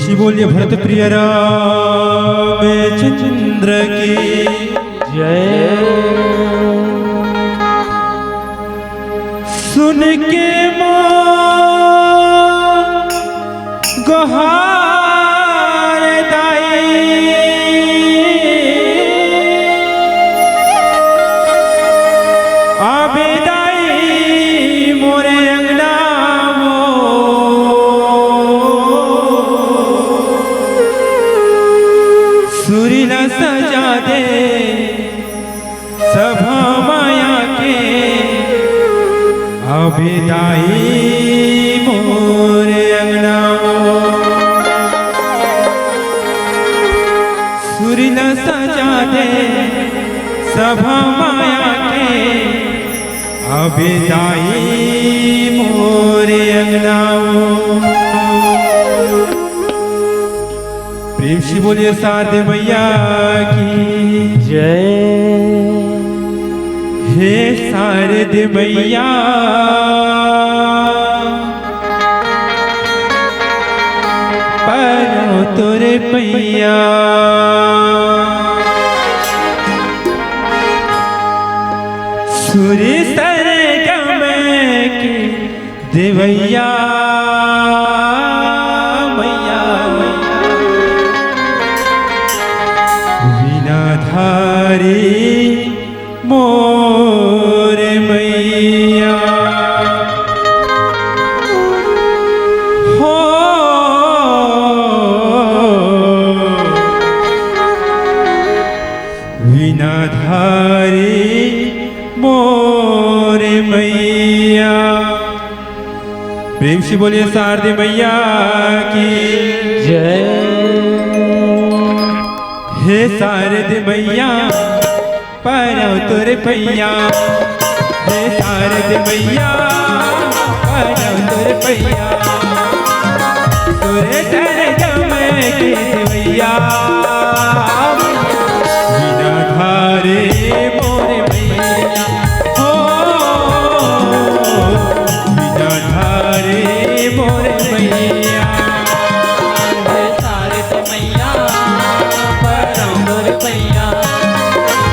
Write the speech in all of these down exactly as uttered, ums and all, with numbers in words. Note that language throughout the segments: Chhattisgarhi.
जी बोलिए भरत प्रिय रामचंद्र की जय। सुन के माँ गोहार दाई, आबे दाई मोरे अंगना मो। सुरीला सजा दे सभा माया के, आबे दाई मोर अंगना। सुरीला सजा दे सभा माया के, आबे दाई मोर अंगना। प्रेम से बोलिए शारदे मैया की जय। हे शारदे मैया, परौं तोरे पैया। सुर सरगम के देवैया मैया, वीणा धारी मोर मैया। हो वीणा धारी मोर मैया। प्रेम से बोलिए शारदे मैया की जय। हे शारदे मैया, परौं तोरे पैया। हे शारदे मैया, परौं तोरे पैया। तोरे सरगम के देवैया, वीणा धारे मोर मैया। हो वीणा धारे मोर मैया। हे शारदे मैया, परौं तोरे पैया।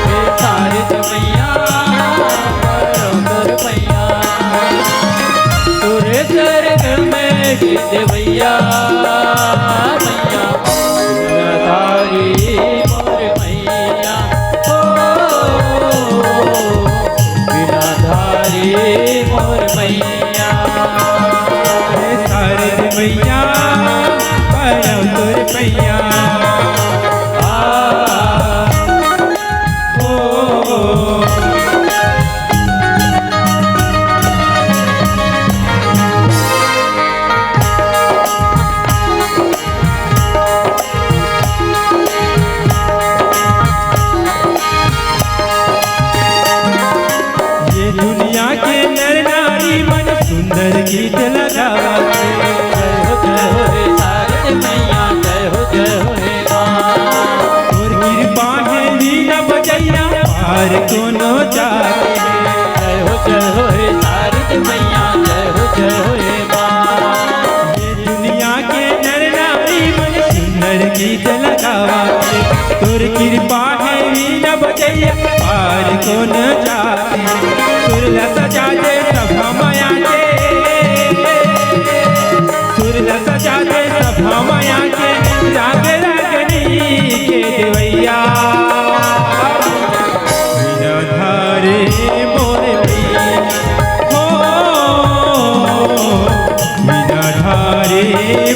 हे शारदे मैया, परौं तोरे पैया। तोरे सरगम के देवैया मैया, वीणा धारी मोर मैया। हो वीणा धारी मोर मैया। हे शारदे मैया, परौं तोरे पैया। आ, ओ, ये दुनिया के नर नारी मन सुंदर गीत लगावत हे। जय हो, जय हो रे शारदे मैया, जय हो, जय हो रे माँ। तोर कृपा हे वीणा बजैया, पार कोनो जात हे। जय हो, जय हो रे शारदे मैया, जय हो, जय हो रे माँ। ये दुनिया के नर नारी मन सुंदर गीत लगावत हे। तोर कृपा हे वीणा बजैया, पार कोनो जात हे। सुर ला सजा दे सभा माया के, सुर ला सजा दे सभा माया के, राग रागनी के देवैया। वीणा धारे मोर मैया, हो वीणा धारे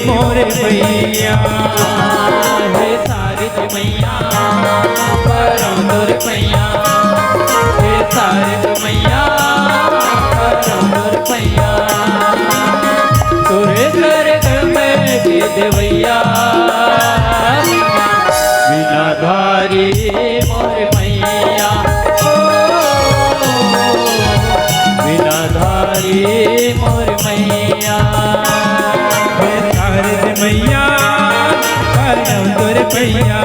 मोर मैया। हे शारदे मैया, परौं तोरे पैया। हे शारदे मैया, परौं तोरे पैया। तोरे सरगम के देवैया, वीणा धारी मोर मैया। ओ, वीणा धारी मोर मैया। हे शारदे मैया, परौं तोरे पैया।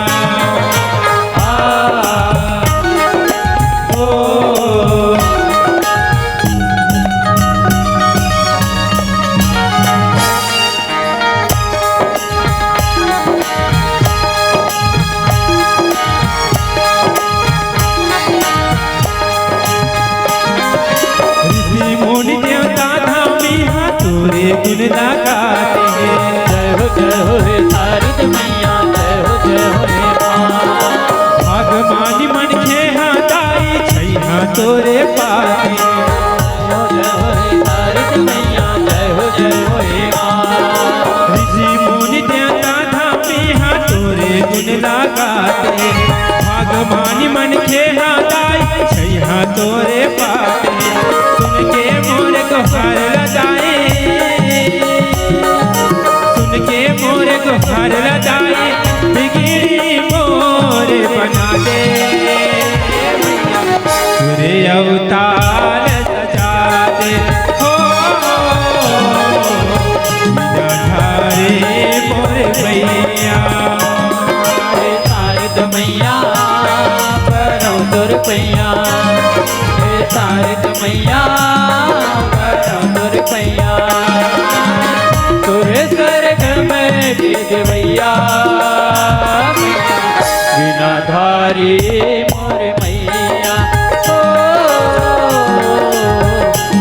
आ, ओ। मनखे हा दाई, छइहा तोरे पास हे। सुन के मोर गोहार ला दाई, सुन के मोर गोहार ला दाई, बिगड़ी मोर बना दे। तोरे अवतार सजा दे हो, बिना धारे मोर मैया। हे शारद मैया, परौं तोर पैया। हे शारद मैया, परौं तोर पैया। तोर सरग में दे देवैया। बिना धारे मोर मैया, ओ,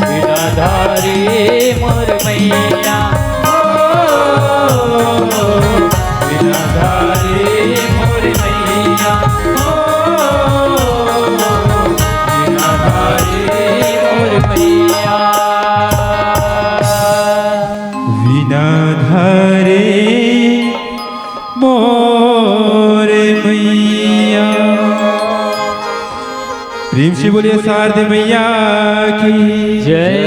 बिना धारे मोर मैया, ओ, बिना धारे मोर मैया, ओ, बिना धारे मोर मैया। बिना धारे मोर मैया। प्रेम से बोलिए शारदे मैया की जय।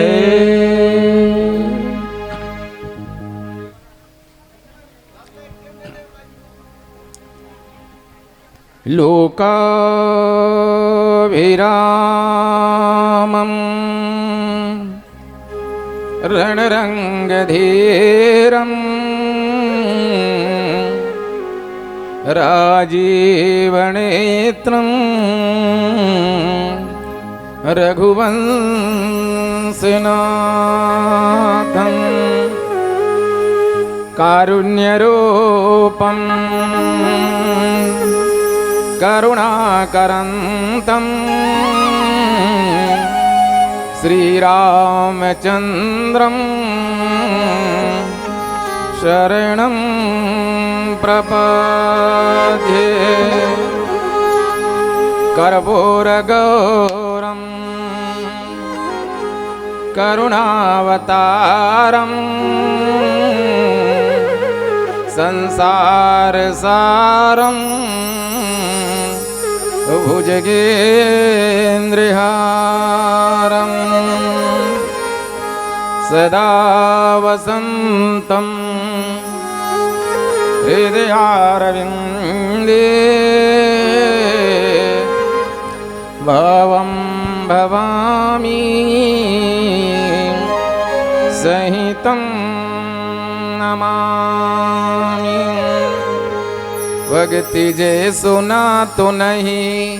लोकाभिरामं रणरङ्गधीरं राजीवनेत्रं रघुवंशनाथं कारुण्यरूपं करुणाकरन्तं श्रीरामचन्द्रं शरणं प्रपद्ये। कर्पूरगौरं करुणावतारं संसारसारं भुजगेन्द्रहारं सदा वसन्तं हृदयारविन्दे। भवं भवामि सहितं नमामि। भक्ति जैसो नातो नहीं,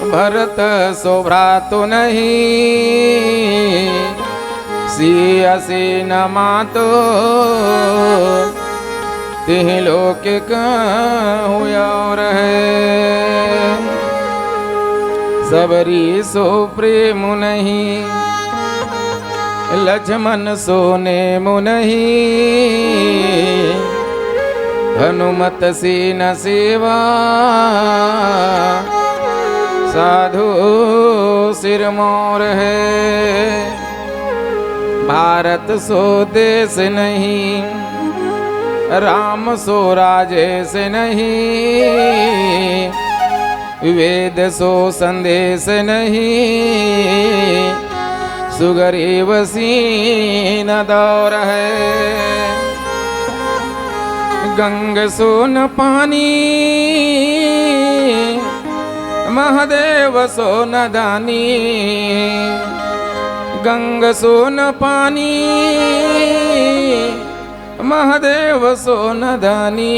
भरत सो भ्रातो नहीं। सिय सिन मातो तिहि लोक कहूँ और है। सबरी सो प्रेम नहीं, लक्ष्मण सो नेम नहीं। हनुमत सिन सेवा साधु सिर मोर है। भारत सो देश नहीं, राम सो राजेश नहीं। वेद सो संदेश नहीं, सुग्रीव सिन दौर है। गंग सो न पानी, महादेव सो न दानी। गंग सो न पानी, महादेव सो न दानी।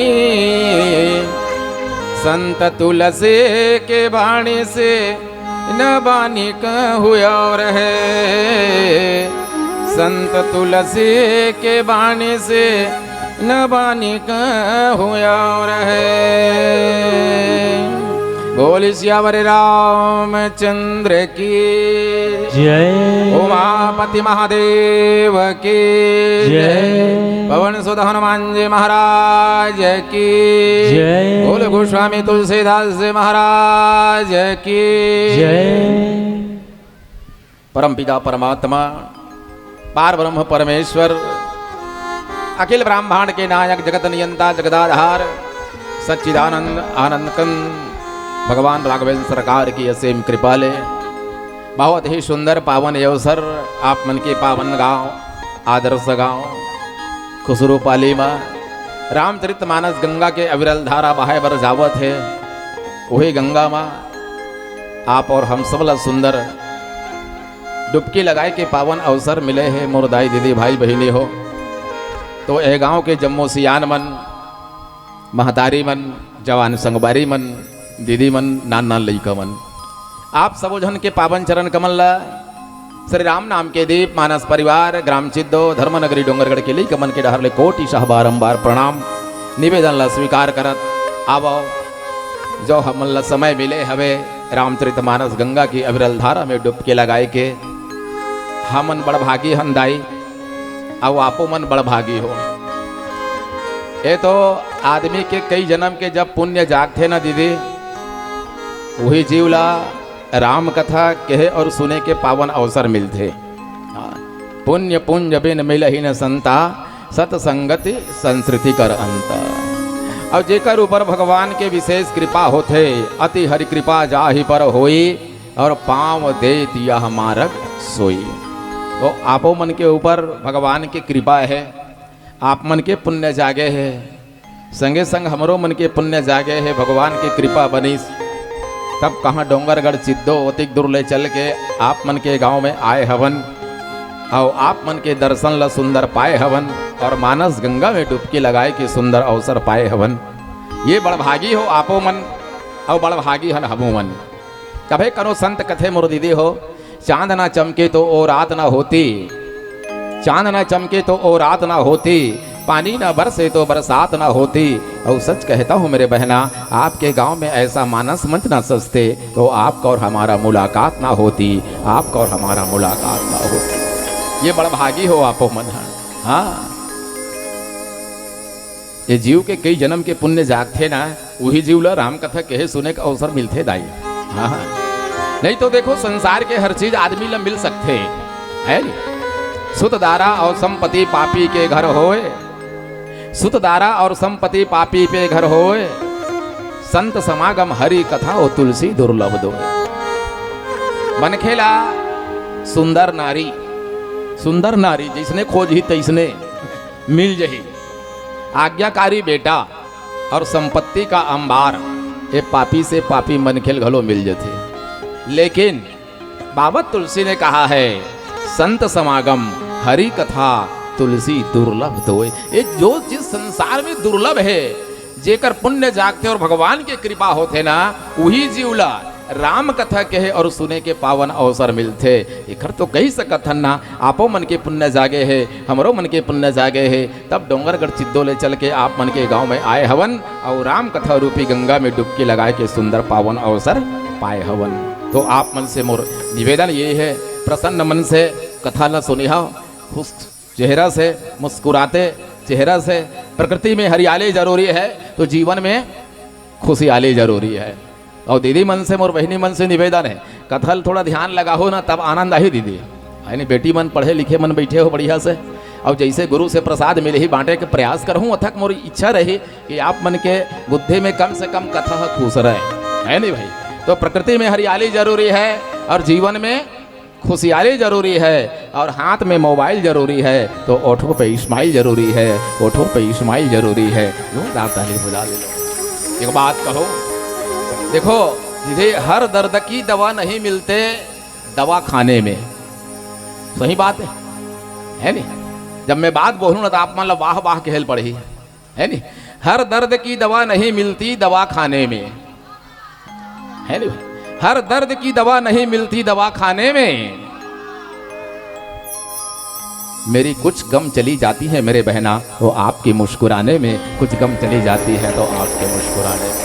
संत तुलसी के बाणी से न बानी कहूँ और है। संत तुलसी के बाणी से न बानी कहूँ और है। बोल सियावर रामचंद्र की जय। उमापति महादेव की जय। पवन सुत हनुमान जी महाराज की जय। बोल गोस्वामी तुलसीदास जी महाराज की जय। परमपिता परमात्मा, पार ब्रह्म परमेश्वर, अखिल ब्रह्मांड के नायक, जगत नियंता, जगदाधार, सच्चिदानंद आनंद कंद, भगवान राघवेंद्र सरकार की असीम कृपा ले बहुत ही सुंदर पावन अवसर आप मन के पावन गांव, आदर्श गांव, खुसरूपाली मा रामचरित मानस गंगा के अविरल धारा बहाय बर जावत हे। वही गंगा मा आप और हम सब ला सुंदर डुबकी लगाए के पावन अवसर मिले हे। मोर दाई दीदी भाई बहिनी हो, तो ए गांव के जम्मो सियान मन, महतारी मन, जवान संगवारी मन, दीदी मन, नान नान लइका मन, आप सबो झन के पावन चरण कमल ला श्री राम नाम के दीप मानस परिवार ग्राम चिद्दो धर्मनगरी डोंगरगढ़ के लइका मन के डहर ले कोटि सह बारंबार प्रणाम निवेदन ला स्वीकार करत आवव, जो हमन ला समय मिले हवे रामचरित मानस गंगा की अविरल धारा में डुबकी लगाए के। हमन बड़भागी हन दाई, अउ आपो मन बड़भागी हो। ए तो आदमी के कई जन्म के जब पुण्य जागथे ना दीदी, वही जीव ला राम कथा कहे और सुने के पावन अवसर मिलथे। हाँ, पुण्य पुंज बिन मिलहि न संता, सतसंगति संस्कृति कर अंता। और जेकर ऊपर भगवान के विशेष कृपा होथे, अति हरि कृपा जाहि पर होई, और पाँव देत यह मारग सोई। तो आपो मन के ऊपर भगवान के कृपा हे, आप मन के पुण्य जागे हे, संगे संग हमरो मन के पुण्य जागे हे, भगवान के कृपा बनिस। तब कहाँ डोंगरगढ़ चिद्दो ओतिक दूर ले चल के आप मन के गांव में आए हवन, अउ आप मन के दर्शन ला सुंदर पाए हवन, और मानस गंगा में डुबकी लगाए के सुंदर अवसर पाए हवन। ये बड़भागी हो आपो मन, अउ बड़भागी हन हमो मन। तभे करो संत कथे मोर दीदी हो, चांद ना चमके तो ओ रात ना होती, चांद ना चमके तो ओ रात ना होती, पानी ना बरसे तो बरसात ना होती। और सच कहता हूँ मेरे बहना, आपके गांव में ऐसा मानस मंच ना सजते तो आपका और हमारा मुलाकात ना होती, आपका और हमारा मुलाकात ना होती। ये बड़भागी हो आपो मन। हाँ, ये जीव के कई जन्म के पुण्य जागथे ना, उही जीव ला राम कथा कहे सुने के अवसर मिलथे दाई। हाँ, हाँ। नहीं तो देखो, संसार के हर चीज आदमी ला मिल सकथे, है नी? सुत दारा और संपत्ति पापी के घर होय, सुत दारा और संपत्ति पापी पे घर होय, संत समागम हरि कथा ओ तुलसी दुर्लभ दोय। मनखे ला सुंदर नारी, सुंदर नारी जैसने खोजही तैसने मिल जही। आज्ञाकारी बेटा और संपत्ति का अंबार, ये पापी से पापी मनखेल घलो मिल जथे। लेकिन बाबा तुलसी ने कहा है, संत समागम हरि कथा तुलसी दुर्लभ दोय। ये जो चीज संसार में दुर्लभ है, जेकर पुण्य जागथे और भगवान के कृपा होथे ना, उही जीव ला राम कथा कहे और सुने के पावन अवसर मिलथे। एखर तो कही सकत हन ना, आपो मन के पुण्य जागे हे, हमरो मन के पुण्य जागे हे, तब डोंगरगढ़ चिद्दो ले चल के आप मन के गांव में आए हवन और राम कथा रूपी गंगा में डुबकी लगाए के सुंदर पावन अवसर पाए हवन। तो आप मन से मोर निवेदन ये है, प्रसन्न मन से कथा ला सुनिहा, खुश चेहरा से, मुस्कुराते चेहरा से। प्रकृति में हरियाली जरूरी है तो जीवन में खुशियाली जरूरी है। और दीदी मन से, मोर बहिनी मन से निवेदन है, कथा ल थोड़ा ध्यान लगाहो ना, तब आनंद आही दीदी। यानी बेटी मन पढ़े लिखे मन बैठे हो बढ़िया से, और जैसे गुरु से प्रसाद मिलही बांटे के प्रयास करहूँ, अथक मोर इच्छा रही कि आप मन के बुद्धि में कम से कम कथा ह खुश रहे, है नहीं भाई? तो प्रकृति में हरियाली जरूरी है और जीवन में खुशियाली जरूरी है और हाथ में मोबाइल जरूरी है, तो ओठों पे स्माइल जरूरी है, ओठों पे स्माइल जरूरी है। जोरदार ताली बजा दे लो। एक बात कहो, देखो, दीदी, हर दर्द की दवा नहीं मिलते दवा खाने में। सही बात है, है नहीं? जब मैं बात बोलूँ ना, तो आप मन ला वाह वाह कहल पड़ही, है नहीं? हर दर्द की दवा नहीं मिलती दवा खाने में, है नहीं भाई? हर दर्द की दवा नहीं मिलती दवा खाने में। मेरी कुछ गम चली जाती है मेरे बहना, वो आपके मुस्कुराने में। कुछ गम चली जाती है तो आपके मुस्कुराने में।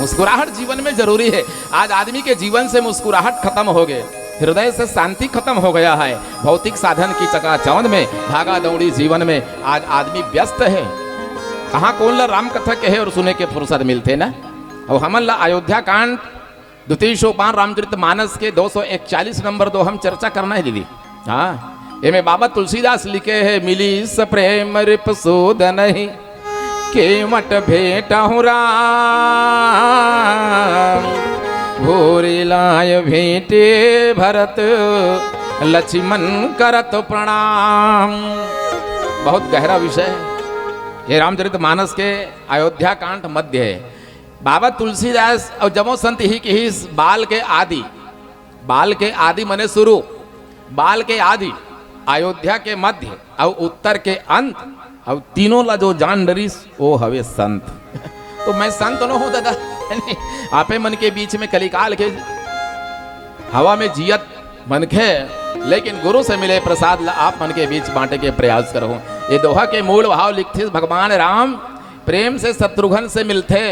मुस्कुराहट जीवन में जरूरी है। आज आदमी के जीवन से मुस्कुराहट खत्म हो गए, हृदय से शांति खत्म हो गया है। भौतिक साधन की चकाचौंध में, भागा दौड़ी जीवन में आज आदमी व्यस्त है। कहाँ कौन ला राम कथा कहे और सुने के फुर्सत मिलथे ना? अब हमन ला अयोध्या कांड, द्वितीय सोपान रामचरित मानस के दो सौ इकतालीस नंबर दो हम चर्चा करना है दीदी। हाँ, एमे बाबा तुलसीदास लिखे है, "मिली स प्रेम रिप सूद नहीं, केवट भेटहु राम, भोरे लाय भेटे भरत, लक्ष्मण करत प्रणाम। बहुत गहरा विषय है ये रामचरित मानस के। अयोध्या कांड मध्य है। बाबा तुलसीदास अउ जम्मो संत इही किहिस, बाल के आदि, बाल के आदि मने शुरू, बाल के आदि, अयोध्या के मध्य अउ उत्तर के अंत, अउ तीनों ला जो जान डरिस, वो हवे संत। तो मैं संत नो हूँ दादा, आपे मन के बीच में कलिकाल के हवा में जियत मनखे, लेकिन गुरु से मिले प्रसाद ला आप मन के बीच बांटे के प्रयास करहूँ। ये दोहा के मूल भाव लिखथिस भगवान राम प्रेम से शत्रुघ्न से मिलथे,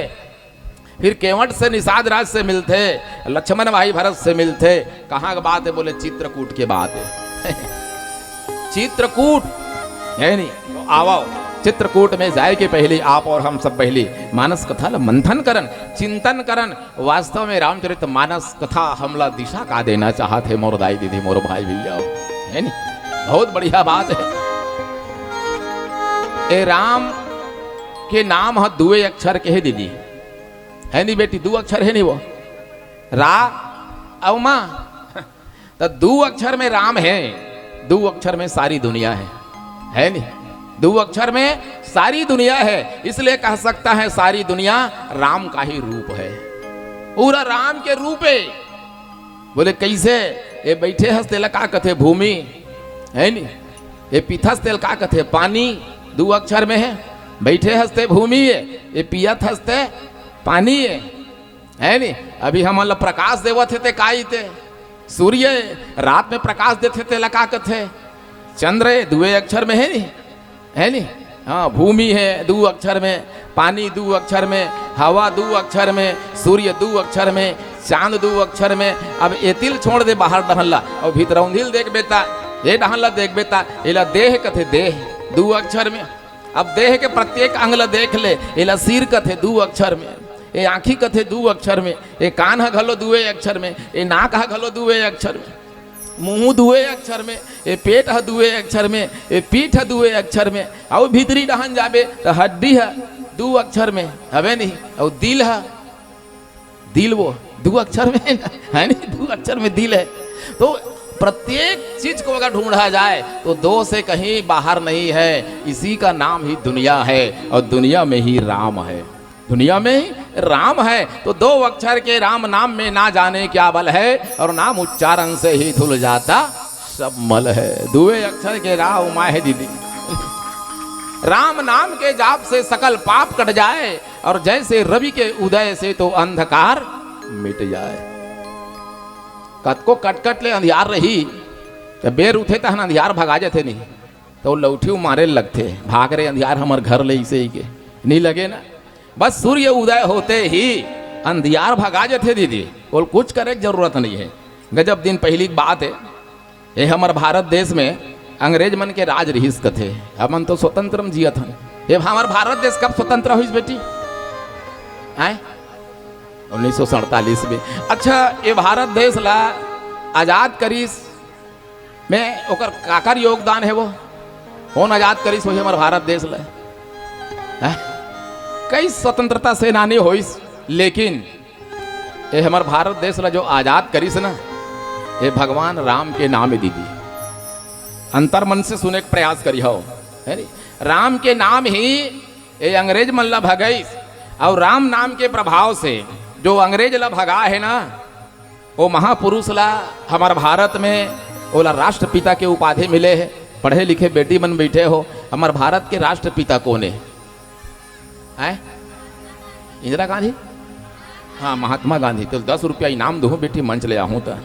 फिर केवट से निषाद राज से मिलथे, लक्ष्मण भाई भरत से मिलथे। कहाँ के बात है? बोले चित्रकूट के बात है। चित्रकूट है नी, तो आवो, चित्रकूट में जाए के पहली आप और हम सब पहली मानस कथा ला मंथन करन, चिंतन करन। वास्तव में रामचरित मानस कथा हमला दिशा का देना चाहत है, मोर दाई दीदी, मोर भाई भैया, है नी? बहुत बढ़िया बात है। ए राम के नाम ह दुए अक्षर के है दीदी, है नी बेटी? दू अक्षर है नी वो, रा अउ मा। तो दू अक्षर में राम है, दू अक्षर में सारी दुनिया है, है नी? दू अक्षर में सारी दुनिया है, इसलिए कह सकता है सारी दुनिया राम का ही रूप है, पूरा राम के रूप है। बोले कैसे? ये बैठे हस तेला का कथे? भूमि, है नी? ये पीथस तेल का कथे? पानी। दू अक्षर में है। बैठे हस ते भूमि है, ये पियत हस ते पानी है, है नी? अभी हमन ला प्रकाश देवत हे ते का इते? सूर्य है, रात में प्रकाश देथे तेला का कथे? चंद्र है, दुए अक्षर में है नी, है नी? हाँ, भूमि है दू अक्षर में, पानी दू अक्षर में, हवा दू अक्षर में, सूर्य दू अक्षर में, चांद दू अक्षर में। अब एतिल छोड़ दे बाहर डहन ला, अउ भीतरौंधिल देख बेता, ए डहन ला देख बेता, एला देह कथे, देह दू अक्षर में। अब देह के प्रत्येक अंग ला देख ले, एला सिर कथे दू अक्षर में, ए आँखी कथे दू अक्षर में, ए कान ह घलो दुए अक्षर में, ए नाक ह घलो दुए अक्षर में, मुंह दुए अक्षर में, ए पेट ह दुए अक्षर में, ए पीठ ह दुए अक्षर में, अउ भीतरी डहन जाबे त हड्डी ह दू अक्षर में हवे नहीं, अउ दिल ह, दिल वो दू अक्षर में है ना, है नहीं, दू अक्षर में दिल है। तो प्रत्येक चीज को अगर ढूंढा जाए तो दो से कहीं बाहर नहीं है। इसी का नाम ही दुनिया है और दुनिया में ही राम है। दुनिया में ही राम है, तो दो अक्षर के राम नाम में ना जाने क्या बल है, और नाम उच्चारण से ही धुल जाता सब मल है। दुए अक्षर के राम माहे दीदी। राम नाम के जाप से सकल पाप कट जाए, और जैसे रवि के उदय से तो अंधकार मिट जाए। कतको कटकट ले अंधियार रही, त बेर उठे तहन अंधियार भगा जथे नहीं, तो लौठी मारे लगथे, "भाग रे अंधियार, हमर घर ले," इसे ही के नहीं लगे ना। बस सूर्य उदय होते ही अंधियार भगा जथे दीदी, बोल कुछ करे के जरूरत नहीं है। गजब दिन पहली की बात है, ये हमर भारत देश में अंग्रेज मन के राज रिहिस कथे, हमन तो स्वतंत्र में जियत हन। ये हमर भारत देश कब स्वतंत्र होइस बेटी? आय, उन्नीस सौ सैंतालीस में। अच्छा, ये भारत देश ला आजाद करिस में ओकर काकर योगदान है वो? कौन आजाद करिस वही हमर भारत देश ला? हैं? कई स्वतंत्रता सेनानी होइस, लेकिन ये हमर भारत देश ला जो आजाद करिस ना, ये भगवान राम के नाम है दीदी। अंतर मन से सुने के प्रयास करी हो, है नी? राम के नाम ही ये अंग्रेज मन ला भगाइस, और राम नाम के प्रभाव से जो अंग्रेज ला भगा है ना, वो महापुरुष ला हमर भारत में ओला राष्ट्रपिता के उपाधि मिले है। पढ़े लिखे बेटी मन बैठे हो, हमर भारत के राष्ट्रपिता कौन है? हैं? इंदिरा गांधी? हाँ, महात्मा गांधी। तो दस रुपया इनाम दूँ बेटी, मंच ले आहूँ त।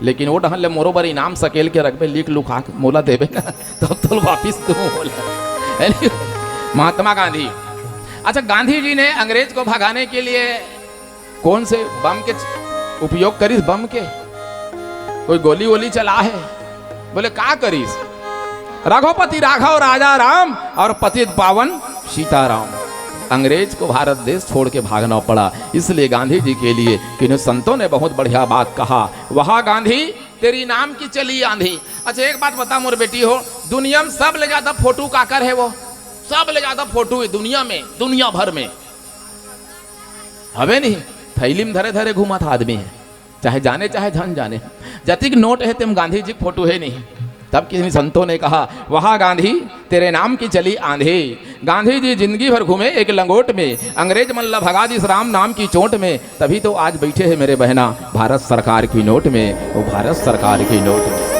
लेकिन वो डहन ले मोरो बर इनाम सकेल के रखबे, लिख लुखा के मोला देबे ना, तब तो वापिस दूँ बोला। है नी? महात्मा गांधी। अच्छा, गांधी जी ने अंग्रेज को भगाने के लिए कौन से बम के उपयोग करिस? बम के कोई गोली वोली चला है? बोले, "का करिस?" "रघुपति राघव राजा राम और पतित पावन सीताराम।" अंग्रेज को भारत देश छोड़ के भागना पड़ा, इसलिए गांधी जी के लिए किन्हीं संतों ने बहुत बढ़िया बात कहा, "वहा गांधी, तेरी नाम की चली आंधी।" अच्छा, एक बात बता मोर बेटी हो, दुनिया में सब ले ज्यादा फोटो काकर है वो? सबले ज्यादा फोटो हे दुनिया में, दुनिया भर में। हवे नहीं, थैली में धरे धरे घूमत आदमी हे, चाहे जाने चाहे झन जाने। जतिक नोट हे तेम गांधी जी के फोटो हे नहीं। तब किसी संतों ने कहा, "वहा गांधी, तेरे नाम की चली आंधी।" गांधी जी जिंदगी भर घूमे एक लंगोट में, अंग्रेज मन ला भगा दिस राम नाम की चोट में, तभी तो आज बैठे हैं मेरे बहना भारत सरकार की नोट में, वो भारत सरकार की नोट में।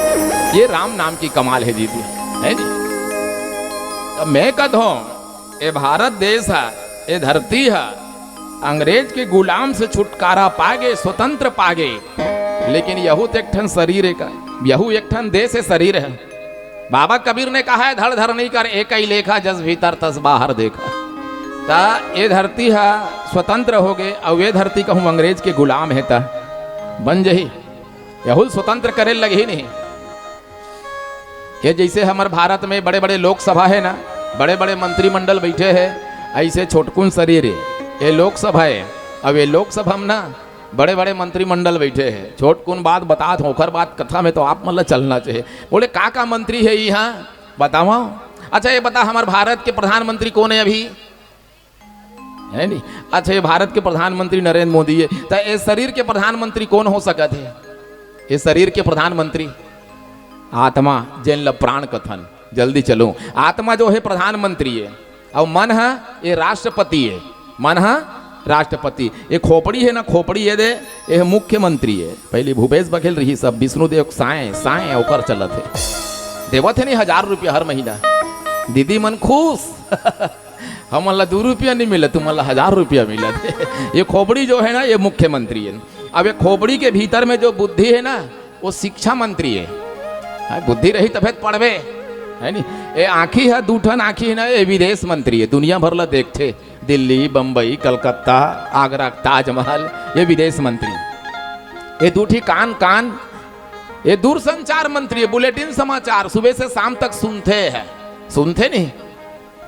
ये राम नाम की कमाल है जी, है जी। अब मैं कहत हूँ, ए भारत देश है, ए धरती है, अंग्रेज के गुलाम से छुटकारा पागे, स्वतंत्र पागे, लेकिन यहू तो एक ठन शरीर है का, यहू एक ठन देश है, शरीर है। बाबा कबीर ने कहा है, "धड़ धरनी कर एकई लेखा, जस भीतर तस बाहर देखा।" ता ये धरती हा स्वतंत्र हो गे, अउ ये धरती कहूँ अंग्रेज के गुलाम है, ता बन जही, यहू स्वतंत्र करे लगही नहीं। ये जैसे हमर भारत में बड़े-बड़े लोकसभा है ना, बड़े-बड़े मंत्रिमंडल बैठे हैं, ऐसे छोटकुन शरीर है, ये लोकसभा है। अब ये लोकसभा में ना बड़े-बड़े मंत्रिमंडल बैठे हैं, छोटकुन बात बतात हों, ओकर बात कथा में तो आप मन ला चलना चाहिए। बोले, "का का मंत्री है यहाँ, बतावा।" अच्छा, ये बता, हमारे भारत के प्रधानमंत्री कौन है अभी? है नहीं? अच्छा, ये भारत के प्रधानमंत्री नरेंद्र मोदी है, तो ये शरीर के प्रधानमंत्री कौन हो सकत है? ये शरीर के प्रधानमंत्री आत्मा, जेन ल प्राण कथन। जल्दी चलो, आत्मा जो है प्रधानमंत्री है, और मन है ये राष्ट्रपति है, मन है राष्ट्रपति। ये खोपड़ी है ना, खोपड़ी ये दे, ये है मुख्यमंत्री है। पहले भूपेश बघेल रही, सब विष्णुदेव साए साए ओकर चलत है, देवत है नहीं हजार रुपया हर महीना, दीदी मन खुश। हमन ला दू रुपया नहीं मिला, तुमन ला हजार रुपया मिला। ये खोपड़ी जो है ना, ये मुख्यमंत्री है। अब ये खोपड़ी के भीतर में जो बुद्धि है ना, वो शिक्षा मंत्री है। हाँ, बुद्धि रही तभे तो पढ़बे, है नी? ये आँखी है, दू ठन आँखी है ना, ये विदेश मंत्री है, दुनिया भर ला देखथे, दिल्ली, बम्बई, कलकत्ता, आगरा, ताजमहल, ये विदेश मंत्री। ये दू ठी कान, कान, ये दूरसंचार मंत्री है, बुलेटिन समाचार सुबह से शाम तक सुनथे है, सुनथे नहीं?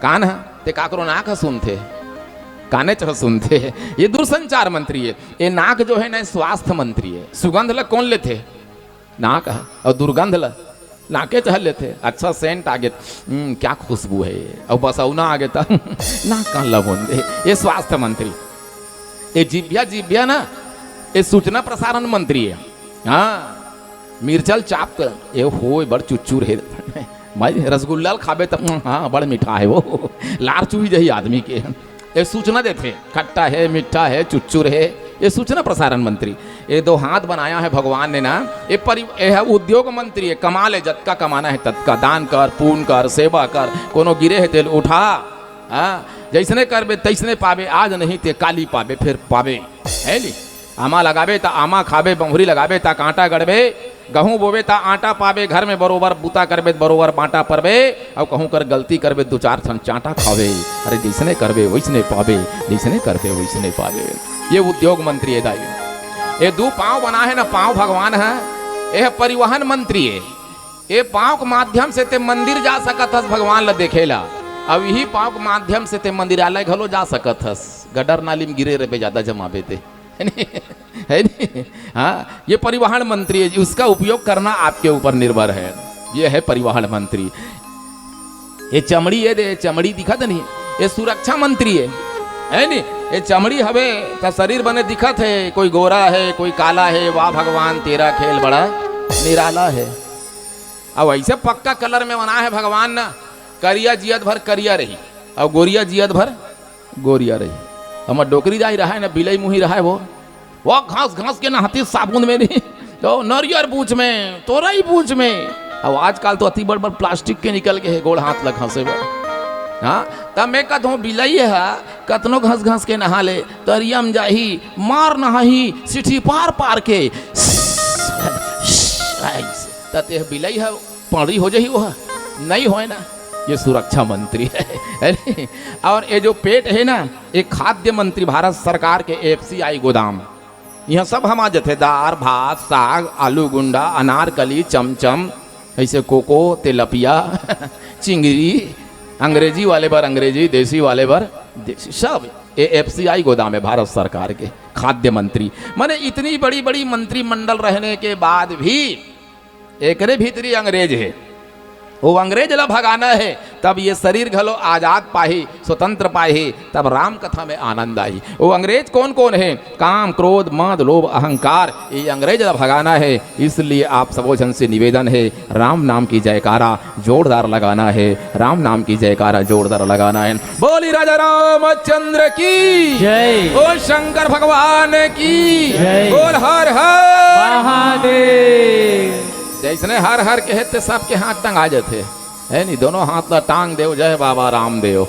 कान ह, ते काकरो नाक ह सुनथे, कानेच ह सुनथे। ये दूरसंचार मंत्री है। ये नाक जो है ना, स्वास्थ्य मंत्री है। सुगंध ल कौन लेथे? नाक ह। और दुर्गंध ल नाकेच ह लेथे। अच्छा सेंट आगे, "हम्म, क्या खुशबू है।" और बसौना आगे त नाक कान ल बोन दे। ये स्वास्थ्य मंत्री। ये जिभ्या, जिभ्या ना, ये सूचना प्रसारण मंत्री है। हाँ, मिर्चल चाप कर, ये हो, बड़ चुचुर है। भाई, रसगुल्ला ल खाबे त, हाँ, बड़ मीठा है वो। लार चुही जही आदमी के। ये सूचना देथे, खट्टा है, मीठा है, चुचुर है। ये सूचना प्रसारण मंत्री। ये दो हाथ बनाया है भगवान ने ना, ये परि-, ये है उद्योग मंत्री, ये कमा ले, जतका कमाना है ततका, दान कर, पुण्य कर, सेवा कर, कोनो गिरे है तेल उठा। हाँ, जैसने करबे तैसने पाबे, आज नहीं ते काली पाबे, फिर पाबे, है नी? आमा लगाबे त आमा खाबे, बंहुरी लगाबे त कांटा गड़बे, गहूं बोबे त आटा पाबे, घर में बरोबर बूता करबे त बरोबर बांटा परबे, अउ कहूं कर गलती करबे त दू चार ठन चांटा खाबे। अरे जैसने करबे वैसने पाबे, जैसने करबे वैसने पाबे। ये उद्योग मंत्री है दाई। ये दू पांव बना है ना, पांव भगवान है, ये है परिवहन मंत्री है। ये पांव के माध्यम से ते मंदिर जा सकत हस भगवान ला देखे ला, अब यही पांव के माध्यम से ते मंदिरालय घलो जा सकत हस। गडर नाली में गिरे रहे, ज्यादा जमाबे ते। है नहीं? हाँ, ये परिवहन मंत्री है जी, उसका उपयोग करना आपके ऊपर निर्भर है। ये है परिवहन मंत्री। ये चमड़ी, ये दे, चमड़ी दिखत नहीं, ये सुरक्षा मंत्री है, है नहीं? ये चमड़ी हवे त शरीर बने दिखत है, कोई गोरा है, कोई काला है, वाह भगवान, तेरा खेल बड़ा निराला है। अब ऐसे पक्का कलर में बना है भगवान ना, करिया जियत भर करिया रही, और गोरिया जियत भर गोरिया रही। हमर डोकरी दाई रहा है ना, बिलई मुही रहा है वो, वो घास घास के नहाती साबुन में नहीं, तो नरियर पूछ में, तोरई पूछ में। अब आजकल तो अति बड़ बड़ प्लास्टिक के निकल गए हैं गोड़ हाथ ला घासे बर। हाँ, तब मैं कहत हूँ, बिलई है, कतनो घास घास के नहा ले, तरिया में जाही, मार नहाही, सिठी पार पार के। त तेह बिलई ह पाड़ी हो जाही, ओह नहीं होय ना। ये सुरक्षा मंत्री है, है नहीं? और ये जो पेट है ना, ये खाद्य मंत्री भारत सरकार के एफसीआई गोदाम, यहाँ सब हमा जथे, दार, भात, साग, आलू गुंडा, अनारकली, चमचम, ऐसे कोको, तेलपिया, चिंगरी, अंग्रेजी वाले बर अंग्रेजी, देसी वाले बर देसी, सब ये एफसीआई गोदाम है भारत सरकार के खाद्य मंत्री। माने इतनी बड़ी बड़ी मंत्रिमंडल रहने के बाद भी एकरे भीतरी अंग्रेज है, वो अंग्रेज ला भगाना है, तब ये शरीर घलो आजाद पाही, स्वतंत्र पाही, तब राम कथा में आनंद आही। वो अंग्रेज कौन कौन हे? काम, क्रोध, मद, लोभ, अहंकार, ये अंग्रेज ला भगाना हे। इसलिए आप सबो झन से निवेदन हे, राम नाम की जयकारा जोरदार लगाना हे, राम नाम की जयकारा जोरदार लगाना हे। बोली राजा रामचंद्र की जय। बोल शंकर भगवान की जय। बोल हर हर महादेव। जैसने हर हर कहे ते सबके हाथ टंगा जाथे। हे नी, दोनों हाथ ला टांग देव, जय बाबा रामदेव।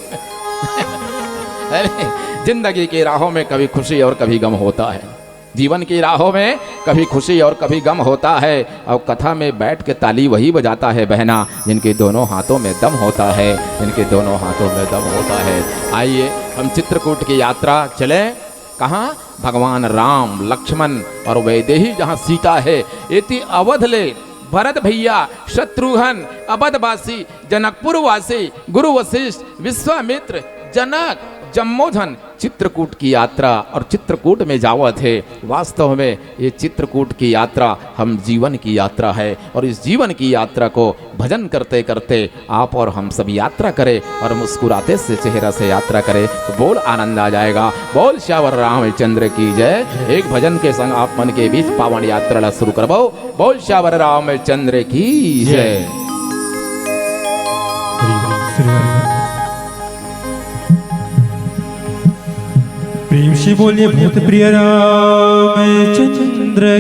हे नी, जिंदगी की राहों में कभी खुशी और कभी गम होता है, जीवन की राहों में कभी खुशी और कभी गम होता है। और कथा में बैठ के ताली वही बजाता है बहना, जिनके दोनों हाथों में दम होता है, जिनके दोनों हाथों में दम होता है। आइए, हम चित्रकूट की यात्रा चलें। कहाँ? भगवान राम, लक्ष्मण और वैदेही जहाँ सीता है, एती अवध ले भरत भैया, शत्रुघ्न, अवधवासी, जनकपुर वासी, गुरु वशिष्ठ, विश्वामित्र, जनक, जम्मोधन चित्रकूट की यात्रा और चित्रकूट में जावत हे। वास्तव में ये चित्रकूट की यात्रा हम जीवन की यात्रा है और इस जीवन की यात्रा को भजन करते करते आप और हम सब यात्रा करें और मुस्कुराते से चेहरा से यात्रा करें, तो बोल आनंद आ जाएगा। बोल श्यावर रामचंद्र की जय। एक भजन के संग आप मन के बीच पावन यात्रा ला शुरू करबो। बोल श्यावर रामचंद्र की जय। प्रेम से बोलिए भक्त प्रिय रामचंद्र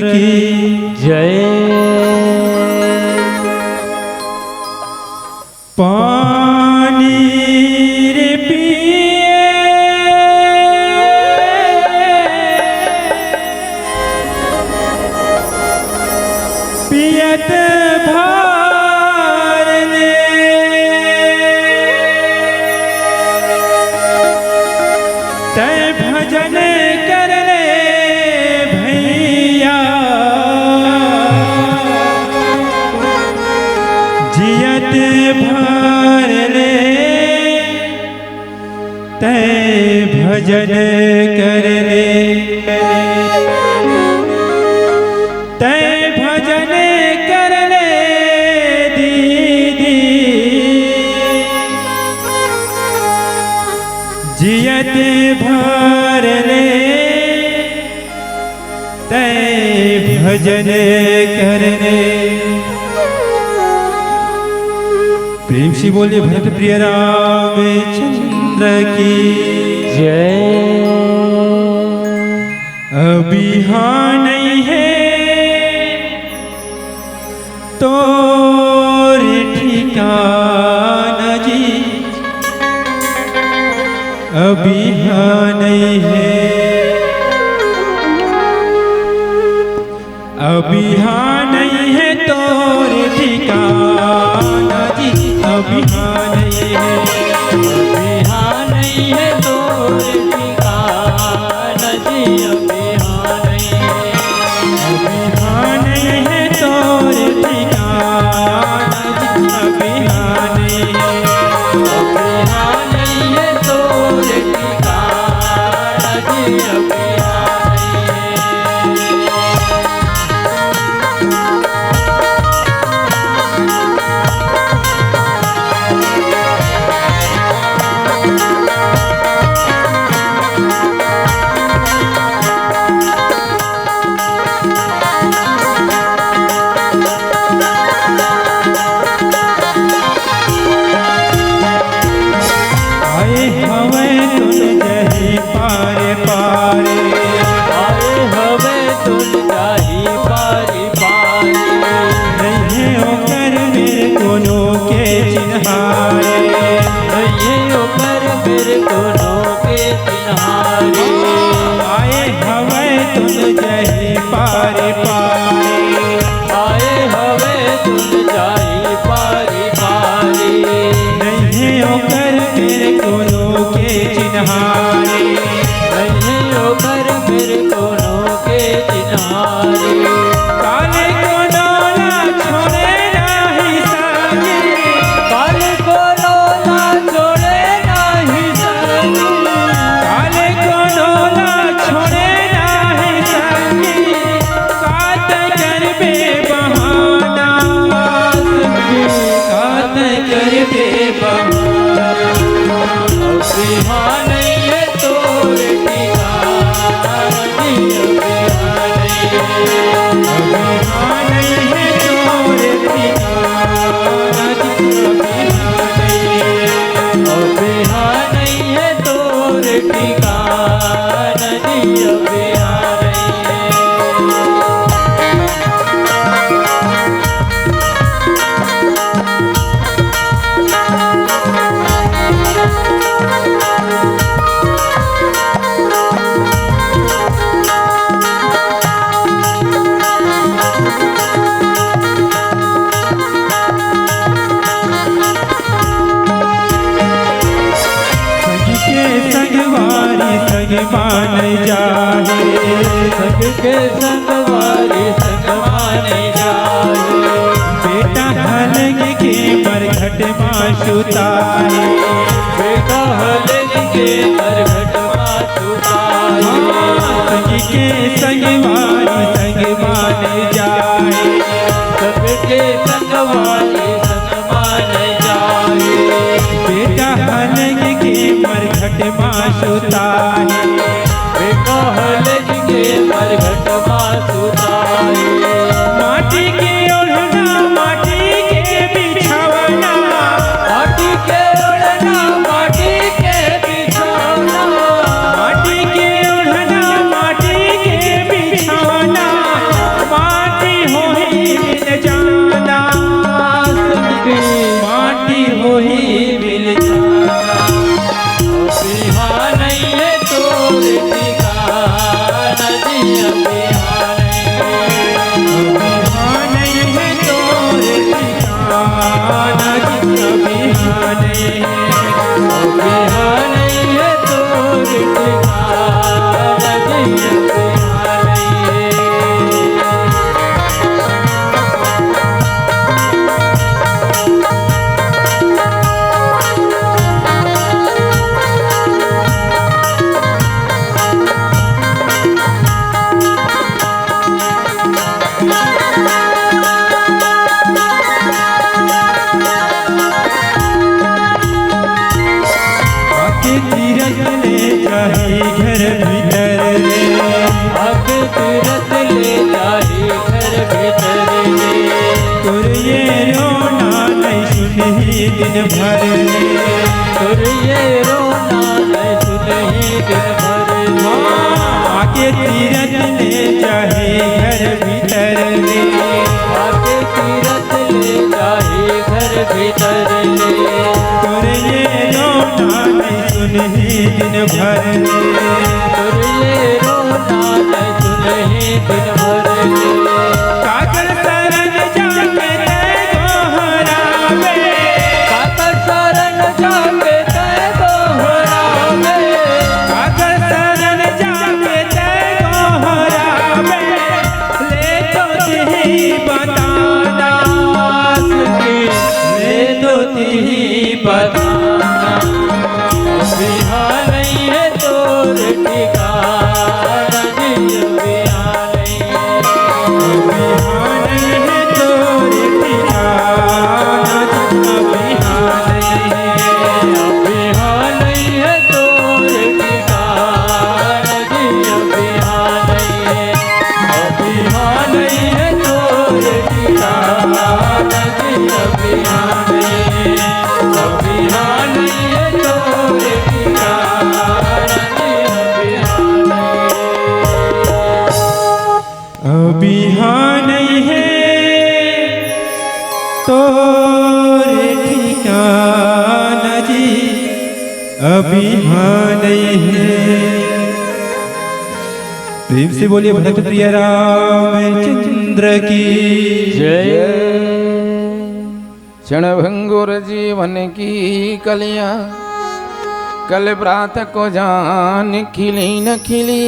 की जय। पानी रे पिए पियत भार ले, तै भजन कर ले भैया, जियत भार ले। तै भजन कर ले, तै भजन कर ले दीदी, जियत भर ले। तै भजन कर ले। प्रेम से बोलिए भरत प्रिय रामचंद्र की जय। अभी हाँ नहीं है तोर ठिकाना जी, अभी हाँ नहीं है, अभी हाँ नहीं है तोर ठिकाना जी, अभी हाँ नहीं है, अभी हाँ नहीं है तोर ठिकाना जी, अभी हाँ नहीं है, अभी हाँ नहीं है तोर ठिकाना जी, अभी हाँ नहीं है, अभी हाँ नहीं है तोर ठिकाना जी, अभी हाँ नहीं है। आए हवे तुन जही पारे पारे, आए हवे तुन जही पारे पारे। नइहे ओकर मेर कोनो के चिन्हारे, नइहे ओकर मेर कोनो के चिन्हारे। आए हवे तुन जही पारे पारे, आए हवे तुन जही पारे पारे। नइहे ओकर मेर कोनो के चिन्हारे, नइहे ओकर मेर कोनो के चिन्हारे। काले कोनो ला छोड़े नाही सके, काले कोनो ला छोड़े नाही सके, काले कोनो ला छोड़े नाही सके। कात करबे बहाना, कात करबे बहाना। नइ जाहे। संग के संगवारी संग मा नइ जाहे। बेटा हलग के मरघट मा सुताहे। बेटा हलग के मरघट मा सुताहे। हाँ, संग के संगवारी संग मा नइ जाहे। संग के संगवारी संग मा नइ जाहे। बेटा हलग के मरघट मा सुताहे। बेटा हलग के मरघट मा सुताहे। माटी के ओढ़ना, माटी के बिछावना। माटी के ओढ़ना, माटी के बिछावना। माटी के ओढ़ना, माटी के बिछावना। माटी होही मिल जाना। माटी होही मिल जाना। बिहान नइ हे तोर ठिकाना जी, बिहान नइ हे। बिहान नइ हे तोर ठिकाना जी, बिहान नइ हे। बिहान नइ हे तोर ठिकाना जी, बिहान नइ हे। आके तीरथ ले जाही घर भीतर ले। आके तीरथ ले जाही घर भीतर ले। तोर ये रोना नइ सुनही दिन भर ले। तोर ये रोना नइ सुनही दिन भर ले। हाँ, आके तीरथ ले जाही घर भीतर ले। आके तीरथ ले जाही घर भीतर ले। तोर ये रोना नइ सुनही दिन भर ले। तोर ये रोना नइ सुनही दिन भर ले। काकर शरण जाके तैं गोहराबे। काकर शरण जाके तैं गोहराबे। काकर शरण जाके तैं गोहराबे। ले तो तिही बताना। ले तो तिही बताना। बिहान नइ हे तोर ठिकाना जी, बिहान नइ हे। बिहान नइ हे तोर ठिकाना जी, बिहान नइ हे। बिहान नइ हे तोर ठिकाना जी, बिहान नइ हे। बिहान नइ हे तोर ठिकाना जी, बिहान नइ हे। बिहान नइ हे तोर ठिकाना जी, बिहान नइ हे। बिहान नइ हे तोर ठिकाना जी, बिहान नइ हे। प्रेम से बोलिए भरत प्रिय रामचंद्र की जय। क्षणभंगुर जीवन की कलियां, कल प्रात को जान खिली न खिली।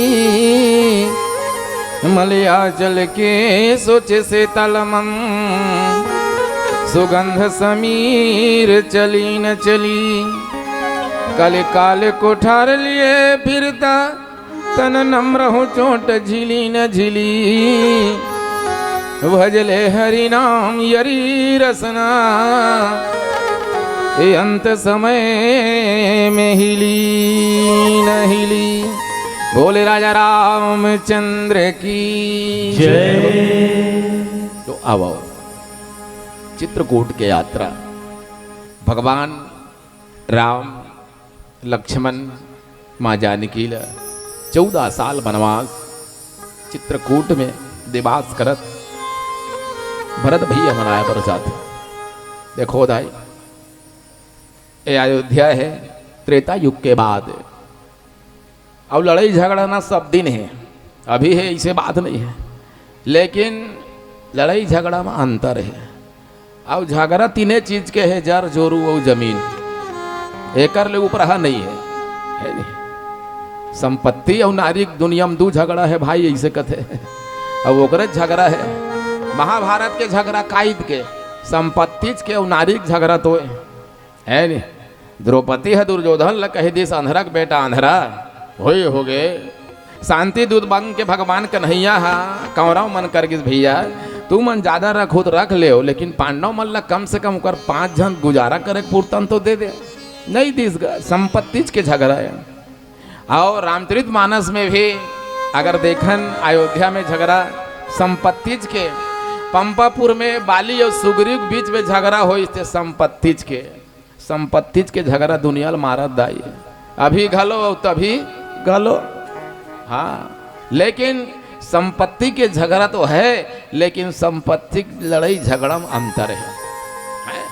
मलयाचल के सोचे शीतल मन, सुगंध समीर चली न चली। कल काल कुठार लिए फिरता, तन नम्र हो चोट झिली न झिली। भजले हरि नाम यरी रसना, ए अंत समय में हिली न हिली। बोले राजा रामचंद्र की जय। तो आओ, चित्रकूट के यात्रा। भगवान राम, लक्ष्मण, माँ जानकी ला चौदह साल वनवास चित्रकूट में देवास करत भरत भैया मनाए बर जाथे। देखो दाई, ये अयोध्या हे त्रेता युग के बाद। अउ लड़ाई झगड़ा ना सब दिन हे, अभी हे, ऐसे बात नहीं हे, लेकिन लड़ाई झगड़ा में अंतर हे। अउ झगड़ा तीने चीज के हे, जर जोरू अउ जमीन, एकर ले ऊपर हा नहीं हे, हे नहीं? संपत्ति अउ नारी के दुनिया में दू झगड़ा हे भाई, अइसे कथे। अब ओकरे झगड़ा हे, महाभारत के झगड़ा काइद के, संपत्तिच के अउ नारी के झगड़ा तो हे, हे नी? द्रौपदी ह दुर्योधन ल कहि दिस, "अंधरा के बेटा अंधरा, होय होगे।" शांति दूत बन के भगवान कन्हैया ह कंवरा मन कर गिस, "भैया, तुमन जादा रखहू त रख लेव, लेकिन पांडव मन ल कम से कम ओकर पांच झन गुजारा करे के पुरतन तो दे दे।" नइ दिस गा, संपत्तिच के झगड़ा हे। अउ रामचरित मानस में भी अगर देखन, अयोध्या में झगड़ा संपत्तिच के, पंपापुर में बाली अउ सुग्रीव के बीच में झगड़ा होइस ते संपत्तिच के। संपत्तिच के झगड़ा दुनिया ल मारत दाई, अभी घलो अउ तभी घलो। हाँ, लेकिन संपत्ति के झगड़ा तो हे, लेकिन संपत्ति के लड़ई झगड़ा में अंतर हे। हैं?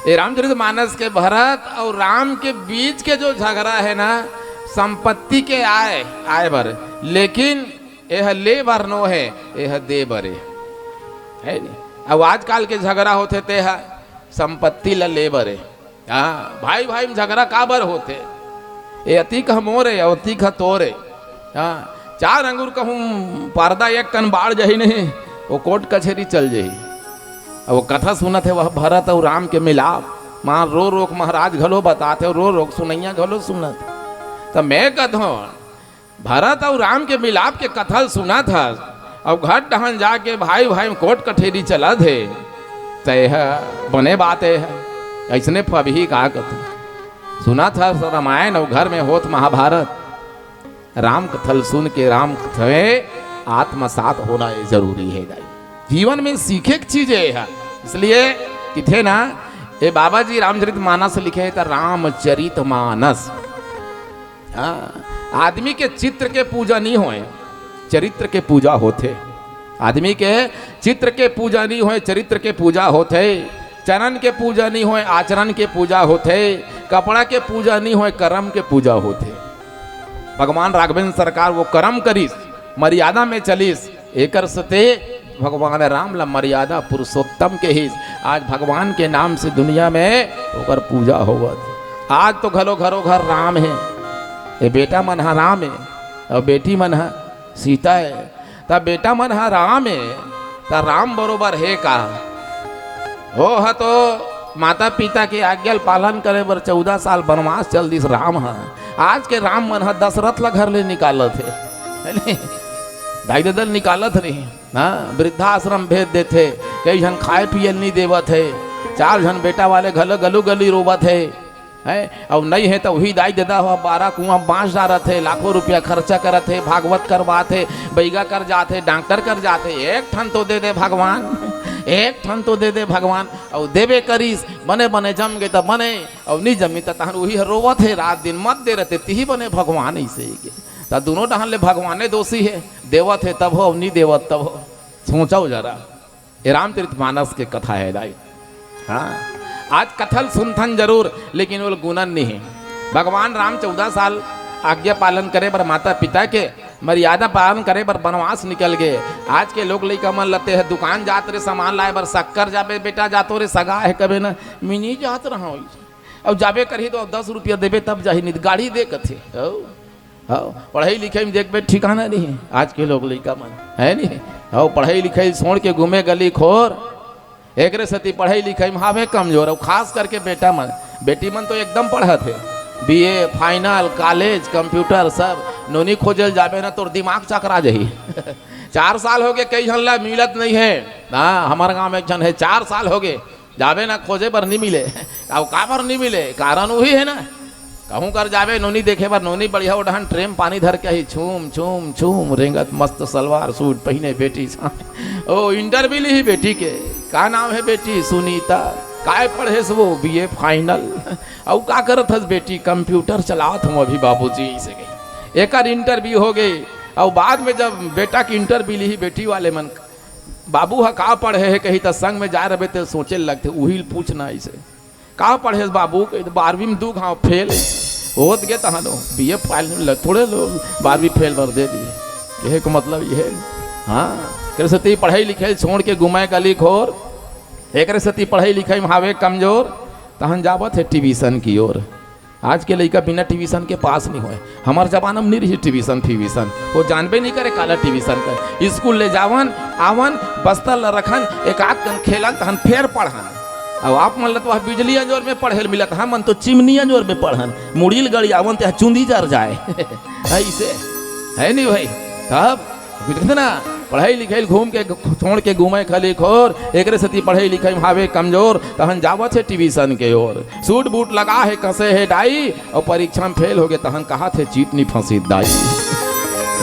ये रामचरित मानस के भरत अउ राम के बीच के जो झगड़ा हे ना, संपत्ति के आय, आय बर, लेकिन एह ले बर नो हे, एह दे बर हे, हे नी? अउ आजकल के झगड़ा होथे ते ह संपत्ति ल ले बर हे। हाँ, भाई भाई में झगड़ा काबर होथे? ए अतिक ह मोर हे, अतिक ह तोर हे। हाँ, चार अंगुर कहूँ पर्दा एक कन बाढ़ जाही नहीं, वो कोर्ट कचहरी चल जाही। अब वो कथा सुनत हे, वह भरत अउ राम के मिलाप, माँ रो रो के महाराज घलो बताथे, रो रो के सुनइया घलो सुनत। त मैं कथों, भरत अउ राम के मिलाप के कथा ल सुनत हस, अउ घर डहन जाके भाई भाई में कोर्ट कचहरी चलत हे, त एह बने बात हे, अइसने फबही का कथे। सुनत हस रामायण अउ घर में होत महाभारत, राम कथा ल सुन के राम कथा में आत्मसात होना ये जरूरी हे दाई। जीवन में सीखे के चीज हे एह, इसलिए किथे ना, ये बाबा जी रामचरित मानस लिखे हे त रामचरित मानस। हाँ, आदमी के चित्र के पूजा नहीं होय, चरित्र के पूजा होथे। आदमी के चित्र के पूजा नहीं होय, चरित्र के पूजा होथे। चरण के पूजा नहीं होय, आचरण के पूजा होथे। कपड़ा के पूजा नहीं होय, करम के पूजा होथे। भगवान राघवेंद्र सरकार वो करम करिस, मर्यादा में चलिस, एकर सेती भगवान राम ला मर्यादा पुरुषोत्तम कहिस। आज भगवान के नाम से दुनिया में ओकर पूजा होवत। आज तो घलो घरो घर राम हे, ये बेटा मन ह राम हे अउ बेटी मन ह सीता हे। त बेटा मन ह राम हे, त राम बरोबर हे का? वो ह तो माता पिता के आज्ञा ल पालन करे बर चौदह साल वनवास चल दिस राम ह। आज के राम मन ह दशरथ ला घर ले निकालत हे, हे नहीं? दाई ददा ल निकालत नहीं। हाँ, वृद्धाश्रम भेज देथे, कई झन खाए पिए ल नहीं देवत हे, चार झन बेटा वाले घलो गलू गली रोवत हे, हैं? अउ नहीं हे त उही दाई ददा हो बारह कुआं बांस डारत हे, लाखों रुपया खर्चा करत हे, भागवत करवात हे, बैगा कर जात हे, डॉक्टर कर जात हे, एक ठन तो दे दे भगवान, एक ठन तो दे दे भगवान। अउ देबे करिस, बने बने जम गे त बने, अउ नहीं जमी त तहन उही ह रोवत हे रात दिन, मत दे रहते तिही बने भगवान, अइसे ही के। त दुनों डहन ले भगवाने दोषी हे, देवत हे तब हो, अउ नहीं देवत तब हो। सोचव जरा, ये रामचरित मानस के कथा हे दाई। हाँ, आज कथा ल सुनथन जरूर, लेकिन वो गुणन नहीं हे। भगवान राम चौदह साल आज्ञा पालन करे बर, माता पिता के मर्यादा पालन करे बर वनवास निकल गे। आज के लोग लइका मन ल ते ह दुकान जात रे सामान लाए बर, शक्कर जाबे बेटा जातो रे, सगा हे कबे न, मिनी जात रहा। अउ जाबे करही तो दस रुपया देबे तब जाही, नहीं त गाड़ी दे कथे। हौ, हौ, पढ़ई लिखई में देखबे ठिकाना नहीं हे आज के लोग लइका मन, हे नहीं? हौ, पढ़ई लिखई छोड़ के घूमे गली खोर, एकरे सेती पढ़ई लिखई में हावे कमजोर। अउ खास करके बेटा मन, बेटी मन तो एकदम पढ़त हे, बीए, फाइनल, कॉलेज, कंप्यूटर सब। नोनी खोजे ल जाबे ना, तोर दिमाग चकरा जाही। चार साल होगे, कई झन ला मिलत नहीं हे। हाँ, हमर गांव में एक झन हे, चार साल होगे, जाबे ना खोजे बर नहीं मिले। अउ काबर नहीं मिले, कारण उही हे ना। कहूँ कर जाबे नोनी देखे बर, नोनी बढ़िया ओढ़न ट्रेम पानी धर के ही, छूम छूम छूम रेंगत, मस्त सलवार सूट पहिने बेटी सा। ओ, इंटरव्यू लिही बेटी के, का नाम हे बेटी? सुनीता। काय पढ़ेस वो? BA final. अउ का करत हस बेटी? कंप्यूटर चलावत हूँ अभी बाबूजी, अइसे कही। एकर इंटरव्यू होगे, अउ बाद में जब बेटा के इंटरव्यू लिही बेटी वाले मन, बाबू ह का पढ़े हे कही, त संग में जाए रहबे ते सोचे लगथे, उही ल पूछना अइसे। का पढ़ेस बाबू? कही, "बारहवीं में दू घांव फेल।" होत गे तहां लो, बीए फाइनल ल थोड़े लो बारहवीं फेल बर दे दिए। कहे के मतलब ये हे, हाँ, एकरे सेती पढ़ई लिखई छोड़ के घूमे गली खोर, एकरे सेती पढ़ई लिखई में हावे कमजोर, तहन जावत हे ट्यूशन की ओर। आज के लइका बिना ट्यूशन के पास नहीं होय। हमर जमाना में नहीं रही ट्यूशन, ट्यूशन। वो जानबे नहीं करे काला ट्यूशन कर। स्कूल ले जावन, आवन, बस्तर ला रखन, एक आध कन खेलन, तहन फेर पढ़न। अब आप मन ल तो वह बिजली अंजोर में पढ़े ल मिलत, हमन तो चिमनी अंजोर में पढ़न। मुड़ी ल गड़ियावन ते चुंदी जर जाए। ऐसे है नहीं भाई। तब कितना पढ़ाई लिखाई घूम के छोड़ के घूमे खाली खोर, एकरे सेती पढ़ाई लिखाई में हावे कमजोर, तहन जावत हे ट्यूशन के ओर। सूट बूट लगा हे, कसे हे डाई, और परीक्षा में फेल हो गए, तहन कहा थे चीट नहीं फंसी दाई।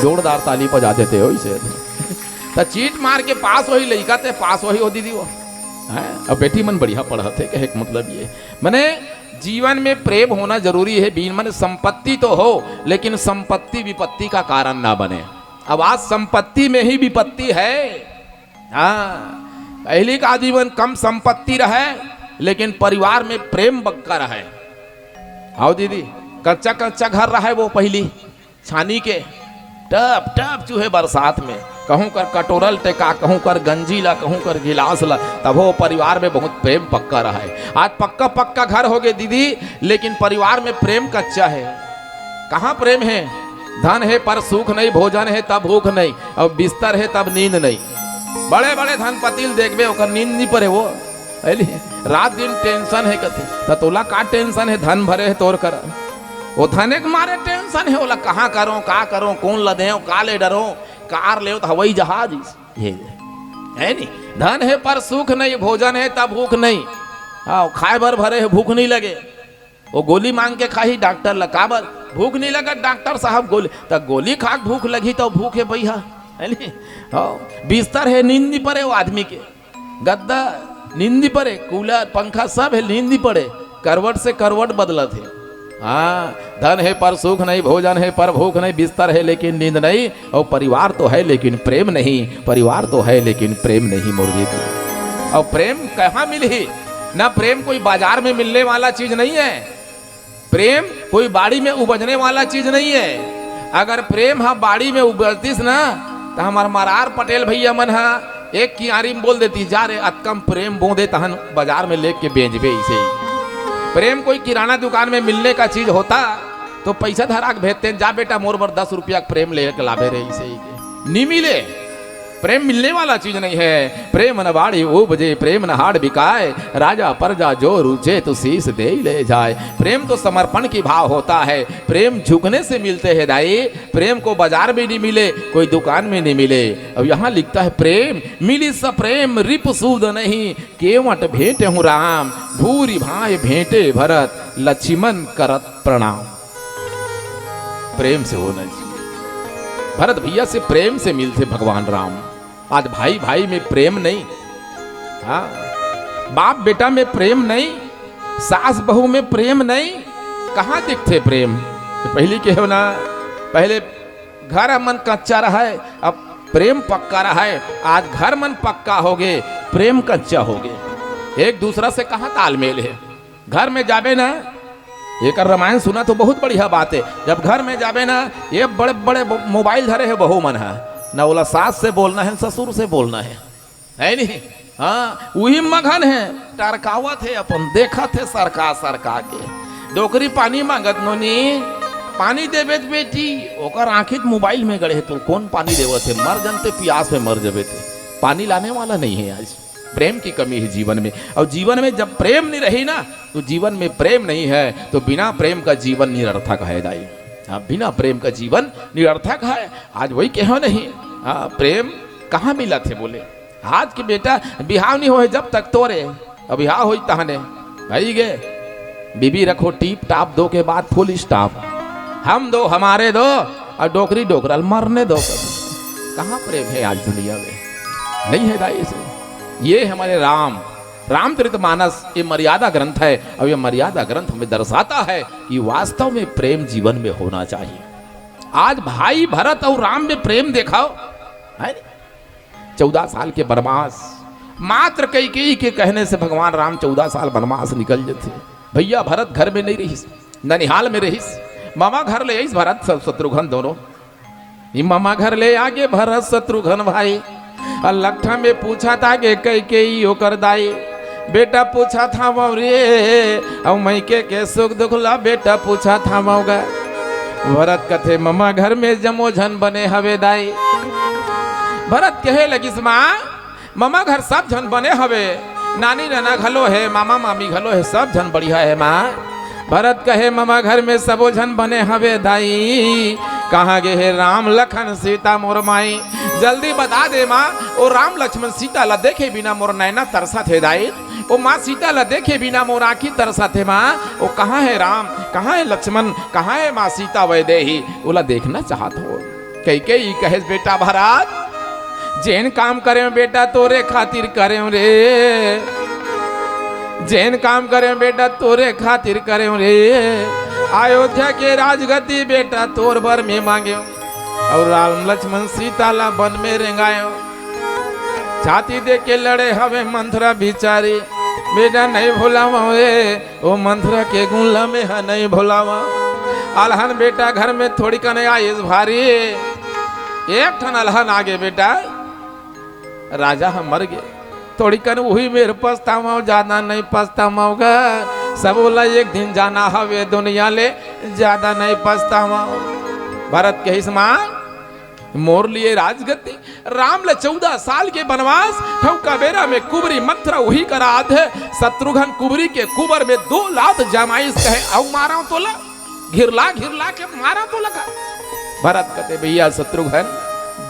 जोरदार ताली बजा देते हो इसे। तो चीट मार के पास वही लइका ते पास वही हो दीदी वो। हैं? अब बेटी मन बढ़िया पढ़त हे, कहे के मतलब ये, मने जीवन में प्रेम होना जरूरी है। बीन मने संपत्ति तो हो, लेकिन संपत्ति विपत्ति का कारण ना बने। अब आज संपत्ति में ही विपत्ति है। हाँ, पहली का जीवन कम संपत्ति रहे, लेकिन परिवार में प्रेम पक्का रहे। आओ दीदी, कच्चा कच्चा घर रहे वो पहली छानी के, टप टप चूहे बरसात में, कहूँ कर कटोरल टेका, कहूँ कर गंजी ला, कहूँ कर गिलास ला, तब वो परिवार में बहुत प्रेम पक्का रहे। आज पक्का पक्का घर हो गए दीदी, लेकिन परिवार में प्रेम कच्चा है। कहाँ प्रेम है? धन है पर सुख नहीं, भोजन है तब भूख नहीं, और बिस्तर है तब नींद नहीं। बड़े बड़े धनपति ल देखबे, ओकर नींद नहीं पड़े वो। अली, रात दिन टेंशन है कथे, त तोला का टेंशन है? धन भरे है तोर करा, वो धने के मारे टेंशन है। ओला कहाँ करो, का करो, कौन ल देव, का ले डरो, कार लेव त हवाई जहाज इस। ये है नहीं, धन है पर सुख नहीं, भोजन है तब भूख नहीं। हाँ, खाए बर भरे है, भूख नहीं लगे। वो गोली मांग के खाही डॉक्टर ला, काबर? भूख नहीं लगत डॉक्टर साहब, गोली। त गोली खा के भूख लगी तो भूख है भैया, है नी? हाँ, बिस्तर है, नींद नहीं पड़े वो आदमी के, गद्दा नींद नहीं पड़े, कूलर पंखा सब है, नींद नहीं पड़े, करवट से करवट बदलत है। हाँ, धन है पर सुख नहीं, भोजन है पर भूख नहीं, बिस्तर है लेकिन नींद नहीं, और परिवार तो है लेकिन प्रेम नहीं, परिवार तो है लेकिन प्रेम नहीं, मुर्गी की। और प्रेम कहाँ मिलही? ना, प्रेम कोई बाजार में मिलने वाला चीज नहीं है। प्रेम कोई बाड़ी में उपजने वाला चीज नहीं है। अगर प्रेम ह बाड़ी में उपजतिस ना, त हमर मरार पटेल भैया मन ह एक कियारी में बोल देती, "जा रे, अतकम प्रेम बोंदे तहन बाजार में लेके बेचबे।" इसे ही प्रेम कोई किराना दुकान में मिलने का चीज होता तो पैसा धरा के भेजते, "जा बेटा, मोर बर दस रुपया के प्रेम लेके लाबे रे।" इसे ही के नी मिले। प्रेम मिलने वाला चीज नहीं है। प्रेम न बाड़ी उपजे, प्रेम न हाड़ बिकाए, राजा प्रजा जो रुचे तो शीश दे ले जाए। प्रेम तो समर्पण की भाव होता है। प्रेम झुकने से मिलते हैं दाई। प्रेम को बाजार में नहीं मिले, कोई दुकान में नहीं मिले। अब यहाँ लिखता है, "प्रेम मिली सप्रेम रिपु सूद नहीं, केवट भेंटे हूँ राम, भूरि भांय भेंटे भरत, लछिमन करत प्रणाम।" प्रेम से होना चाहिए। भरत भैया से प्रेम से मिलते भगवान राम। आज भाई भाई में प्रेम नहीं, हाँ, बाप बेटा में प्रेम नहीं, सास बहू में प्रेम नहीं, कहाँ दिखते प्रेम? तो पहली के हो ना, पहले घर मन कच्चा रहे, अब प्रेम पक्का रहे। आज घर मन पक्का हो गए, प्रेम कच्चा हो गए। एक दूसरा से कहाँ तालमेल है? घर में जाबे ना, एकर रामायण सुना तो बहुत बढ़िया बात है। जब घर में जाबे ना, ये बड़े बड़े मोबाइल धरे है बहू मन है ना, ओला सास से बोलना है, ससुर से बोलना है, है नहीं? हाँ, उही मगन है, टरकावत है, अपन देखत है सरका सरका के। डोकरी पानी मांगत, "नोनी, पानी देबे त बेटी।" ओकर आंखी त मोबाइल में गड़े है, तो कौन पानी देवत है? मर जनते पियास में मर जबे ते। पानी लाने वाला नहीं है आज। प्रेम की कमी है जीवन में, और जीवन में जब प्रेम नहीं रही ना, तो जीवन में प्रेम नहीं है, तो बिना प्रेम का जीवन निरर्थक है दाई। हाँ, बिना प्रेम का जीवन निरर्थक है। आज वही कहो नहीं, हाँ, प्रेम कहाँ मिलत है बोले? आज के बेटा बिहाव नहीं होए जब तक तोरे, अब बिहाव होई तहने भाई गे, बीबी रखो टीप टाप, दो के बाद फुल स्टॉप, हम दो हमारे दो, और डोकरी डोकरल मरने दो। कभी कहाँ प्रेम है आज दुनिया में? नहीं है दाई से। ये हमारे राम, रामचरित मानस, ये मर्यादा ग्रंथ है, और ये मर्यादा ग्रंथ हमें दर्शाता है कि वास्तव में प्रेम जीवन में होना चाहिए। आज भाई भरत और राम में प्रेम देखाओ, है नी? चौदह साल के वनवास, मात्र कैकेयी के कहने से भगवान राम चौदह साल वनवास निकल जथे। भैया भरत घर में नहीं रहिस, ननिहाल में रहिस, मामा घर ले आइस भरत स-, शत्रुघ्न दोनों। ई मामा घर ले आगे भरत शत्रुघ्न भाई, और लकठा में पूछा था के कैकेयी ओकर दाई, बेटा पूछत हवंव रे, अउ मइके के सुख दुख ला बेटा पूछत हवंव गा। भरत कथे, ममा घर में जम्मो झन बने हवे दाई। भरत कहे लगिस, माँ, ममा घर सब झन बने हवे, नानी नाना घलो हे, मामा मामी घलो हे, सब झन बढ़िया हे माँ। भरत कहे, ममा घर में सबो झन बने हवे दाई, कहाँ गे हे राम लखन सीता मोर माई? जल्दी बता दे माँ, ओ राम लक्ष्मण सीता ला देखे बिना मोर नैना तरसत हे दाई। ओ माँ सीता ला देखे बिना मोर आँखी तरसत हे माँ। ओ कहाँ हे राम, कहाँ हे लक्ष्मण, कहाँ हे माँ सीता वैदेही? ओला देखना चाहत हंव। कैकेयी कहेस, बेटा भरत, जेन काम करेंव बेटा तोरे खातिर करेंव रे, जेन काम करेंव बेटा तोरे खातिर करेंव रे। अयोध्या के राजगद्दी बेटा तोर बर में मांगेंव, अउ राम लक्ष्मण सीता ला वन में रेंगाएंव। छाती दे के लड़े हवे मंथरा बिचारी, बेटा नहीं भुलावंव रे, ओ मंथरा के गुन ला में ह नहीं भुलावंव। अलहन बेटा घर में थोड़ी कने आइस भारी, एक ठन अलहन आगे बेटा, राजा ह मर गे। थोड़ी कन उही मेर पछतावंव, ज्यादा नहीं पछतावंव गा। सबो ला एक दिन जाना हवे दुनिया ले, ज्यादा नहीं पछतावंव। भरत कहिस, माँ, मोर लिए राजगद्दी, राम ला चौदह साल के बनवास, ठौका बेरा में कुबरी मंथरा उही करा आथे, शत्रुघ्न कुबरी के कुबर में दो लात जमाइस, कहे, अउ मारंव तोला, घिरला घिरला के मारंव तोला का? भरत कथे, भैया शत्रुघ्न,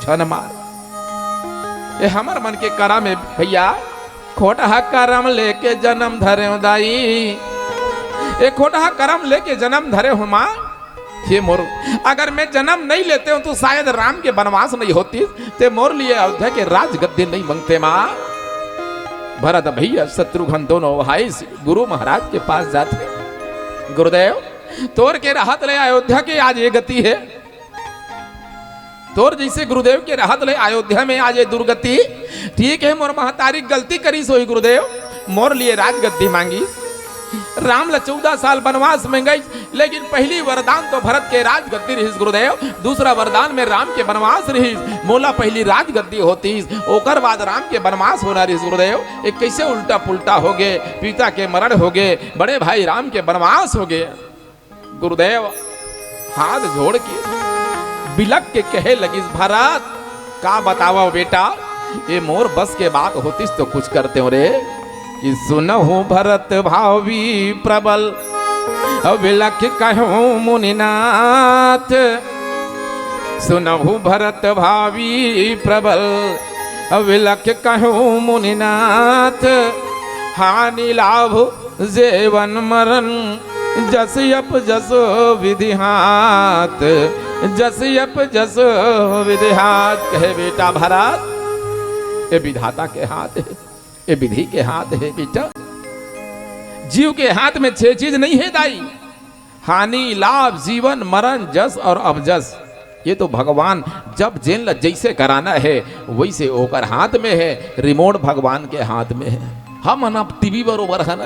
झन मार। ए हमर मन के करा में भैया, खोटहा करम लेके जनम धरेंव दाई, ए खोटहा करम लेके जनम धरेंव माँ। हे मोर, अगर मैं जनम नहीं लेतेंव तो शायद राम के बनवास नहीं होतिस, ते मोर लिए अयोध्या के राजगद्दी नहीं मंगते माँ। भरत भैया शत्रुघ्न दोनों भाई से गुरु महाराज के पास जाथे, गुरुदेव, तोर के रहत ले अयोध्या के आज ये गति हे, तोर जइसे गुरुदेव के रहत ले अयोध्या में आज ये दुर्गति। ठीक हे, मोर महतारी गलती करिस होही गुरुदेव, मोर लिए राजगद्दी मांगिस। राम ला चौदह साल बनवास में गइस, लेकिन पहली वरदान तो भरत के राजगद्दी रहिस गुरुदेव, दूसरा वरदान में राम के बनवास रहिस। मोला पहली राजगद्दी होतिस, ओकर बाद राम के बनवास होना रहिस गुरुदेव। ये कैसे उल्टा पुल्टा हो गे, पिता के मरण हो गे, बड़े भाई राम के बनवास हो गे। गुरुदेव हाथ जोड़ के बिलख के कहे लगिस, भरत, का बतावंव बेटा, ये मोर बस के बात होतिस तो कुछ करतेंव रे। कि सुनहु भरत भावी प्रबल, बिलख कहु मुनिनाथ। सुनहु भरत भावी प्रबल, बिलख कहु मुनिनाथ। हानि लाभ जेवन मरण, जस अप जस विधि हाथ, जस अप जस विधि हाथ। कहे बेटा भरत, ये विधाता के हाथ हे, ये विधि के हाथ हे बेटा। जीव के हाथ में छह चीज नहीं हे दाई, हानि, लाभ, जीवन, मरण, जस और अपजस। ये तो भगवान जब जेन ल जइसे कराना हे, वइसे ओकर हाथ में हे, remote भगवान के हाथ में हे। हमन अब टीवी बरोबर हन,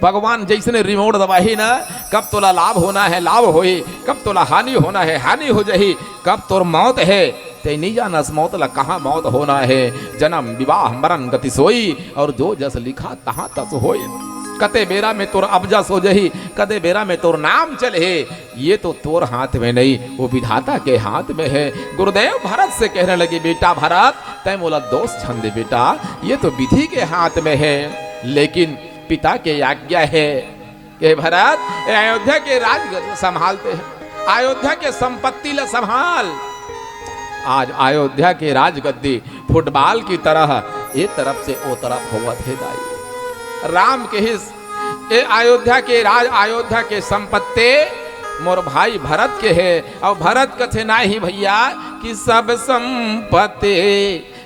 भगवान जइसने remote दबाही ना, कब तोला लाभ होना हे, लाभ होही, कब तोला हानि होना हे, हानि हो जाही, कब तोर मौत हे, ते नहीं जानस मौत ला कहाँ मौत होना हे। जन्म विवाह मरण गति सोई, और जो जस लिखा तहाँ तस होई। कते बेरा में तोर अपजस हो जाही, कते बेरा में तोर नाम चलही, ये तो तोर हाथ में नहीं, वो विधाता के हाथ में हे। गुरुदेव भरत से कहने लगे, बेटा भरत, तैं मोला दोष झन दे बेटा, ये तो विधि के हाथ में हे। लेकिन पिता के आज्ञा हे, हे भरत, ये अयोध्या के राज संभालते हैं, अयोध्या के संपत्ति ला संभाल। आज अयोध्या के राजगद्दी football की तरह ए तरफ से ओ तरफ होवत हे दाई। राम कहिस, ए अयोध्या के राज, अयोध्या के संपत्ति मोर भाई भरत के हे। अउ भरत कथे, नाही भैया, कि सब संपत्ति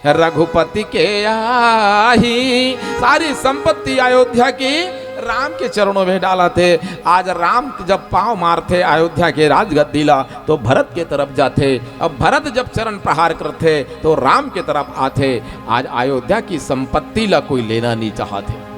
रघुपति के आही। सारी संपत्ति अयोध्या की राम के चरणों में डालत हे। आज राम जब पाँव मारथे अयोध्या के राजगद्दी ला, तो भरत के तरफ जाथे। अब भरत जब चरण प्रहार करथे, तो राम के तरफ आथे। आज अयोध्या की संपत्ति ला कोई लेना नहीं चाहत हे।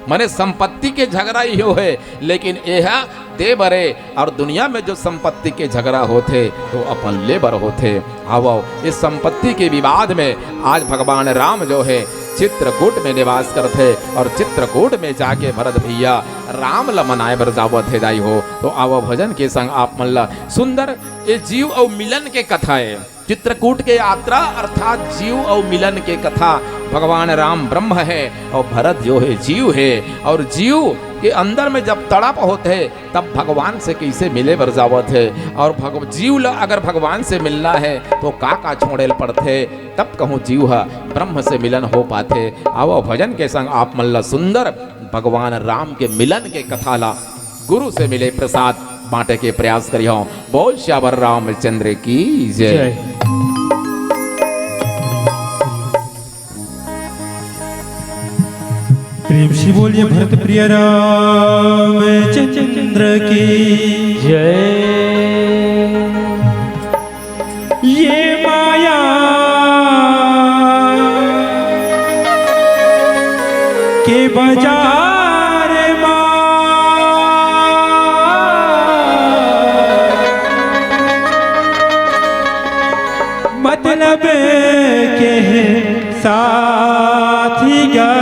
मने संपत्ति के झगड़ा ही हो हे, लेकिन एहा दे बरे, और दुनिया में जो संपत्ति के झगड़ा होथे, तो अपन ले बर होथे। आवो, इस संपत्ति के विवाद में आज भगवान राम जो हे, चित्रकूट में निवास करथे और चित्रकूट में जाके भरत भैया राम ल मनाए बर जावत हे दाई हो। तो आवा भजन के संग आप मन ल सुंदर ये जीव अउ मिलन के कथा हे। चित्रकूट के यात्रा अर्थात जीव अउ मिलन के कथा। भगवान राम ब्रह्म हे और भरत जो हे जीव हे और जीव के अंदर में जब तड़प होत हे तब भगवान से कइसे मिले बर जावत हे और भग-, जीव ल अगर भगवान से मिलना हे तो का का छोड़े ल पड़थे, तब कहूँ जीव ह ब्रह्म से मिलन हो पाथे। आवा भजन के संग आप मन ल सुंदर भगवान राम के मिलन के कथा ला गुरु से मिले प्रसाद बांटे के प्रयास करिहौं। बोल सियावर रामचंद्र की जय। जय। प्रेम से बोलिए भरत प्रिय रामचंद्र की जय। ये माया के बाजार मा मतलब के साथी गा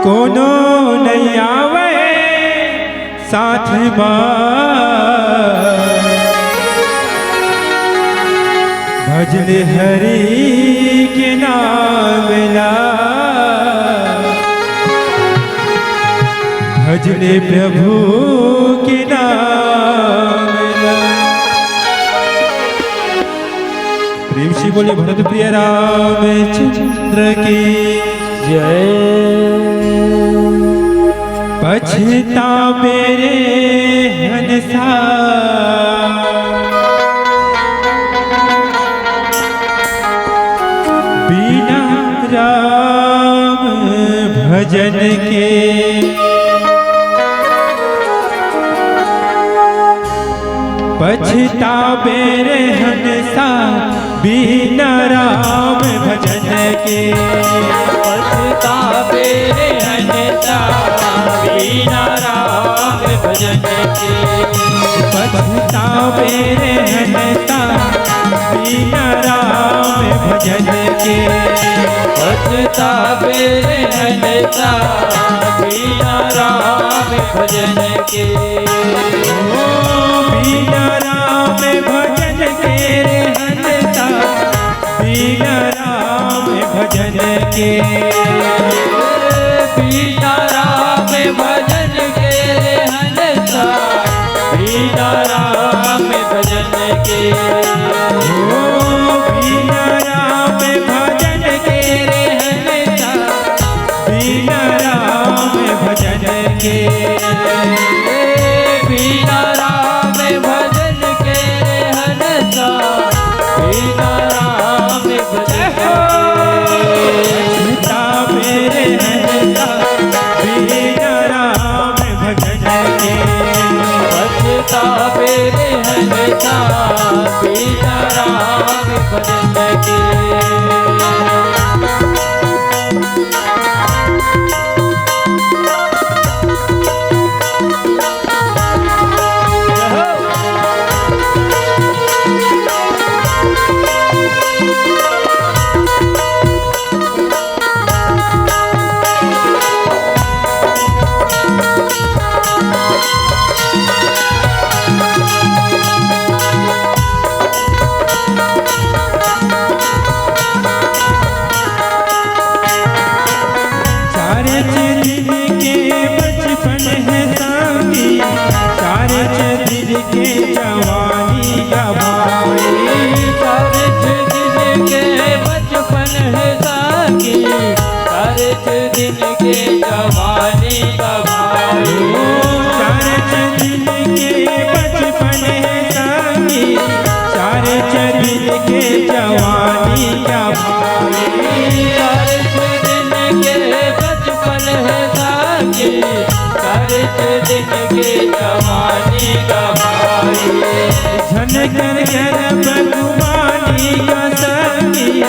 कोनो नइ आवे साथ मा। भजले हरि के नाम ला, भजले प्रभु के नाम ला। प्रेम से बोले भरत प्रिय रामचंद्र की जय। पछतावे रे हंसा बिना राम भजन के। पछतावे रे हंसा बिना राम भजन के। पछतावे रे हंसा बिना राम भजन के। पछतावे रे हंसा बिना राम भजन के। पछतावे रे हंसा बिना राम भजन के। ओ बिना राम भजन के रे हंसा, बिना राम भजन के। बिना राम भजन के रे हंसा, बिना राम भजन के। ओ बिना राम भजन के रे हंसा, बिना राम भजन के। बिना राम भजन के रे हंसा, बिना राम भजन के। पछतावे रे हंसा बिना राम भजन के। पछतावे रे हंसा बिना राम भजन के। चार छह दिन के बचपन है साथी, चार छह दिन के जवानी का भाई। चार छह दिन के बचपन है साथी, चार छह दिन के जवानी का भाई। ओ, चार छह दिन के बचपन है साथी, चार छह दिन के जवानी का भाई। चार छह दिन के बचपन है साथी, चार छह दिन के जवानी का भाई। झनकर कर बदुमानी का साथी,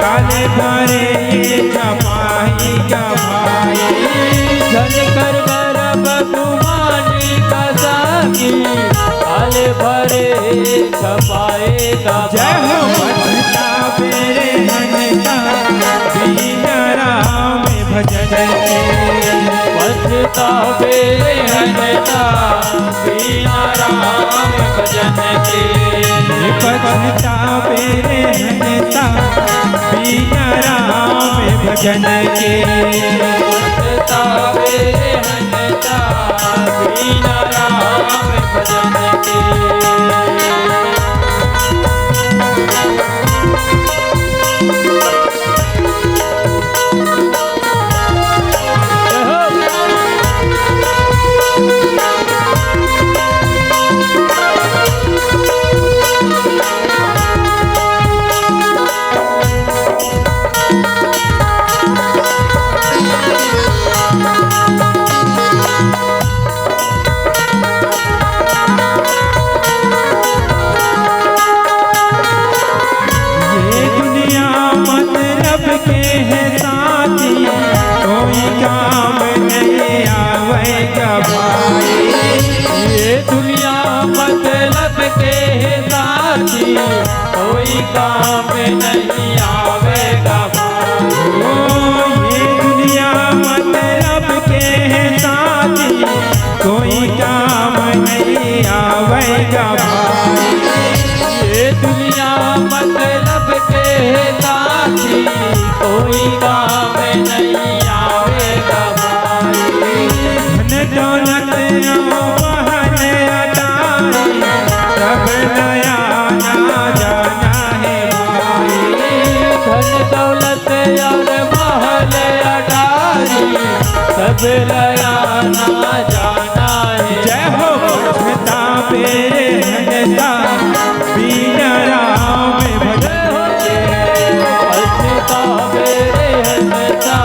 काले भरे ये जवानी का भाई। झनकर कर कदुमानी का साथी, आले भरे छपाए का जय हो। पछतावे रे हंता, बिना राम भजन के। पछतावे रे हंता, बिना राम भजन के। पछतावे रे हंता, बिना राम भजन के। पछतावे रे हंता, बिना राम भजन के। ये दुनिया मतलब के है साथी, कोई काम नहीं आवेगा भाई। ये दुनिया मतलब के है साथी, कोई काम नहीं आवेगा भाई। ओ, ये दुनिया मतलब के है साथी, कोई काम नहीं आवेगा भाई। ये दुनिया मतलब के साथी, कोई काम नहीं आवेगा भाई। धन दौलत और महल अटारी, सब लयाना जाना है भाई। धन दौलत और महल अटारी, सब लयाना जाना है। जय हो। पछतावे रे हंता, बिना राम भजन के। पछतावे रे हंता,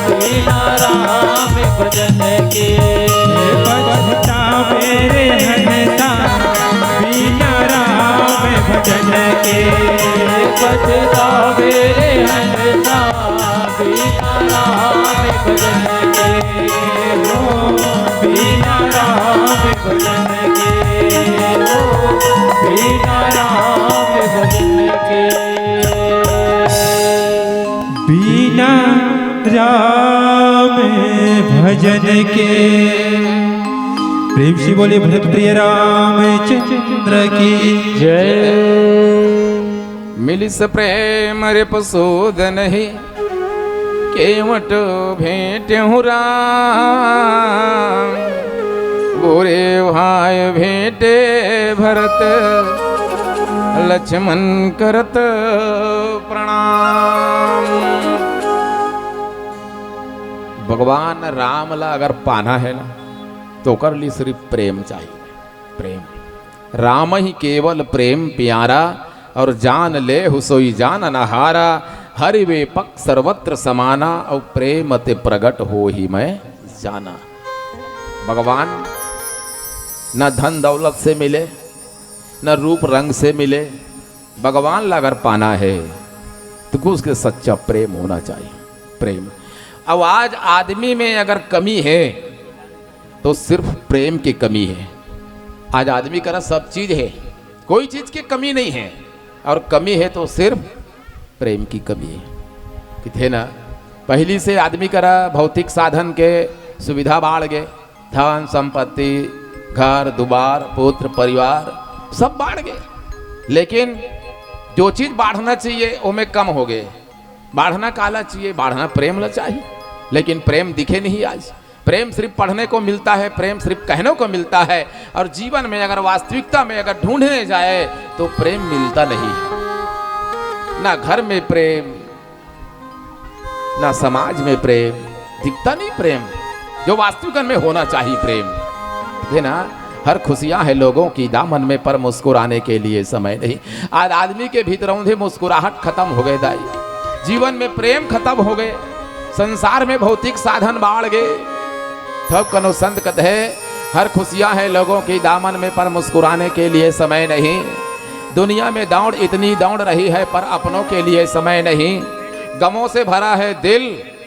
बिना राम भजन के। पछतावे रे हंता, बिना राम भजन के। पछतावे रे हंता, बिना राम भजन के। हो, बिना राम भजन के। हो, बिना राम भजन के। बिना राम भजन के। प्रेम से बोले भरत प्रिय रामचंद्र की जय। मिलिस प्रेम रिपुसूद नहीं, केवट भेंटेहु राम। गोरे भाई भेंटे भरत, लक्ष्मण करत प्रणाम। भगवान राम ला अगर पाना है ना, तो ओकर लिए सिर्फ प्रेम चाहिए। प्रेम। रामहि केवल प्रेम प्यारा, और जान लेहु सोई जानन हारा। हरि विपक्ष सर्वत्र समाना, और प्रेम ते प्रगट होहि मैं जाना। भगवान न धन दौलत से मिले, न रूप रंग से मिले, भगवान ला अगर पाना है तो उसके सच्चा प्रेम होना चाहिए। प्रेम। अब आज आदमी में अगर कमी है तो सिर्फ प्रेम की कमी है। आज आदमी करा सब चीज है, कोई चीज की कमी नहीं है, और कमी है तो सिर्फ प्रेम की कमी है। किथे ना, पहली से आदमी करा भौतिक साधन के सुविधा बाढ़ गए, धन संपत्ति, घर दुआर, पुत्र परिवार, सब बाढ़ गए, लेकिन जो चीज बाढ़ना चाहिए वो में कम हो गए। बाढ़ना काला चाहिए, बाढ़ना प्रेम ला चाहिए, लेकिन प्रेम दिखे नहीं आज। प्रेम सिर्फ पढ़ने को मिलता है, प्रेम सिर्फ कहने को मिलता है, और जीवन में अगर वास्तविकता में अगर ढूंढने जाए तो प्रेम मिलता नहीं है। ना घर में प्रेम, ना समाज में प्रेम, दिखता नहीं प्रेम, जो वास्तविकता में होना चाहिए प्रेम, है ना? हर खुशियां है लोगों की दामन में, पर मुस्कुराने के लिए समय नहीं। आज आदमी के भीतर औंधे मुस्कुराहट खत्म हो गए दाई। जीवन में प्रेम खत्म हो गए, संसार में भौतिक साधन बाढ़ गए। तब कनो संत कथे, हर खुशियां है लोगों की दामन में, पर मुस्कुराने के लिए समय नहीं। दुनिया में दौड़ इतनी दौड़ रही है, पर अपनों के लिए समय नहीं। गमों से भरा है दिल,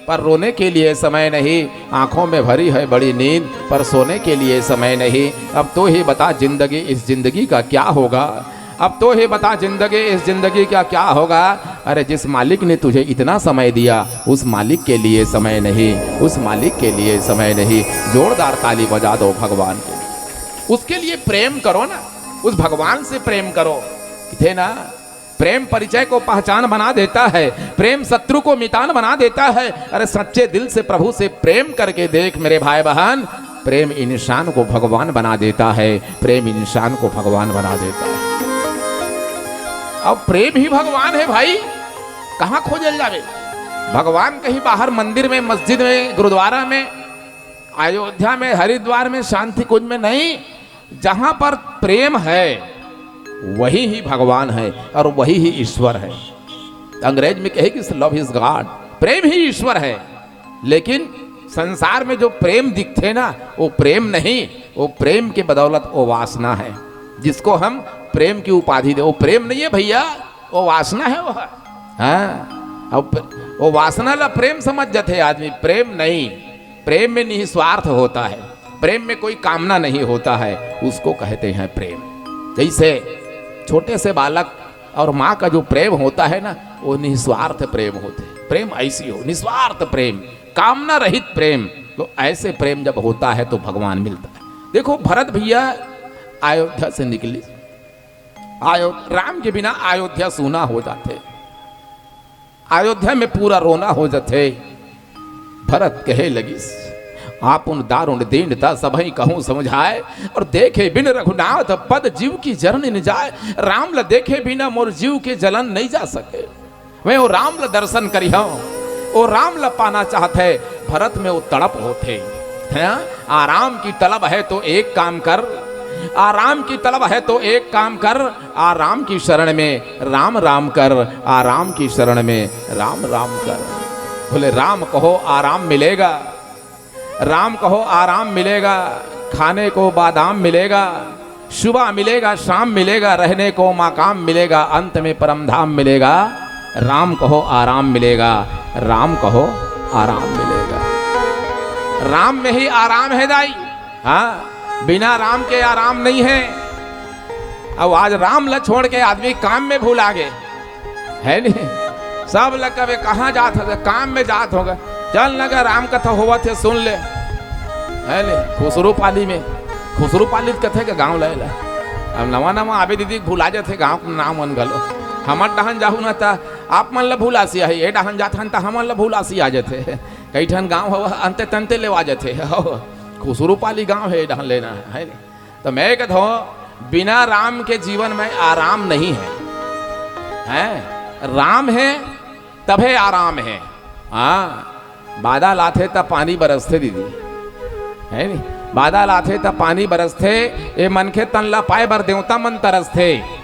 पर रोने के लिए समय नहीं। आंखों में भरी है बड़ी नींद, पर सोने के लिए समय नहीं। अब तो ही बता जिंदगी, इस जिंदगी का क्या होगा? अब तो ही बता जिंदगी, इस जिंदगी का क्या होगा? अरे, जिस मालिक ने तुझे इतना समय दिया, उस मालिक के लिए समय नहीं, उस मालिक के लिए समय नहीं। जोरदार ताली बजा दो भगवान के लिए, उसके लिए प्रेम करो ना, उस भगवान से प्रेम करो। थे ना, प्रेम परिचय को पहचान बना देता है, प्रेम शत्रु को मितान बना देता है। अरे, सच्चे दिल से प्रभु से प्रेम करके देख मेरे भाई बहन, प्रेम इंसान को भगवान बना देता है, प्रेम इंसान को भगवान बना देता है। अब प्रेम ही भगवान है भाई, कहाँ खोजल जावे? भगवान कहीं बाहर मंदिर में, मस्जिद में, गुरुद्वारा में, अयोध्या में, हरिद्वार में, शांति कुंज में नहीं। जहां पर प्रेम है, वही ही भगवान है और वही ही ईश्वर है। अंग्रेज में कहे कि love is God, प्रेम ही ईश्वर है। लेकिन संसार में जो प्रेम दिखते ना, वो प्रेम नहीं, वो प्रेम के बदौलत वो वासना है, जिसको हम प्रेम की उपाधि दे। वो प्रेम नहीं है भैया, वो वासना है वो। हाँ, अब वो वासना ला प्रेम समझ जाते आदमी। प्रेम नहीं, प्रेम में निस्वार्थ होता है, प्रेम में कोई कामना नहीं होता है, उसको कहते हैं प्रेम। जैसे छोटे से बालक और माँ का जो प्रेम होता है ना, वो निस्वार्थ प्रेम होते हैं। प्रेम ऐसी हो, निस्वार्थ प्रेम, कामना रहित प्रेम। तो ऐसे प्रेम जब होता है तो भगवान मिलता है। देखो, भरत भैया अयोध्या से निकले, आयो राम के बिना अयोध्या सूना हो जाते, अयोध्या में पूरा रोना हो जाते। भरत कहे लगिस, "आपुन दारुण दीनता सबहि कहूँ समझाए, और देखे बिन रघुनाथ पद जीव की जरनी न जाए।" राम ला देखे बिना मोर जीव के जलन नहीं जा सके। मैं वो राम ला दर्शन करिहौं, वो राम ला पाना चाहत है। भरत में वो तड़प होते हैं। आराम की तलब है तो एक काम कर, आराम की तलब है तो एक काम कर, आराम की शरण में राम राम कर, आराम की शरण में राम राम कर। बोले, "राम कहो आराम मिलेगा, राम कहो आराम मिलेगा, खाने को बादाम मिलेगा, सुबह मिलेगा, शाम मिलेगा, रहने को मकाम मिलेगा, अंत में परम धाम मिलेगा। राम कहो आराम मिलेगा, राम कहो आराम मिलेगा।" राम में ही आराम है दाई। हाँ, बिना राम के आराम नहीं है। अब आज राम ला छोड़ के आदमी काम में भुला गे, है नी? सब ला कबे कहाँ जात हवे, काम में जात होगा। चल न गा, राम कथा होवत हे, सुन ले, है नी? खुसरू पाली में, खुसरू पाली कथे के गाँव लाए ला। अब नवा नवा आबे दीदी भुला जाथे गाँव के नाम मन घलो। हमर डहन जाहू न त आप मन ला भुलासी आही, ए डहन जात हन त हमन ला भुलासी आ जाथे। कई ठन गाँव हवा अंते तंते लेवा जाथे। हो, खुसरू पाली गाँव है, ए डहन लेना है, है नी? तो मैं कहत हूँ, बिना राम के जीवन में आराम नहीं है, हैं? राम है तभे आराम है। हाँ, बादल आथे त पानी बरसथे दीदी, है नी? बादल आथे त पानी बरसथे, ए मनखे तन ला पाए बर देवता मन तरसथे।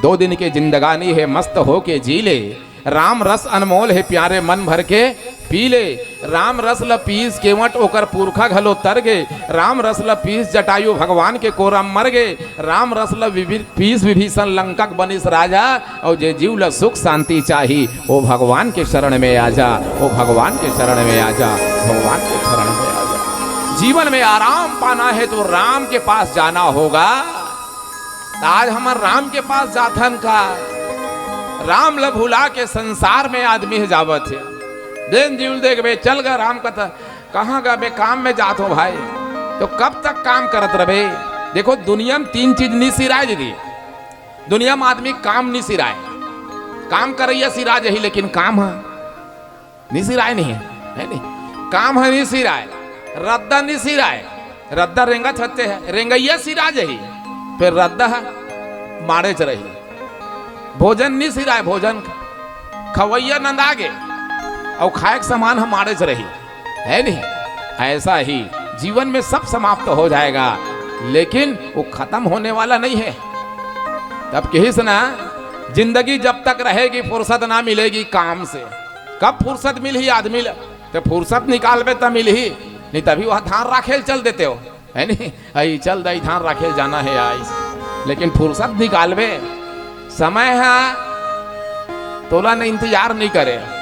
दो दिन के जिंदगानी है, मस्त हो के जी ले, राम रस अनमोल है प्यारे, मन भर के पी ले। राम रस ल पीस केवट ओकर पुरखा घलो तर गे। राम रस ल पीस जटायु भगवान के कोरा म मर गे। राम रस ल विभि-, पीस विभीषण लंका के बनिस राजा। और जे जीव ल सुख शांति चाही, वो भगवान के शरण में आ जा, वो भगवान के शरण में आ जा, भगवान के शरण में आ जा। जीवन में आराम पाना है तो राम के पास जाना होगा। त आज हमन राम के पास जाथन का? राम ल भुला के संसार में आदमी ह जावत हे। दिन जीव ल देखबे, चल गा राम कथा, कहाँ गा बे? काम में जात हो भाई। तो कब तक काम करत रहे? देखो, दुनिया में तीन चीज नी सिराय दीदी। दुनिया में आदमी काम नी सिराय, काम करैया सिरा जही, लेकिन काम ह नी सिराय नहीं है, है नी? काम ह नी सिराय, रद्दा नी सिराय, रद्दा रेंगत हत्ते है, रेंगैया सिरा जही, फिर रद्दा ह माड़ेच रही। भोजन नी सिराय, भोजन खवैया नंदा गे, अउ खाए के सामान ह माड़ेच रही, है नहीं? ऐसा ही जीवन में सब समाप्त हो जाएगा, लेकिन वो खत्म होने वाला नहीं है। तब कहिस ना, जिंदगी जब तक रहेगी फुर्सत ना मिलेगी काम से। कब फुर्सत मिलही आदमी ल? त फुर्सत निकालबे त मिलही, नहीं तभी वह धान राखे ल चल देते हो, है नहीं? अई चल दाई, धान राखे ल जाना है आइस, लेकिन फुर्सत निकालबे, समय ह तोला न इंतजार नहीं करे।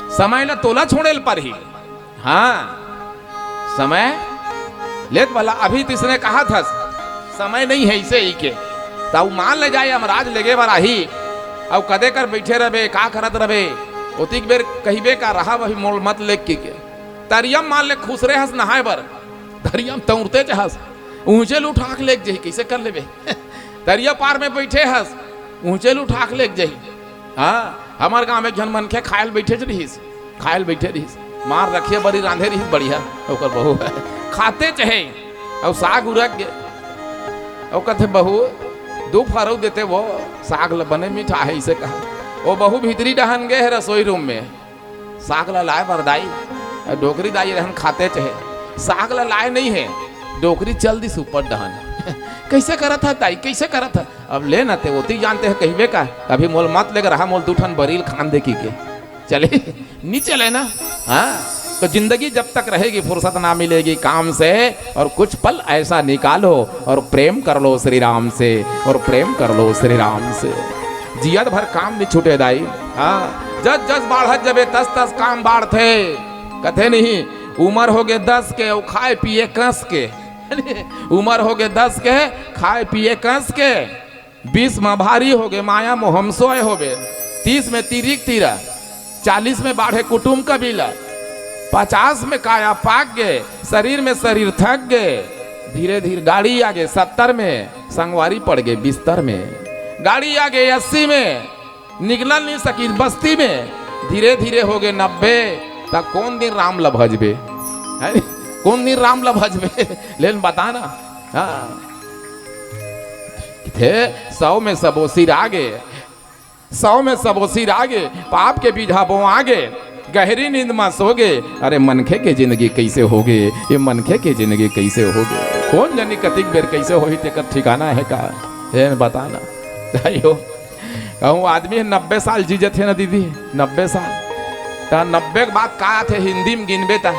समय ल तोला छोड़े ल परही। हाँ, समय लेत भला, अभी तिसने कहा थस, समय नहीं है इसे ही के। त उ मान ले जाए, यमराज लेगे बर आही। अउ कदे कर बइठे रबे, का करत रबे, ओतिक बेर कहिबे का, रहा वही मोल मत लेग की के। तरियम मान ले खुसरे हस नहाए बर, तरियम तौरते च हस, ऊंचे ल उठाक लेग जही, कइसे कर लेबे? तरिया पार में बइठे हस, ऊंचे ल उठाक लेग जही। हाँ, हमर गांव में एक झन मनखे खायल बइठेच रिहिस, खायल बइठे रिहिस, मार रखिया बरी रांधे रिहिस बढ़िया, ओकर बहू ह खाते च हे, अउ साग उरक गे, अउ कथे, "बहू, दू फरऊ देते वो, साग ल बने मीठा हे," इसे कहा। ओ बहू भीतरी डहन गे हे रसोई रूम में, साग ल लाए बर दाई, डोकरी दाई रहन खाते च हे, साग ल लाए नहीं हे, डोकरी चल दिस ऊपर डहन। "कइसे करत ह दाई, कइसे करत ह?" "अब ले न ते ओती जानते ह, कहिबे का, अभी मोल मत लेग रहा, मोल दू ठन बरील खान दे की के।" चले, नहीं चले ना। हाँ, तो जिंदगी जब तक रहेगी, फुर्सत ना मिलेगी काम से, और कुछ पल ऐसा निकालो और प्रेम कर लो श्री राम से, और प्रेम कर लो श्री राम से। जियत भर काम नहीं छूटे दाई। हाँ, जस जस बाढ़त जबे तस तस काम बाढ़थे। कथे नहीं, उमर होगे दस के, अउ खाए पिए कस के। उमर होगे दस के, खाए पिए कस के। बीस में भारी होगे, माया मोह म सोए होबे। तीस में तिरिक तिरा, चालीस में बाढ़े कुटुम कबीला, पचास में काया पाक गे, शरीर में शरीर थक गे। धीरे धीरे गाड़ी आगे, सत्तर में संगवारी पड़ गे बिस्तर में। गाड़ी आगे अस्सी में, निकलल नहीं सकी बस्ती में। धीरे धीरे होगे नब्बे, त कोन दिन राम ल भजबे? हैं? कोन दिन राम ल भजबे? ले न बता ना। हाँ। थे, सौ में सबो सिरागे, सौ में सबो सिरागे, पाप के बीजा बोआगे, गहरी नींद म सोगे। अरे मनखे के जिंदगी कइसे होगे? ये मनखे के जिंदगी कइसे होगे? कोन जनी कतिक बेर कइसे होही, तेकर ठिकाना हे का? हे न बता ना। भाई हो, कहूँ आदमी ह नब्बे साल जी जथे ना दीदी, नब्बे साल, त नब्बे के बाद का आथे हिंदी म गिनबे त?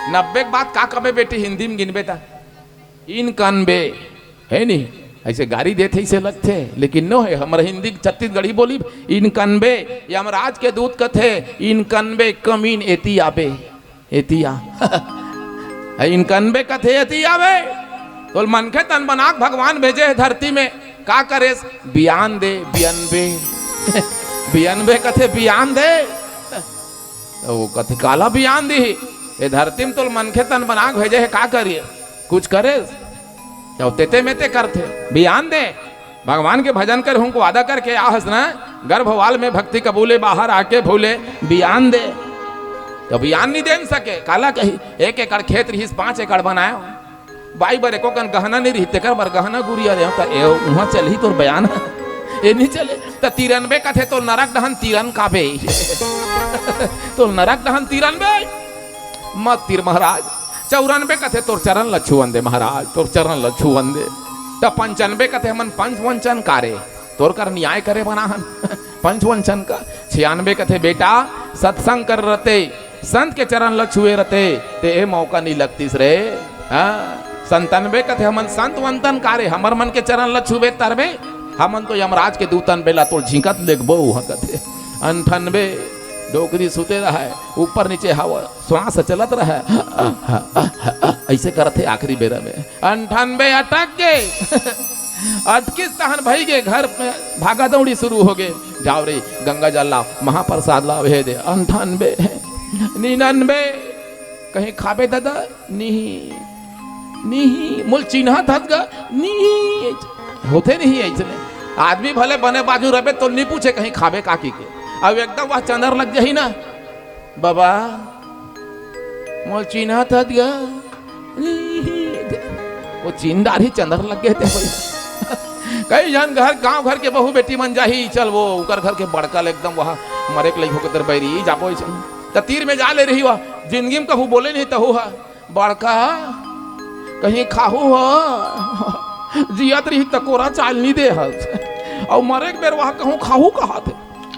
नब्बे के बाद का कबे बेटी हिंदी म गिनबे त? इनकनबे, हे नहीं? ऐसे गारी देथे, इसे लगथे, लेकिन नो हे, हमर हिंदी छत्तीसगढ़ी बोली, इनकनबे, यमराज के दूत कथे, इनकनबे, कमीन एती आबे, एती आ। इनकनबे कथे, एती आबे। तोल मनखे तन बनाक भगवान भेजे हे धरती में, का करेस? बियान दे, बियनबे। बियनबे कथे, बियान दे। वो कथे, काला बियान दिही? ए धरती में तोल मनखे तन बनाक भेजे हे, का करिए? कुछ करेस? तो तेते में ते करथे, बियान दे। भगवान के भजन कर, हमको वादा करके आ हस ना, गर्भवाल में भक्ति कबूले, बाहर आके भूले, बियान दे। तो बियान नहीं दे सके, काला कही, एक एकड़ खेत रहिस, पाँच एकड़ बनायो, बाई बर एको कन गहना नहीं रही, तेकर बर गहना गुरिया दे, त ए, उहाँ चलही तोर बयान, ए नहीं चले। त तिरनबे कथे, तोर नरक डहन तिरन काबे। तोर नरक डहन तिरनबे, मत तिर महाराज। चौरानबे कथे, तोर चरण ल छुअन दे महाराज, तोर चरण ल छुअन दे। त पंचानबे कथे, हमन पंच वंचन कारे, तोर कर न्याय करे बना हन। पंच वंचन का। छियानबे कथे, बेटा, सत्संग कर रते, संत के चरण ल छुए रते, ते ए मौका नहीं लगतीस रे। हाँ, संतानबे कथे, हमन संत वंतन कारे, हमर मन के चरण ल छुबे तरबे, हमन तो यमराज के दूतन बेला तोर झिंकत लेगबो, उहाँ कथे। अंठानबे, डोकरी सुते रहय, ऊपर नीचे हवा, श्वास चलत रहय, ऐसे करथे आखिरी बेरा में। अंठानबे अटक गे। अटकिस तहन भई गे, घर में भागा दौड़ी शुरू हो गे। जाओ रे, गंगा जल लाओ, महाप्रसाद लाओ, हे दे। अंठानबे, निन्यानबे, कहीं खाबे दादा? नहीं, नहीं, मोल चिन्हत हस गा? नहीं, होथे नहीं अइसने। आदमी भले बने बाजू रबे तो नहीं पूछे कहीं खाबे का की के। अब एकदम वह चंदर लग जाही ना, बाबा, मोर चिन्हत हस गा? वो चिन्ह डारही चंदर लग गए थे भाई। कई झन घर, गांव घर के बहू बेटी मन जाही, चल वो उकर घर के बड़का ले एकदम वहाँ मरे के लइक होके तेर बैरी जाबो ऐसे। त तीर में जा ले रही वह, जिंदगी में कभू बोले नहीं तहू हा। बड़का, कहीं खाहू हो? जियत रही तकोरा चाल नहीं दे हस। अउ मरे के बेर वह कहूँ खाहू कहा थे।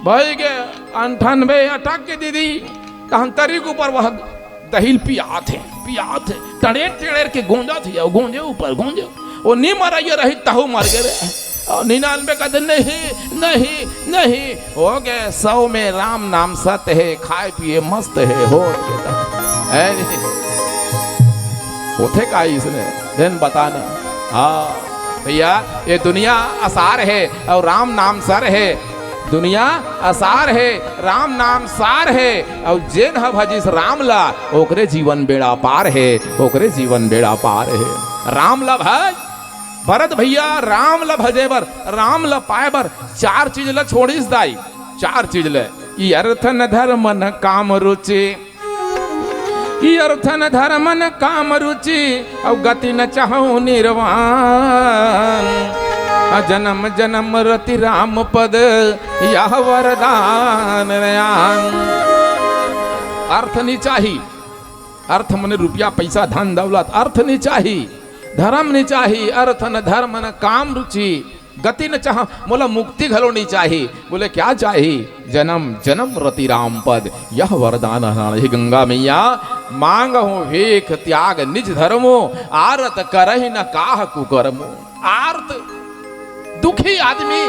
भई गे अंठानबे अटक के दीदी, तहन तरी के ऊपर वह दहिल पियात हे, पियात हे, टड़ेर टड़ेर के गूंजत हे, अउ गूंजे ऊपर गूंजे। ओ नी मरइया रही, तहू मर गे रे। अउ निन्यानवे कहथे, "नहीं, नहीं, नहीं, हो गे, सौ में राम नाम सत हे, खाए पिए मस्त हे, हो गे।" है नहीं? होथे का इसने? देन बताना। हाँ, भैया, ये दुनिया असार हे अउ राम नाम सर हे। दुनिया असार हे, राम नाम सार हे, अउ जेन ह भजिस राम ला, ओकरे जीवन बेड़ा पार हे, ओकरे जीवन बेड़ा पार हे। राम ला भज, भरत भैया, राम ला भजे बर, राम ला पाए बर चार चीज ला छोड़िस दाई, चार चीज ला। ई अर्थ न धर्म न काम रुचि, ई अर्थ न धर्म न काम रुचि, अउ गति न चाहौ निर्वाण। आ जन्म जन्म रति राम पद, यह वरदान नयान। अर्थ नी चाही, अर्थ मने रुपया, पैसा, धन, दौलत, अर्थ नी चाही, धर्म नी चाही, अर्थ न धर्म न काम रुचि, गति न चाह, मोला मुक्ति घलो नी चाही। बोले, "क्या चाही?" "जन्म जन्म रति राम पद, यह वरदान हरण।" हे गंगा मैया, मांगहूं भीख त्याग निज धर्मो, आरत करहि न काह कुकर्मो। आर्त, दुखी आदमी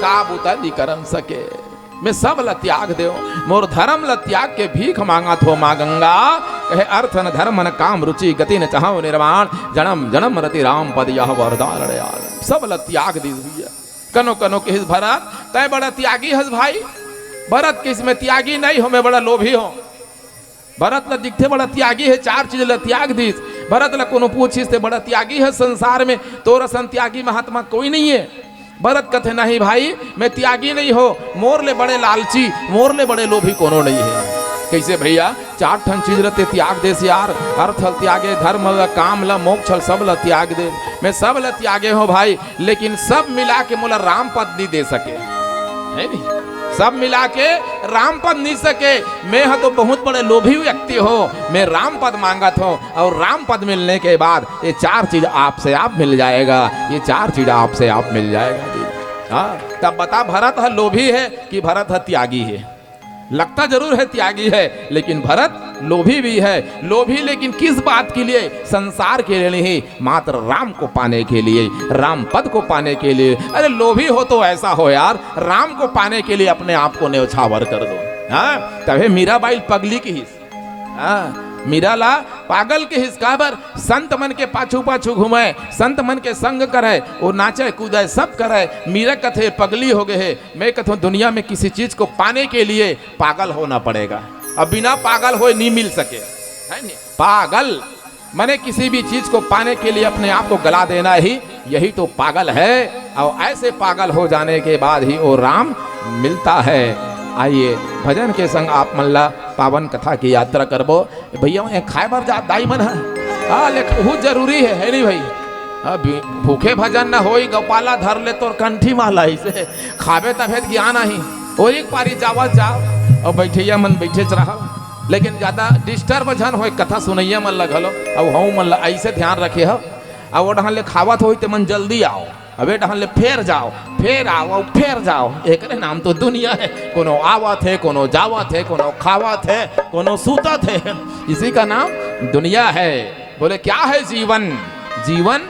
का बुता नी करन सके। मैं सब ला त्याग देव, मोर धर्म ला त्याग के भीख मांगत हो माँ गंगा। कहे, "अर्थ न धर्म न काम रुचि, गति न चाहौ निर्वाण, जन्म जन्म रति राम पद, यह वरदान दयाल।" सब ला त्याग दीस भैया। कनो कनो कहिस, "भरत, तैं बड़ा त्यागी हस भाई।" भरत कहिस, "मैं त्यागी नहीं हो, मैं बड़ा लोभी हो।" भरत ला दिखथे बड़ा त्यागी हे, चार चीज ला त्याग दीस। भरत ला कोनो पूछिस, "ते बड़ा त्यागी हे संसार में, तोर असन त्यागी महात्मा कोई नहीं हे।" भरत कथे, "नहीं भाई, मैं त्यागी नहीं हो, मोर ले बड़े लालची, मोर ले बड़े लोभी कोनो नहीं हे।" कइसे भैया? चार ठन चीज ला ते त्याग देस यार, अर्थ ल त्यागे, धर्म ला, काम ला, मोक्ष ल, सब ला त्याग दे। मैं सब ला त्यागे हो भाई, लेकिन सब मिला के मोला राम पद नहीं दे सके, है नहीं? सब मिला के राम पद नहीं सके। मैं ह तो बहुत बड़े लोभी व्यक्ति हो, मैं राम पद मांगत हो, और राम पद मिलने के बाद ये चार चीज आपसे आप मिल जाएगा, ये चार चीज आपसे आप मिल जाएगा जी। हाँ, तब बता, भरत ह लोभी है कि भरत ह त्यागी है? लगता जरूर है त्यागी है, लेकिन भरत लोभी भी है। लोभी लेकिन किस बात के लिए? संसार के लिए नहीं, मात्र राम को पाने के लिए, राम पद को पाने के लिए। अरे लोभी हो तो ऐसा हो यार, राम को पाने के लिए अपने आप को न्यौछावर कर दो। हाँ, तभे मीराबाई पगली कहिस। हाँ, मीरा ला पागल कहिस। काबर? संत मन के पाछू पाछू घूमे, संत मन के संग करे, वो नाचे कूदे, सब करे। मीरा कथे पगली हो गए है। मैं कथों दुनिया में किसी चीज को पाने के लिए पागल होना पड़ेगा, अब बिना पागल होए नहीं मिल सके, है नहीं? पागल माने किसी भी चीज को पाने के लिए अपने आप को गला देना ही, यही तो पागल है। और ऐसे पागल हो जाने के बाद ही वो राम मिलता है। आइए, भजन के संग आप मन ला पावन कथा की यात्रा करबो। भैया, ये खाए बर जात दाई मन है, हाँ, लेकिन बहुत जरूरी है, है नहीं भाई? हाँ, भी-, भूखे भजन न होई, गोपाला धर ले तोर कंठी माला, इसे खाबे तभे त ज्ञान आही। और एक पारी जावत जाओ और बैठैया मन बैठेच रहो, लेकिन ज्यादा disturb झन होए कथा सुनैया मन ला घलो। अब हऊ मन ला ऐसे ध्यान रखे हो, अब वो डहन ले खावत होई ते मन जल्दी आओ, अब ए डहन ले फेर जाओ, फेर आओ और फेर जाओ। एकरे नाम तो दुनिया है, कोनो आवत है, कोनो जावत है, कोनो खावत है, कोनो सूतत है, इसी का नाम दुनिया है। बोले, क्या है जीवन? जीवन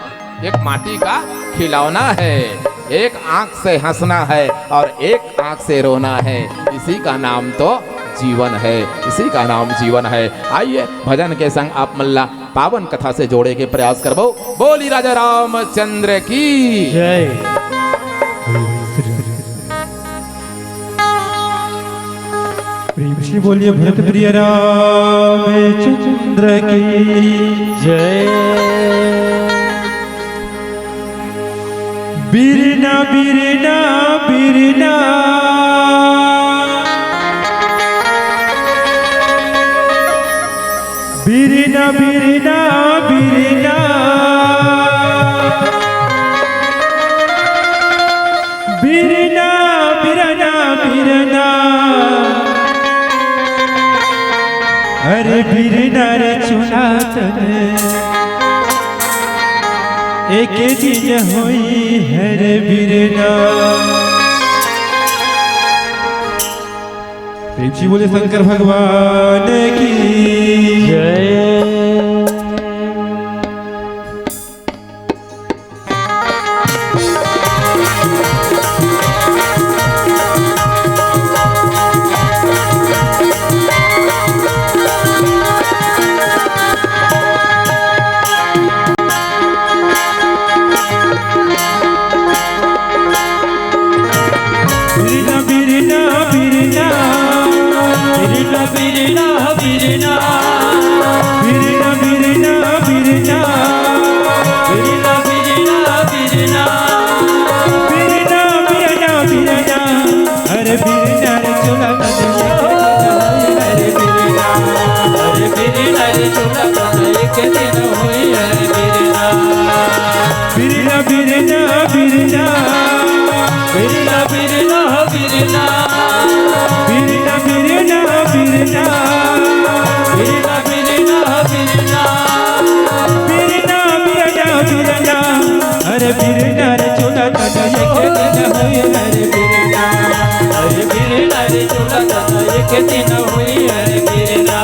एक माटी का खिलौना है, एक आंख से हंसना है और एक आंख से रोना है, इसी का नाम तो जीवन है, इसी का नाम जीवन है। आइए, भजन के संग आप मन ला पावन कथा से जोड़े के प्रयास करबो। बोली राजा रामचंद्र की जय। प्रेम से बोलिए भरत प्रिय रामचंद्र की जय। बिरना, बिरना, बिरना। बिरना, बिरना, बिरना। बिरना, बिरना, बिरना। अरे बिरना रे चुना तने। एक दिन होई हर बिरना। प्रेम से बोले शंकर भगवान की जय। दिन होई हर बिरना।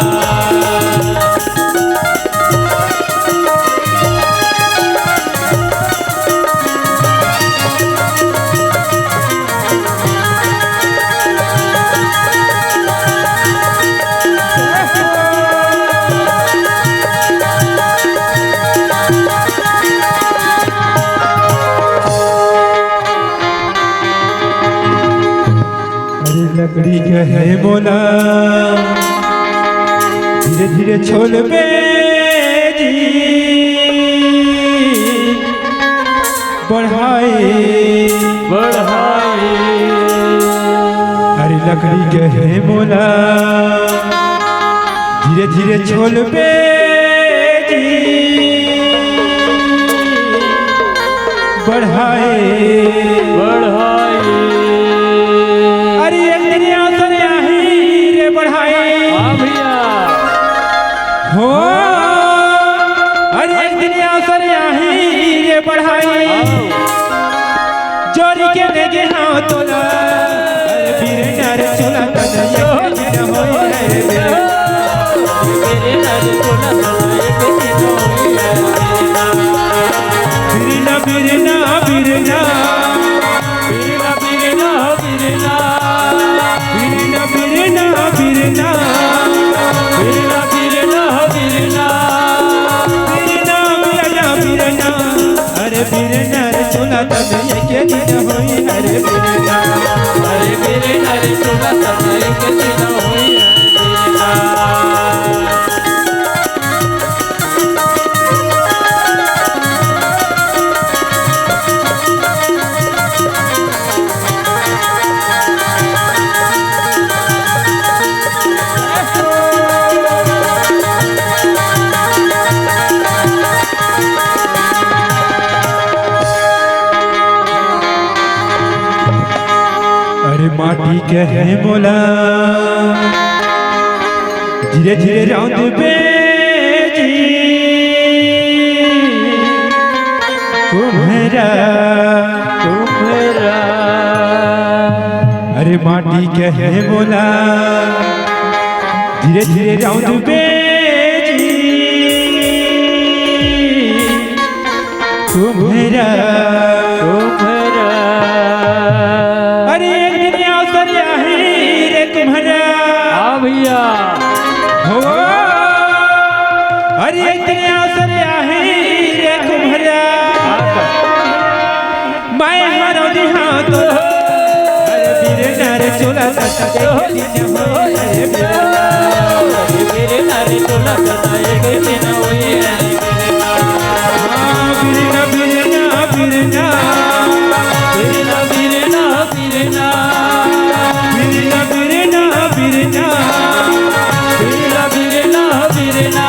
अरे लकड़ी कहे मोला, धीरे धीरे छोलबे जी, बढ़ाई, बढ़ाई। अरे लकड़ी कहे मोला, धीरे धीरे छोलबे जी, बढ़ाई, बढ़ाई। अरे एक दिन अवसर आही रे बढ़ाई। हाँ भैया। हो, अरे एक दिन अवसर आही रे बढ़ाई। हाँ। जोरी के लेगे हाँ तोला, अरे बिरना रे चोला तन एक दिन होई रे बिरना। बिरना रे चोला तन एक दिन होई रे बिरना। बिरना, बिरना, बिरना। बिरना, बिरना, बिरना। बिरना, बिरना, बिरना। बिरना, बिरना, बिरना। बिरना, बिरना, बिरना। अरे बिरना रे चोला तन एक दिन होई, अरे बिरना। अरे बिरना रे चोला तन एक दिन होई, अरे बिरना। अरे माटी कहे मोला, धीरे धीरे रांधबे जी, कुम्हरा, कुम्हरा। अरे माटी कहे मोला, धीरे धीरे रांधबे जी, कुम्हरा, कुम्हरा। अरे एक दिन अवसर आही रे कुम्हरा। हाँ भैया। हो, अरे एक दिन अवसर आही रे कुम्हरा। मैं हरौदी हाँ तो, अरे बिरना रे चोला तन एक दिन होई, अरे बिरना। अरे बिरना रे चोला तन एक दिन होई, अरे बिरना। हाँ, बिरना, बिरना, बिरना। बिरना, बिरना, बिरना। बिरना, बिरना, बिरना। बिरना, बिरना, बिरना।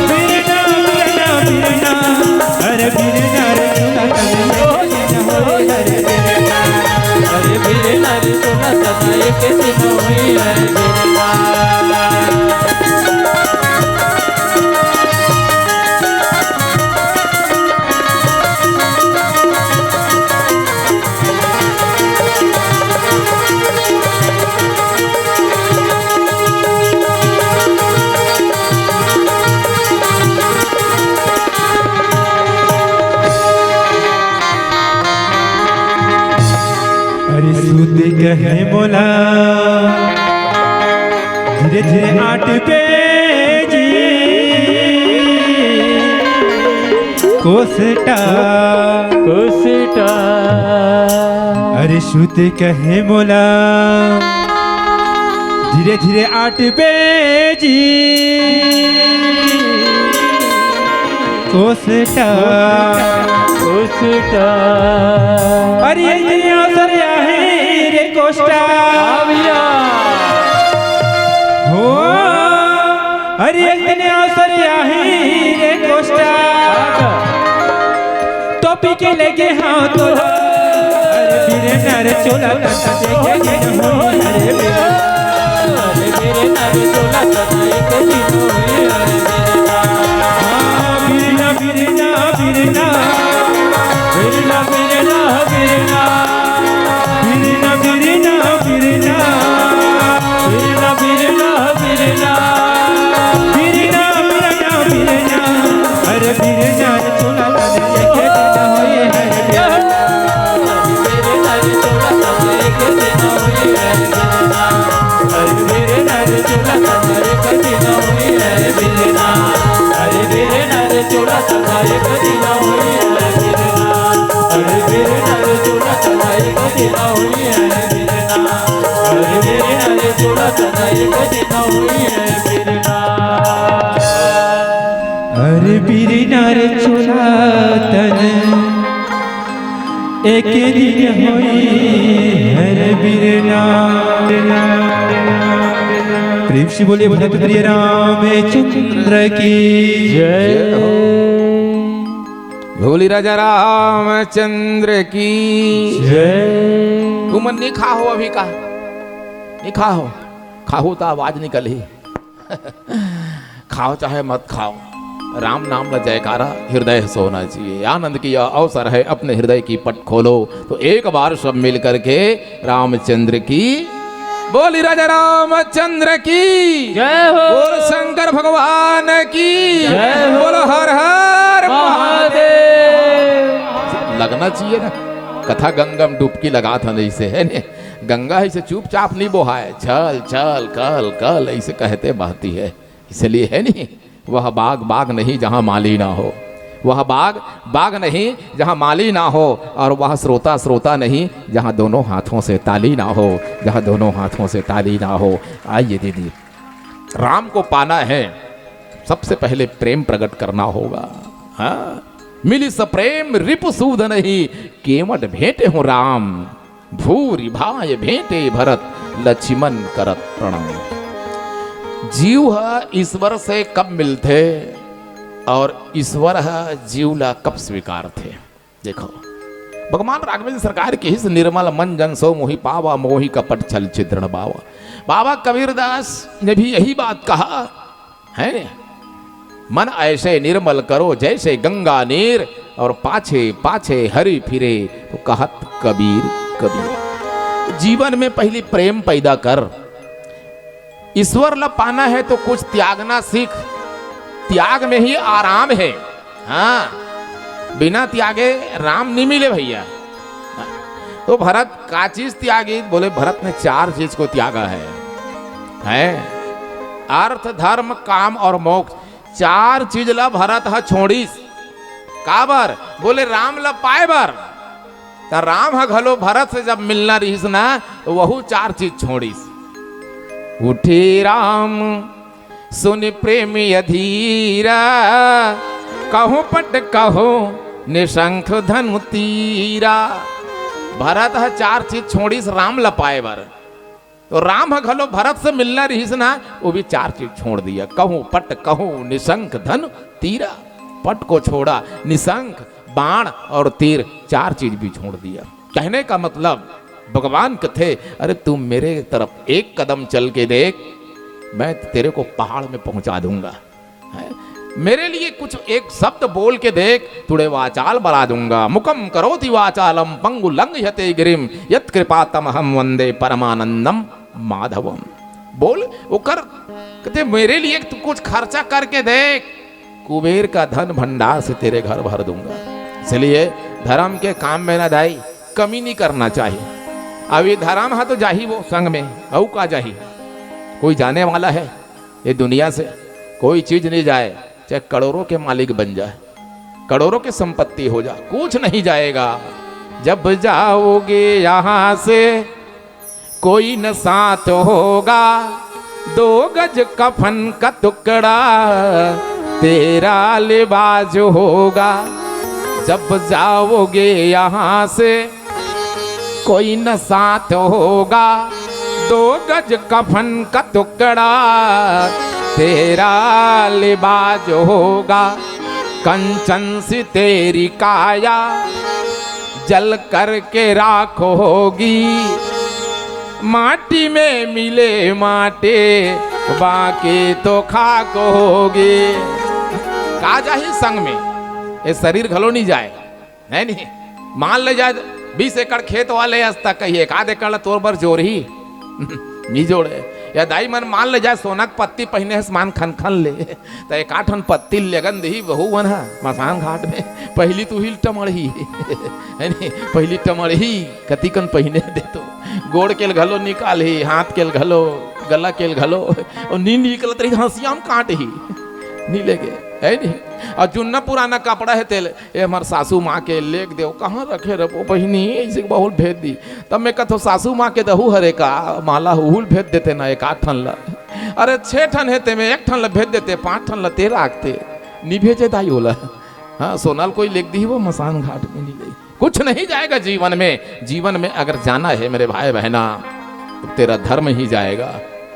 बिरना, बिरना, बिरना। अरे बिरना रे चोला तन एक दिन होई, अरे बिरना। अरे बिरना रे चोला तन एक दिन होई, अरे बिरना। अरे सूत कहे मोला, धीरे धीरे आठ बजे कोसटा, कोसटा। अरे सूत कहे मोला, धीरे धीरे आठ बजे कोसटा, कोसटा। अरे एक दिन अवसर आही रे कोसटा। हाँ भैया। हो, अरे एक दिन अवसर आही रे कोसटा। टोपी के लेगे हाँ तो, अरे बिरना रे चोला तन एक दिन होई, अरे बिरना। अरे बिरना रे चोला तन एक दिन होई, अरे बिरना। हाँ, बिरना, बिरना, बिरना। बिरना, बिरना, बिरना। बिरना, बिरना, बिरना। होई है बिरना, अरे बिरना रे छोला तन एक दिन होई है बिरना। अरे बिरना रे छोला तन एक दिन होई है बिरना। प्रेम से बोलिए भरत प्रिय रामचंद्र की जय हो। बोली राजा रामचंद्र की जय। तुमन नहीं खा हो अभी का? नहीं खा हो? खाहू त आवाज निकलही। खाओ चाहे मत खाओ, राम नाम ला जयकारा हृदय से होना चाहिए। आनंद की यह अवसर है, अपने हृदय की पट खोलो। तो एक बार सब मिल करके रामचंद्र की, बोली राजा रामचंद्र की जय हो। बोल शंकर भगवान की जय हो। बोल हर हर महादेव। लगना चाहिए ना, कथा गंगा में डुबकी लगा था जैसे, है ने? गंगा ऐसे चुपचाप नहीं बोहाय, चल चल, कल कल, ऐसे कहते बहती है। इसलिए, है नहीं, वह बाग बाग नहीं जहाँ माली ना हो, वह बाग बाग नहीं जहाँ माली ना हो, और वह श्रोता श्रोता नहीं जहाँ दोनों हाथों से ताली ना हो, जहाँ दोनों हाथों से ताली ना हो। आइए दीदी, राम को पाना है, सबसे पहले प्रेम प्रकट करना होगा। हाँ, मिली सप्रेम रिपु सूद नहीं, केवट भेंटे हो राम। भूरि भाय भेंटे भरत, लछिमन करत प्रणाम। जीव ह ईश्वर से कब मिलथे और ईश्वर ह जीव ला कब स्वीकारथे? देखो, भगवान राघवेंद्र सरकार किहिस, "निर्मल मन जन सो मोहि पावा, मोहि कपट छल छिद्र न भावा।" बाबा कबीरदास ने भी यही बात कहा, है ने? "मन ऐसे निर्मल करो जैसे गंगा नीर, और पाछे पाछे हरि फिरे, तो कहत कबीर कबीर।" जीवन में पहली प्रेम पैदा कर। ईश्वर ला पाना है तो कुछ त्यागना सीख। त्याग में ही आराम है। हाँ, बिना त्यागे राम नहीं मिले भैया। तो भरत का चीज त्यागी? बोले, भरत ने चार चीज को त्यागा है, है? अर्थ, धर्म, काम और मोक्ष। चार चीज ला भरत ह छोड़िस। काबर? बोले, राम ला पाए बर। त राम ह घलो भरत से जब मिलना रहिस ना, तो वहू चार चीज छोड़िस। उठे राम सुनि प्रेम अधीरा, कहूं पट कहूं निशंक धनु तीरा। भरत ह चार चीज छोड़िस राम ल पाए बर। तो राम ह घलो भरत से मिलना रिहिस ना, वो भी चार चीज छोड़ दिया। कहूं पट कहूं निशंक धनु तीरा। पट को छोड़ा, निशंक, बाण और तीर, चार चीज भी छोड़ दिया। कहने का मतलब, भगवान कथे, "अरे, तू मेरे तरफ एक कदम चल के देख, मैं तेरे को पहाड़ में पहुंचा दूंगा।" है? मेरे लिए कुछ एक शब्द बोल के देख, तुड़े वाचाल बना दूंगा। मुखम करोति वाचालम पंगु लंघयते गिरिम, यत कृपा तमहम वंदे परमानंदम माधवम। बोल, ओकर कहते, "मेरे लिए तू कुछ खर्चा करके देख, कुबेर का धन भंडार से तेरे घर भर दूंगा।" इसलिए धर्म के काम में ना दाई कमी नहीं करना चाहिए। अब ये धर्म है तो जाही वो संग में, अऊ का जाही? कोई जाने वाला है ये दुनिया से? कोई चीज नहीं जाए, चाहे करोड़ों के मालिक बन जाए, करोड़ों की संपत्ति हो जाए, कुछ नहीं जाएगा। जब जाओगे यहाँ से कोई न साथ होगा, दो गज कफन का टुकड़ा तेरा लिबाज होगा। जब जाओगे यहाँ से कोई न साथ होगा, दो गज कफन का टुकड़ा तेरा लिबाज होगा। कंचन सी तेरी काया जल करके राख होगी, माटी में मिले माटे, बाकी तो खाक होगी। का जाही संग में, ये शरीर घलो नहीं जाए, है नहीं? मान ले जाए, बीस एकड़ खेत वाले अस तक कहिए, एक आध एकड़ ला तोर बर जोरही, नहीं जोड़े। या दाई मन मान ले जाए, सोना के पत्ती पहिने हस, मान खन खन ले, त एकाठन पत्ती लेगन दिही बहू मन ह मसान घाट में, पहिली तू हिल टमड़ही, है नी? पहिली टमड़ही, कतिकन पहिने दे तो, गोड़ के ल घलो निकालही, हाथ के ल घलो, गला के ल घलो, अउ नी निकलत रही, हंसिया म काटही, नी लेगे। हे नहीं? अउ जुन्ना पुराना कपड़ा हे तेला, ए हमर सासू माँ के लेग देव, कहाँ रखे रबो बहिनी, अइसे बहुत भेज दी। तब मैं कथों, सासू माँ के दहू हरे का, माला हुहुल भेज देते ना एक आध ठन ला। अरे छह ठन हे ते में एक ठन ला भेज देते, पाँच ठन ला ते राखते। नी भेजे दाई ओला। हाँ, सोना ल कोई लेग दी वो मसान घाट में नी ले। कुछ नहीं जाएगा जीवन में। जीवन में अगर जाना है मेरे भाई बहना, तो तेरा धर्म ही जाएगा,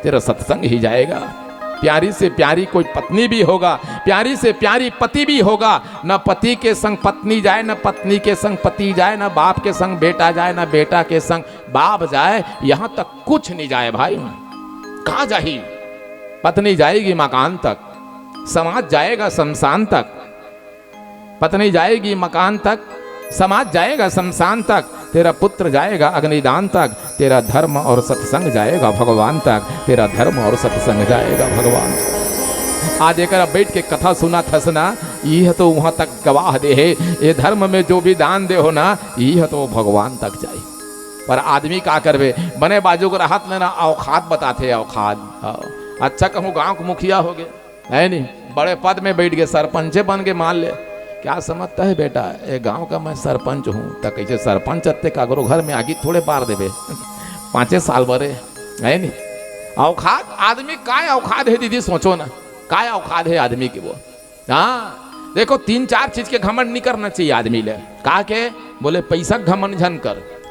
तेरा सत्संग ही जाएगा। प्यारी से प्यारी कोई पत्नी भी होगा, प्यारी से प्यारी पति भी होगा, न पति के संग पत्नी जाए, न पत्नी के संग पति जाए, न बाप के संग बेटा जाए, न बेटा के संग बाप जाए, यहाँ तक कुछ नहीं जाए भाई। कहाँ जाही? पत्नी जाएगी मकान तक, समाज जाएगा शमशान तक। पत्नी जाएगी मकान तक, समाज जाएगा शमशान तक, तेरा पुत्र जाएगा अग्निदान तक, तेरा धर्म और सत्संग जाएगा भगवान तक, तेरा धर्म और सत्संग जाएगा भगवान तक। आज एकरा बैठ के कथा सुनत हस ना, इह तो उहाँ तक गवाह दे हे। ए धर्म में जो भी दान दे हो ना, इह तो भगवान तक जाए। पर आदमी का करबे, बने बाजू के रहत ले ना, औखाद बताथे, औखाद। हाँ। अच्छा कहूँ गाँव के मुखिया हो गे, है नी, बड़े पद में बैठ गे, सरपंचे बन गे, मान ले। क्या समझता है बेटा, ये गांव का मैं सरपंच हूँ, त कैसे सरपंच अत्ते काकरो घर में आगी थोड़े बार देबे? पाँचे साल बरे, है नी? औखाद, आदमी काय औखाद है दीदी, सोचो ना, काय औखाद है आदमी की वो? हाँ, देखो, तीन चार चीज के घमंड नहीं करना चाहिए आदमी ले। का के? बोले, पैसा के घमंड झन कर,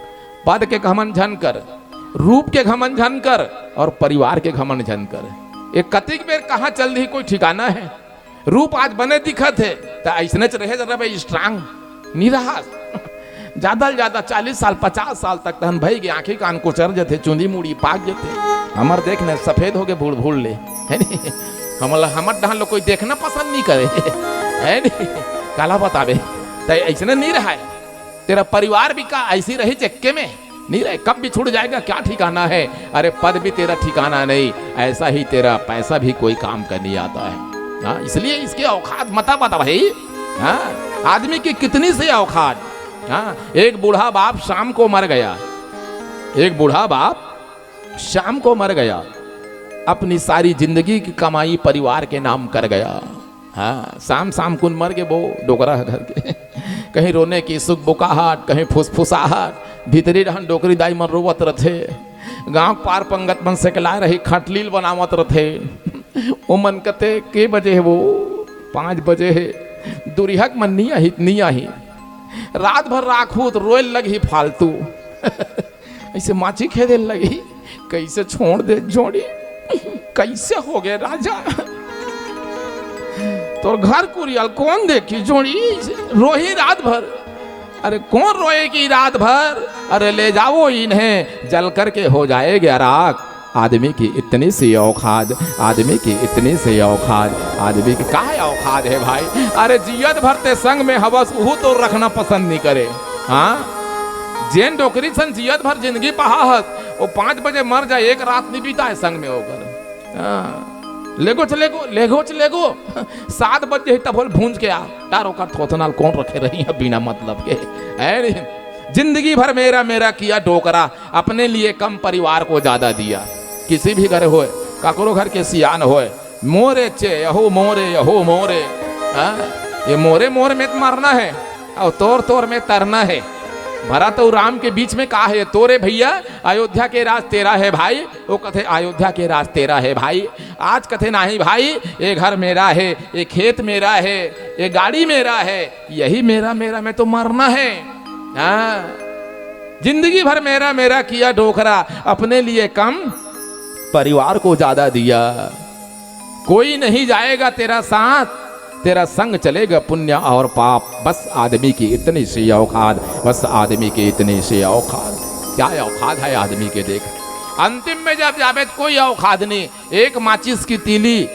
पद के घमंड झन कर, रूप के घमंड झन कर और परिवार के घमंड झन कर। ये कतिक बेर कहाँ चल दी, कोई ठिकाना है? रूप आज बने दिखत हे, त अइसनेच रहे जरा भाई, strong नी रहा। ज्यादा ले ज्यादा चालीस साल, पचास साल तक तहन भई गे, आँखी कान कोचर जथे, चुंदी मुड़ी पाक जथे। हमर देख न सफेद हो गे भूड़ भूड़ ले, है नी? हमला, हमर डहन लो कोई देखना पसंद नी करे, है नी? काला बताबे, त अइसने नी रहाय। तेरा परिवार भी का ऐसी रही चक्के में? नहीं रहे, कब बिछुड़ जाएगा क्या ठिकाना है। अरे पद भी तेरा ठिकाना नहीं, ऐसा ही तेरा पैसा भी कोई काम का नहीं आता है। हाँ, इसलिए इसके औकात मता बता भाई। हाँ, आदमी की कितनी सी औकात। हाँ, एक बूढ़ा बाप शाम को मर गया, एक बूढ़ा बाप शाम को मर गया, अपनी सारी जिंदगी की कमाई परिवार के नाम कर गया। हाँ, शाम शाम कुन मर गे वो डोकरा ह घर के। कहीं रोने की सुख बुकाहट, कहीं फुसफुसाहट, भीतरी डहन डोकरी दाई मन रोवत रथे। गांव पार पंगत मन सेकलाय रही, खटलील बनावत रथे। ओ मन कथे, "के बजे हे वो?" "पाँच बजे हे।" "दुरिहक मन नी आही, नी आही।" रात भर राखूत, रोए लगही फालतू। ऐसे माची खेदे लगी, "कैसे छोड़ दे जोड़ी, कैसे हो गए राजा? तोर घर कुरियाल कौन देखी जोड़ी?" रोही रात भर। अरे कौन रोएगी रात भर? अरे ले जाओ इन्हें, जल करके हो जाएगा राख। आदमी की इतनी सी औकात, आदमी की इतनी सी औकात, आदमी की काहे औकात है भाई? अरे जियत भर ते संग में हवस, उहू तो रखना पसंद नहीं करे। हाँ, जेन डोकरी सन जियत भर जिंदगी पहा हस, वो पाँच बजे मर जाए, एक रात नहीं बीता है संग में होकर। हाँ, लेगो च लेगो, लेगो च लेगो। सात बजे ही तब होल भूंज के आ, यार ओकर थोथनाल कौन रखे रही है बिना मतलब के, है नहीं? जिंदगी भर मेरा मेरा किया डोकरा, अपने लिए कम परिवार को ज्यादा दिया। किसी भी घर होए, काकरो घर के सियान होए, मोरे चे यहो मोरे, यहो मोरे। हाँ? ये मोरे मोर में तो मरना है और तोर तोर में तरना है। भरत और राम के बीच में का है? तोरे भैया, अयोध्या के राज तेरा है भाई। वो कथे, "अयोध्या के राज तेरा है भाई।" आज कथे, "नहीं भाई, ये घर मेरा है, ये खेत मेरा है, ये गाड़ी मेरा है, यही मेरा, मेरा में तो मरना है।" हाँ, जिंदगी भर मेरा मेरा किया डोकरा, अपने लिए कम परिवार को ज्यादा दिया। कोई नहीं जाएगा तेरा साथ, तेरा संग चलेगा पुण्य और पाप। बस आदमी की इतनी सी औकात, बस आदमी की इतनी सी औकात। क्या औकात है आदमी के, देख। अंतिम में जब जाबे तो कोई औकात नहीं, एक माचिस की तीली,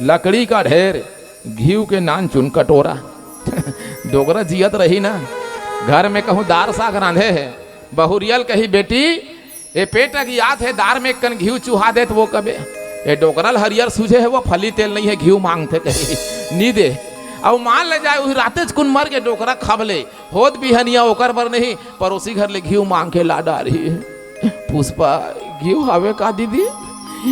लकड़ी का ढेर, घीव के नान चुन कटोरा। डोकरा जियत रही ना, घर में कहूँ दार साग रांधे है, बहुरियल कही, "बेटी, ए पेट अगियात हे, दार में कन घीव चुहा देत वो कबे।" ए डोकरा ल हरियर सूझे हे, वो फली तेल नहीं है, घीव मांगथे कही, नी दे। अउ मान ले जाए, उही रातेच कुन मर के डोकरा खब ले, होत बिहनिया ओकर बर नहीं, पड़ोसी घर ले घीव मांग के ला डारही। "पुष्पा, घीव हवे का दीदी?"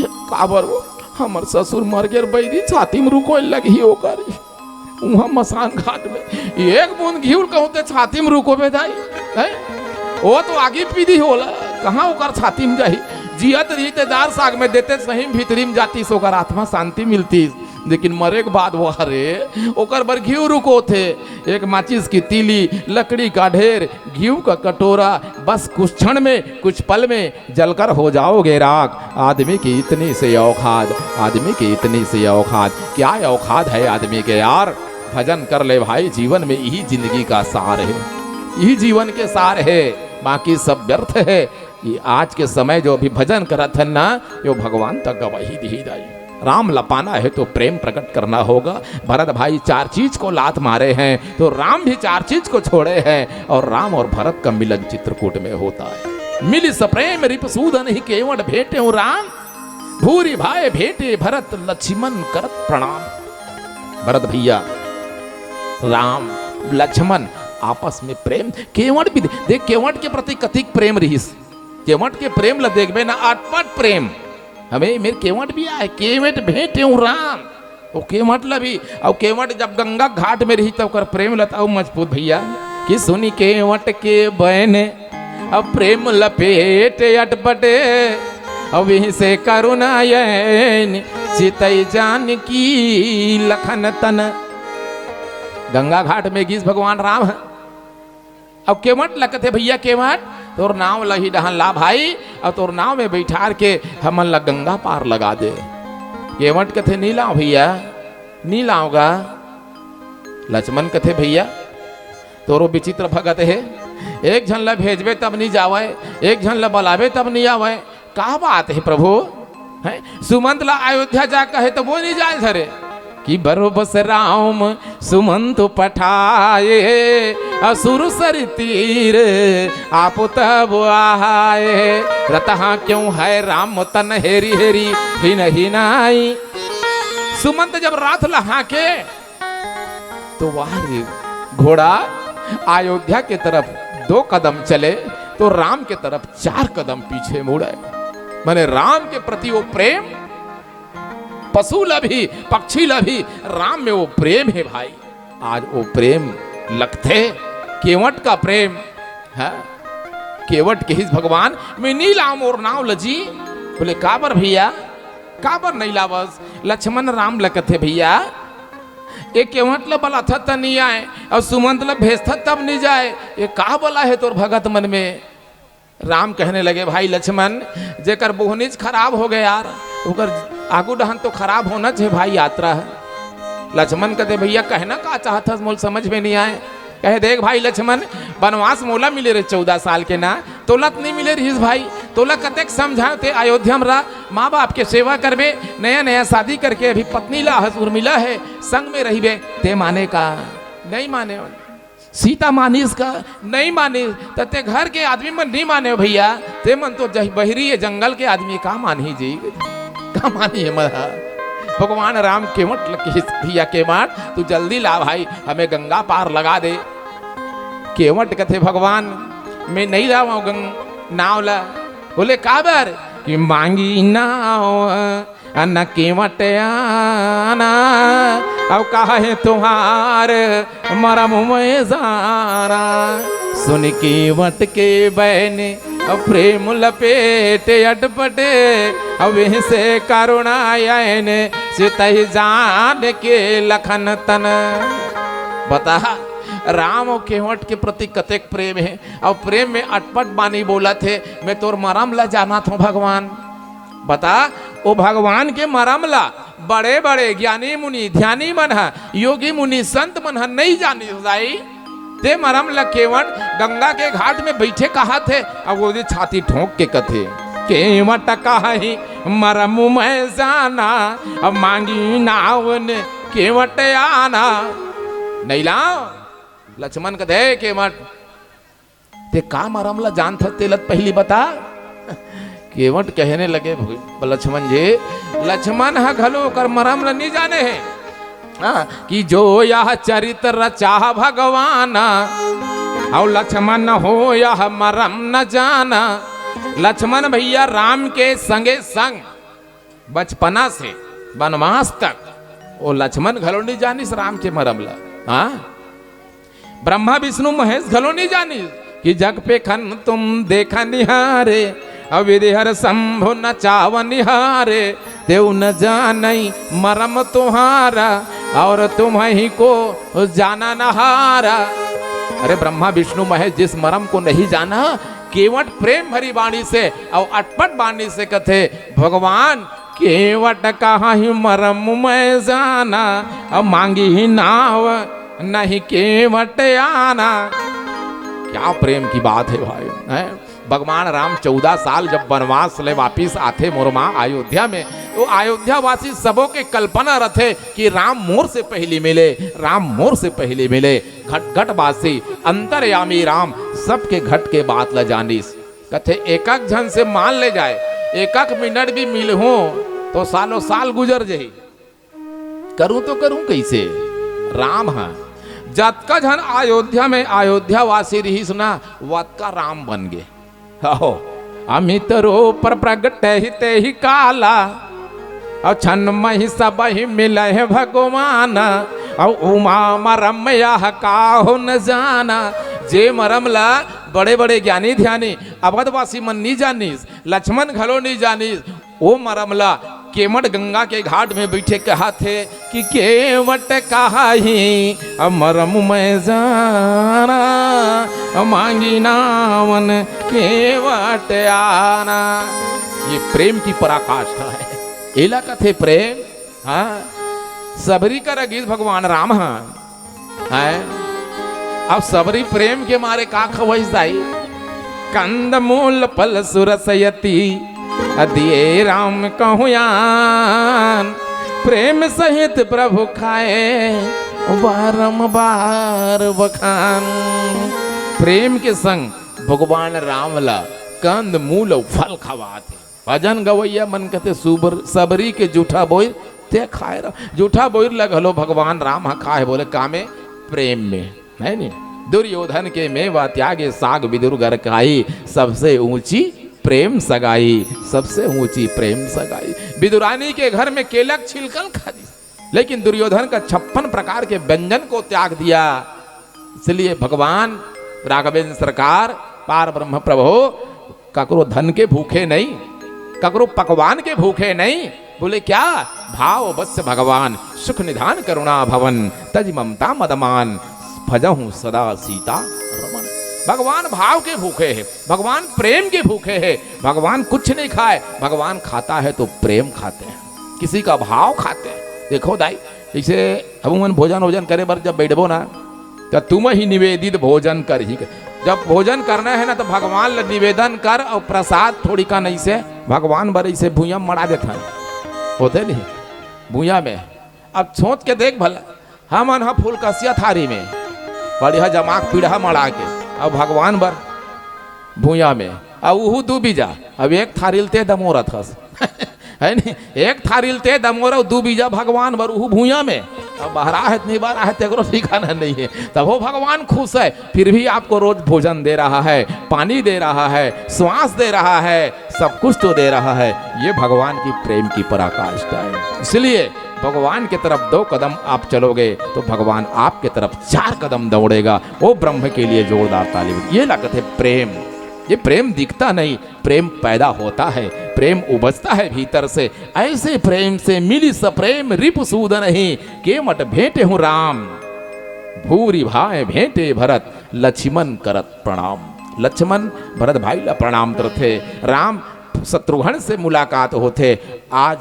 "काबर वो?" "हमर ससुर मर गेर बइरी, छाती में रुकोय लगही ओकर।" उहाँ मसान घाट में एक बूंद घीव ल कहूं ते छाती में रुकोबे दाई, हैं? वो तो आगी पी दी होला, कहाँ ओकर छाती में जाही? जियत रही ते दार साग में देते सही भीतरी में जातीस, ओकर आत्मा शांति मिलतीस। लेकिन मरे के बाद वो हरे, ओकर बर घीव रुकोथे। एक माचिस की तीली, लकड़ी का ढेर, घीव का कटोरा, बस कुछ क्षण में, कुछ पल में जलकर हो जाओगे राख। आदमी की इतनी सी औकात, आदमी की इतनी सी औकात। क्या औकात है आदमी के यार? भजन कर ले भाई, जीवन में यही जिंदगी का सार है, यही जीवन के सार है, बाकी सब व्यर्थ है। ये आज के समय जो अभी भजन करत हन ना, यो भगवान तक गवाही दिही दाई। राम ल पाना है तो प्रेम प्रकट करना होगा। भरत भाई चार चीज को लात मारे हैं, तो राम भी चार चीज को छोड़े हैं, और राम और भरत का मिलन चित्रकूट में होता है। मिलि सप्रेम रिपुसूदनहिं, केवट भेटेउ राम, भूरि भाए भेटे भरत लछिमन करत प्रणाम। भरत भैया, राम, लछिमन आपस में प्रेम, केवट भी दे-, देख, केवट के प्रति कतिक प्रेम रहिस। केवट के प्रेम ल देखबे ना, अटपट प्रेम। हमें मेर केवट भी आए, केवट भेटेउ राम। वो केवट ल भी, अउ केवट जब गंगा घाट में रही, तब ओकर प्रेम ल त अउ मजबूत भैया, कि सुनि केवट के बयन, अब प्रेम लपेट अटपटे, अब इही से करुणा अयन, चितई जानकी लखन तन। गंगा घाट में गिस भगवान राम ह। अब केवट ल कथे, भैया केवट, तोर नाव ल ही डहन ला भाई, अउ तोर नाव में बइठार के हमन ल गंगा पार लगा दे। केवट कथे, नी लाव भैया, नी लाव गा। लछमन कथे, भैया, तोरो विचित्र भगत हे, एक झन ल भेजबे तब नी जावय, एक झन ल बलाबे तब नी आवय, का बात हे प्रभु? हैं? सुमंत ल अयोध्या जा कहे त वो नी जाय धरे। कि बरबस राम सुमंत पठाए, असुर सरि तीर आप तब आए। रतहा क्यों है राम तन हेरि हेरि हिन हिनाई। सुमंत जब रथ ल हाँके, तो वाह रे, घोड़ा अयोध्या के तरफ दो कदम चले, तो राम के तरफ चार कदम पीछे मुड़े। माने राम के प्रति वो प्रेम, पशु ल भी, पक्षी ल भी, राम में वो प्रेम हे भाई। आज वो प्रेम लगथे, केवट का प्रेम, हाँ? केवट कहिस, भगवान, मैं नी लाव मोर नाव ल जी। बोले, काबर भैया, काबर नइ लावस? लछमन राम ल कथे, भैया, ए केवट ल बलाथस त नी आय, अउ सुमंत ल भेजथस तब नी जाय, ए का बला हे तोर भगत मन में? राम कहने लगे, भाई लछमन, जेकर बोहनीच खराब होगे यार, ओकर आगू डहन तो खराब होनाच हे भाई, यात्रा हे। लछमन कथे, भैया कहना का चाहत हस, मोला समझ में नी आय। कहे, देख भाई लछमन, बनवास मोला मिले रहे चौदह साल के ना, तोला त नी मिले रहिस भाई। तोला कतेक समझाएंव, ते अयोध्या में रह, माँ बाप के सेवा करबे, नया नया शादी करके अभी पत्नी ला हस, उर्मिला हे, संग में रहिबे, ते माने का? नइ माने। सीता मानिस का? नइ मानिस। त ते घर के आदमी मन नइ माने भैया, ते मन तो जह-, बहिरी हे, जंगल के आदमी का मानही जी, का मानही हमर हा? भगवान राम केवट ल कहिस, भैया केवट, तू जल्दी ला भाई, हमें गंगा पार लगा दे। केवट कथे, भगवान, मैं नइ लावंव गंग-, नाव ला। बोले, काबर? कि मांगी नाव अन केवट आना, अउ कहे तुम्हार मरम मैं जाना। सुनि केवट के बयन, अउ प्रेम लपेट अटपटे, अउ इही से करुणा अयन, चितहि जानकी लखन तन। बता, राम अउ केवट के प्रति कतेक प्रेम हे, अउ प्रेम में अटपट बानी बोलत हे, मैं तोर मरम ला जानत हंव भगवान। बता, ओ भगवान के मरम ला बड़े-बड़े ज्ञानी मुनि, ध्यानी मन ह, योगी मुनि, संत मन ह नइ जानिस दाई। ते मरम ल केवट गंगा के घाट में बइठे कहत हे, अउ वो दे छाती ठोंक के कथे, "केवट कहहि मरम मैं जाना, अब मांगी नाव अन केवट आना।" नइ लाव। लछमन कथे, "केवट, ते का मरम ल जानथस, तेला त पहिली बता।" केवट कहने लगे, "भ-, लछमन जी, लछमन ह घलो ओकर मरम ल नइ जाने हे।" हाँ, कि जो यह चरित रचा भगवान, अउ लछमन हो यह मरम न जाना। लछमन भैया राम के संगे संग बचपना से बनवास तक ओ लक्ष्मण घलो नहीं जानिस राम के मरम ला। हाँ, ब्रह्मा विष्णु महेश घलो नहीं जानिस कि "जग पे खन तुम देखा निहारे, अविधि हर शंभु न चाव निहारे, तेउ न जानई मरम तुम्हारा, और तुम्ही को जाना नहारा।" अरे ब्रह्मा विष्णु महेश जिस मरम को नहीं जाना, केवट प्रेम भरी वाणी से और अटपट वाणी से कथे, "भगवान, केवट कहा ही मरम मैं जाना, अब मांगी ही नाव नहीं केवट आना।" क्या प्रेम की बात है भाई, हैं? भगवान राम चौदह साल जब वनवास ले वापिस आथे मोर माँ अयोध्या में, तो अयोध्या वासी सबो के कल्पना रथे कि राम मोर से पहली मिले, राम मोर से पहली मिले। घट घट वासी, अंतर्यामी राम सबके घट के बात ला जानिस। कथे एकक झन से मान ले जाए, एकक मिनट भी मिलहूं तो सालों साल गुजर जही। करूं तो करूं कैसे? राम ह जतका झन अयोध्या में अयोध्या वासी रहिस ना, वतका राम बन गे। अहो, अमित रूप प्रगट ही तेहि काला, और छन मही सब ही मिले हैं भगवान, और उमा मरम यह काहु न जाना। जे मरम ला बड़े बड़े ज्ञानी ध्यानी अवधवासी मन नी जानिस, लक्ष्मण घलो नी जानिस, ओ मरम ला केवट गंगा के घाट में बैठे कहाथे कि "केवट कहा ही मरम मैं जाना, मांगी नावन केवट आना।" ये प्रेम की पराकाष्ठा है, एला कथे प्रेम। हाँ, सबरी करा गिस भगवान राम ह। हैं? अब सबरी प्रेम के मारे का खवइस दाई? कंद मूल फल सुरस यति, अदिए राम कहु यान। प्रेम सहित प्रभु खाए, बारंबार बखान। प्रेम के संग भगवान राम ला कंद मूल अउ फल खवात हे। भजन गवैया मन कथे, "सुबर-, सबरी के जूठा बोइर ते खाए रह।" जूठा बोइर ल घलो भगवान राम ह खाए, बोले का में? प्रेम में, है नी? दुर्योधन के मेवा त्यागे साग विदुर घर खाई, सबसे ऊंची प्रेम सगाई, सबसे ऊंची प्रेम सगाई। विदुरानी के घर में केलक छिलकल खा दी, लेकिन दुर्योधन का छप्पन प्रकार के व्यंजन को त्याग दिया। इसलिए भगवान राघवेंद्र सरकार, पार ब्रह्म प्रभु, ककरो धन के भूखे नहीं, ककरो पकवान के भूखे नहीं। बोले क्या? भाव बस भगवान, सुख निधान करुणा भवन, तज ममता मदमान, भजहु सदा सीता रमन। भगवान भाव के भूखे है, भगवान प्रेम के भूखे है। भगवान कुछ नहीं खाए, भगवान खाता है तो प्रेम खाते हैं, किसी का भाव खाते हैं। देखो दाई, जैसे अब मन भोजन वोजन करे बर जब बैठबो ना, तो "तुम ही निवेदित भोजन कर ही।" जब भोजन करना है ना, तो भगवान ल निवेदन कर और प्रसाद थोड़ी का नहीं से भगवान बर इसे भुइयां मड़ा देथन, होथे नहीं भुइयां में। अब सोच के देख भला, हमन ह फुलकसिया थारी में बढ़िया जमाक पीढ़ा मड़ा के, अब भगवान बर भुइयां में, अब उहू दू बीजा, अब एक थारी ल ते दमोरत हस। है नी? एक थारी ल ते दमोर अउ दू बीजा भगवान बर, उहू भुइयां में। अब बहरा है, नहीं बहरा है, तेकरो ठिकाना नहीं है। तब वो भगवान खुश है, फिर भी आपको रोज भोजन दे रहा है, पानी दे रहा है, श्वास दे रहा है, सब कुछ तो दे रहा है। ये भगवान की प्रेम की पराकाष्ठा है। इसलिए भगवान की तरफ दो कदम आप चलोगे तो भगवान आपके तरफ चार कदम दौड़ेगा। वो ब्रह्म के लिए जोरदार ताली बजाओ। ये ला कथे प्रेम। ये प्रेम दिखता नहीं, प्रेम पैदा होता है, प्रेम उपजता है भीतर से। ऐसे प्रेम से मिली सप्रेम रिपु सूद नहीं, केवट भेंटेहु राम। भूरि भाए भेंटे भरत, लछिमन करत प्रणाम। लछिमन भरत भाई ला प्रणाम करथे। राम शत्रुघ्न से मुलाकात होथे। आज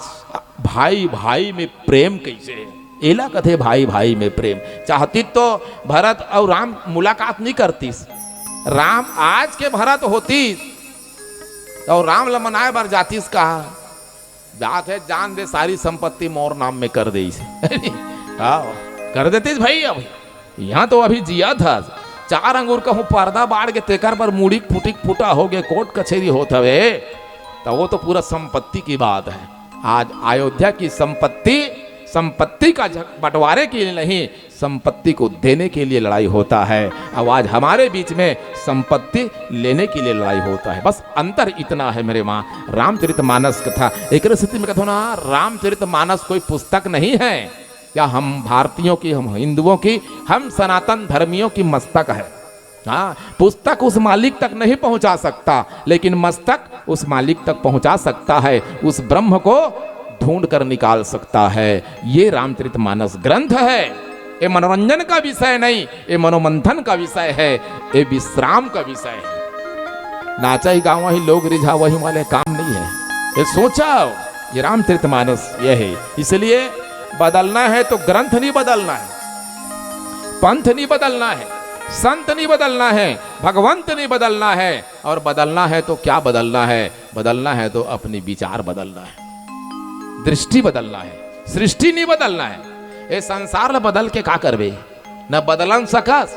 भाई भाई में प्रेम कैसे हे? एला कथे भाई भाई में प्रेम। चाहतिस तो भरत अउ राम मुलाकात नहीं करतिस। राम आज के भरत होतिस तो राम ल मनाए बर जातिस कहाँ? जात हे, जान दे, सारी संपत्ति मोर नाम में कर देइस। हाँ, कर देतिस भाई। अब यहाँ तो अभी जियत हस, चार अंगुर कहूँ पर्दा बाढ़ के तेकर बर मुड़ी फुटिक फुटा हो गे, कोर्ट कचेरी होत हवे, तो वो तो पूरा संपत्ति की बात है। आज अयोध्या की संपत्ति, संपत्ति का झ-, बंटवारे के लिए नहीं, संपत्ति को देने के लिए लड़ाई होता है। अब आज हमारे बीच में संपत्ति लेने के लिए लड़ाई होता है। बस अंतर इतना है मेरे माँ। रामचरित मानस कथा, एक स्थिति में कथो ना, रामचरित मानस कोई पुस्तक नहीं है, क्या हम भारतीयों की, हम हिंदुओं की, हम सनातन धर्मियों की मस्तक है? हाँ, पुस्तक उस मालिक तक नहीं पहुंचा सकता, लेकिन मस्तक उस मालिक तक पहुंचा सकता है, उस ब्रह्म को ढूंढ कर निकाल सकता है। ये रामचरितमानस ग्रंथ है, ये मनोरंजन का विषय नहीं, ये मनोमंथन का विषय है, ये विश्राम का विषय है। नाचा ही गावा ही लोग रिझा वही वाले काम नहीं है। ये सोचा, ये रामचरितमानस ये है। इसलिए बदलना है तो ग्रंथ नहीं बदलना है, पंथ नहीं बदलना है, संत नहीं बदलना है, भगवंत नहीं बदलना है। और बदलना है तो क्या बदलना है? बदलना है तो अपनी विचार बदलना है, दृष्टि बदलना है, सृष्टि नहीं बदलना है। ये संसार ला बदल के का करबे? न बदलन सकस,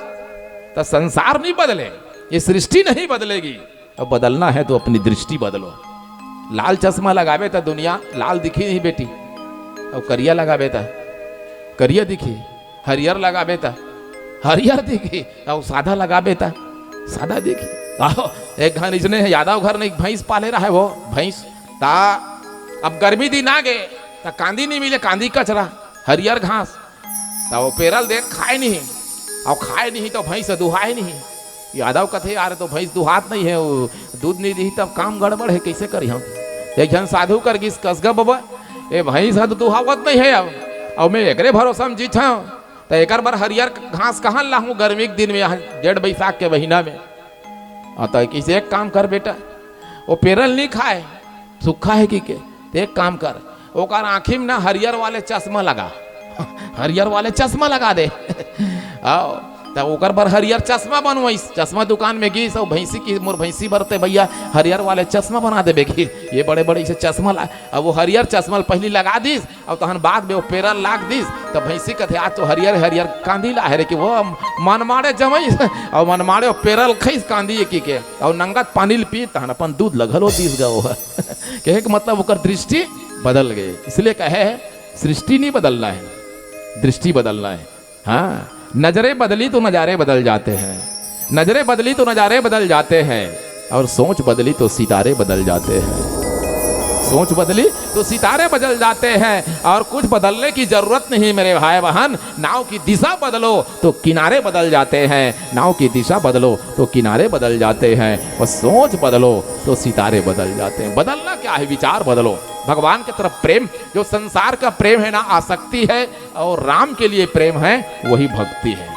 तो संसार नहीं बदले, ये सृष्टि नहीं बदलेगी। अब बदलना है तो अपनी दृष्टि बदलो। लाल चश्मा लगाबे त दुनिया लाल दिखी नहीं बेटी, अब करिया लगाबे त करिया दिखी, हरियर लगाबे त हरियर दिखी, अब सादा लगाबे त सादा दिखी। आहो, एक घन इसने यादव घर में एक भैंस पाले रहा है, वो भैंस ता अब गर्मी दिन आ गए, त कांदी नहीं मिले, कांदी कचरा, हरियर घास, त वो पेरल देख खाए नहीं, और खाए नहीं तो भैंस दुहाए नहीं। यादव कथे, "यार, तो भैंस दुहात नहीं है, वो दूध नहीं दी, तब काम गड़बड़ है, कैसे करी हम?" एक झन साधु कर गिस, "कस गा बबा, ये भैंस ह तो दुहावत नहीं है अब, और मैं एकरे भरोसा में जीत हूँ, तो एकर बर हरियर घास कहाँ लाहूँ गर्मी के दिन में, यहाँ जेठ बैसाख के महीना में?" और तो किसी एक काम कर बेटा, वो पेरल नहीं खाए, सूखा है कि के, तो एक काम कर, ओकर आँखी में ना हरियर वाले चश्मा लगा, हरियर वाले चश्मा लगा दे। आओ, त ओकर बर हरियर चश्मा बनवाइस। चश्मा दुकान में गिस, अउ भैंसी की, "मोर भैंसी बर ते भैया हरियर वाले चश्मा बना देबे की, ये बड़े बड़े इसे चश्मा ला।" अब वो हरियर चश्मा ल पहली लगा दिस, अउ तहन बाद में वो पेरल लाग दिस, त भैंसी कथे, "आज तो हरियर हरियर कांदी ला है रे," कि वो मनमाड़े जमई, अउ मनमाड़े वो पेरल खइस कांदी की के, अउ नंगत पानी ल पी, तहन अपन दूध ल घलो दिस गा वो। कहे के मतलब ओकर दृष्टि बदल गए, इसलिए कहे है, सृष्टि नहीं बदलना है, दृष्टि बदलना है। हाँ, नजरें बदली तो नजारे बदल जाते हैं, नजरें बदली तो नजारे बदल जाते हैं, और सोच बदली तो सितारे बदल जाते हैं। सोच बदली तो सितारे बदल जाते हैं, और कुछ बदलने की जरूरत नहीं मेरे भाई बहन। नाव की दिशा बदलो तो किनारे बदल जाते हैं, नाव की दिशा बदलो तो किनारे बदल जाते हैं, और सोच बदलो तो सितारे बदल जाते हैं। बदलना क्या है, विचार बदलो। भगवान की तरफ प्रेम, जो संसार का प्रेम है ना, आसक्ति है, और राम के लिए प्रेम है, वही भक्ति है।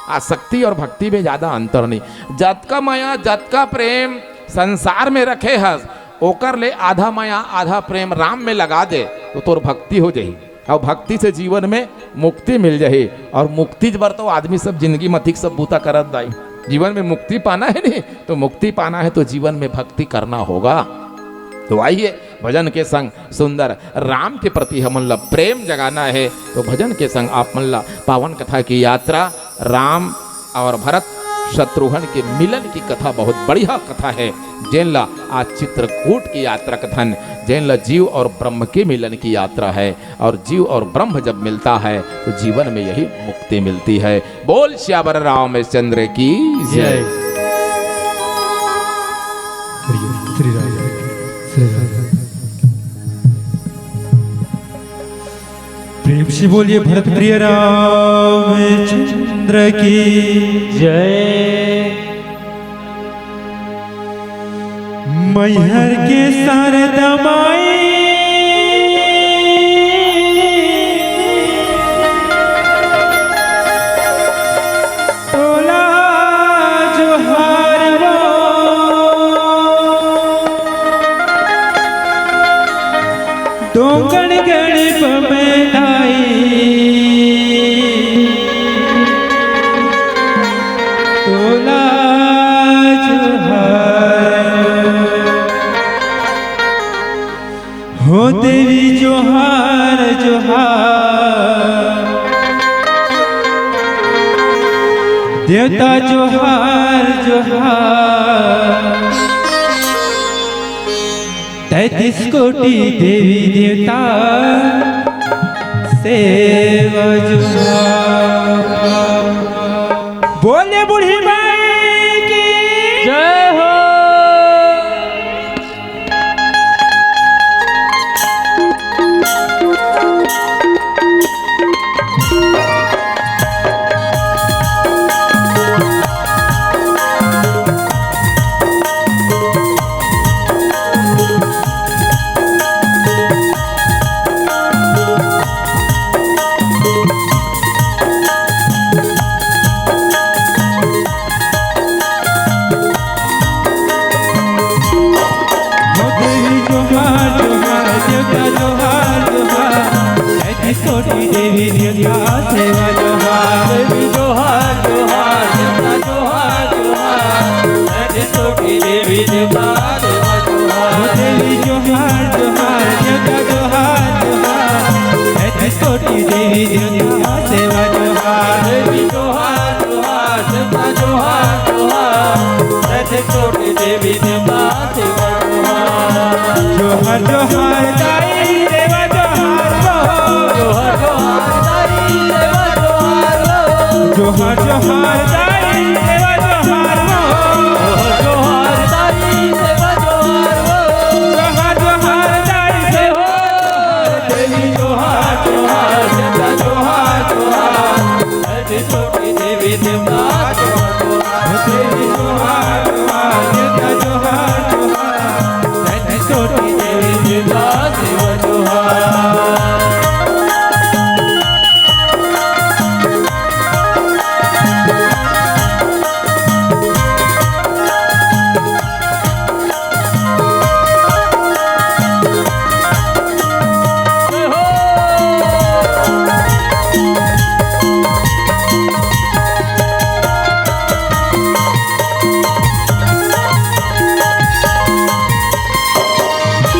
आसक्ति और भक्ति में ज्यादा अंतर नहीं। जतका मया, जतका प्रेम संसार में रखे हस, ओकर ले आधा मया, आधा प्रेम राम में लगा दे, तो तोर भक्ति हो जाही। और भक्ति से जीवन में मुक्ति मिल जाही। और मुक्ति बर तो आदमी सब जिंदगी मथिक सब बूता करत दाई। जीवन में मुक्ति पाना है नहीं, तो मुक्ति पाना है तो जीवन में भक्ति करना होगा। तो आइए, भजन के संग सुंदर राम के प्रति हमन ला प्रेम जगाना है, तो भजन के संग आप मन ला पावन कथा की यात्रा, राम और भरत शत्रुघ्न के मिलन की कथा बहुत बढ़िया कथा है, जेन ला आज चित्रकूट की यात्रा कथन, जेन ला जीव और ब्रह्म के मिलन की यात्रा है, और जीव और ब्रह्म जब मिलता है तो जीवन में यही मुक्ति मिलती है। बोल सियावर रामचंद्र की जय। जय। श्री राम, श्री राम। प्रेम से बोलिए भरत प्रिय रामचंद्र की जय। मैहर के शारदा माई, तोला जोहार वो। डोंगरगढ़ बमदाई, तोला जोहार। हो देवी जोहार जोहार, देवता जोहार जोहार। तैंतीस कोटि देवी देवता सेवा जुहार। बोले बूढ़ी माई की जय हो। जोहार जोहार, जय जय छोटी देवी देवता सेवा जोहार। जोहार जोहार दाई सेवा जोहार हो। जोहार जोहार दाई सेवा जोहार हो। जोहार जोहार दाई सेवा जोहार हो। जोहार जोहार दाई सेवा जोहार हो। जोहार जोहार दाई सेवा देवी जोहार जोहार, जय जय जोहार जोहार। जय जय छोटी देवी देवता जोहार जोहार। देवी जोहार जोहार, देवता जोहार जोहार। जय जय छोटी देवी देवता सेवा जोहार।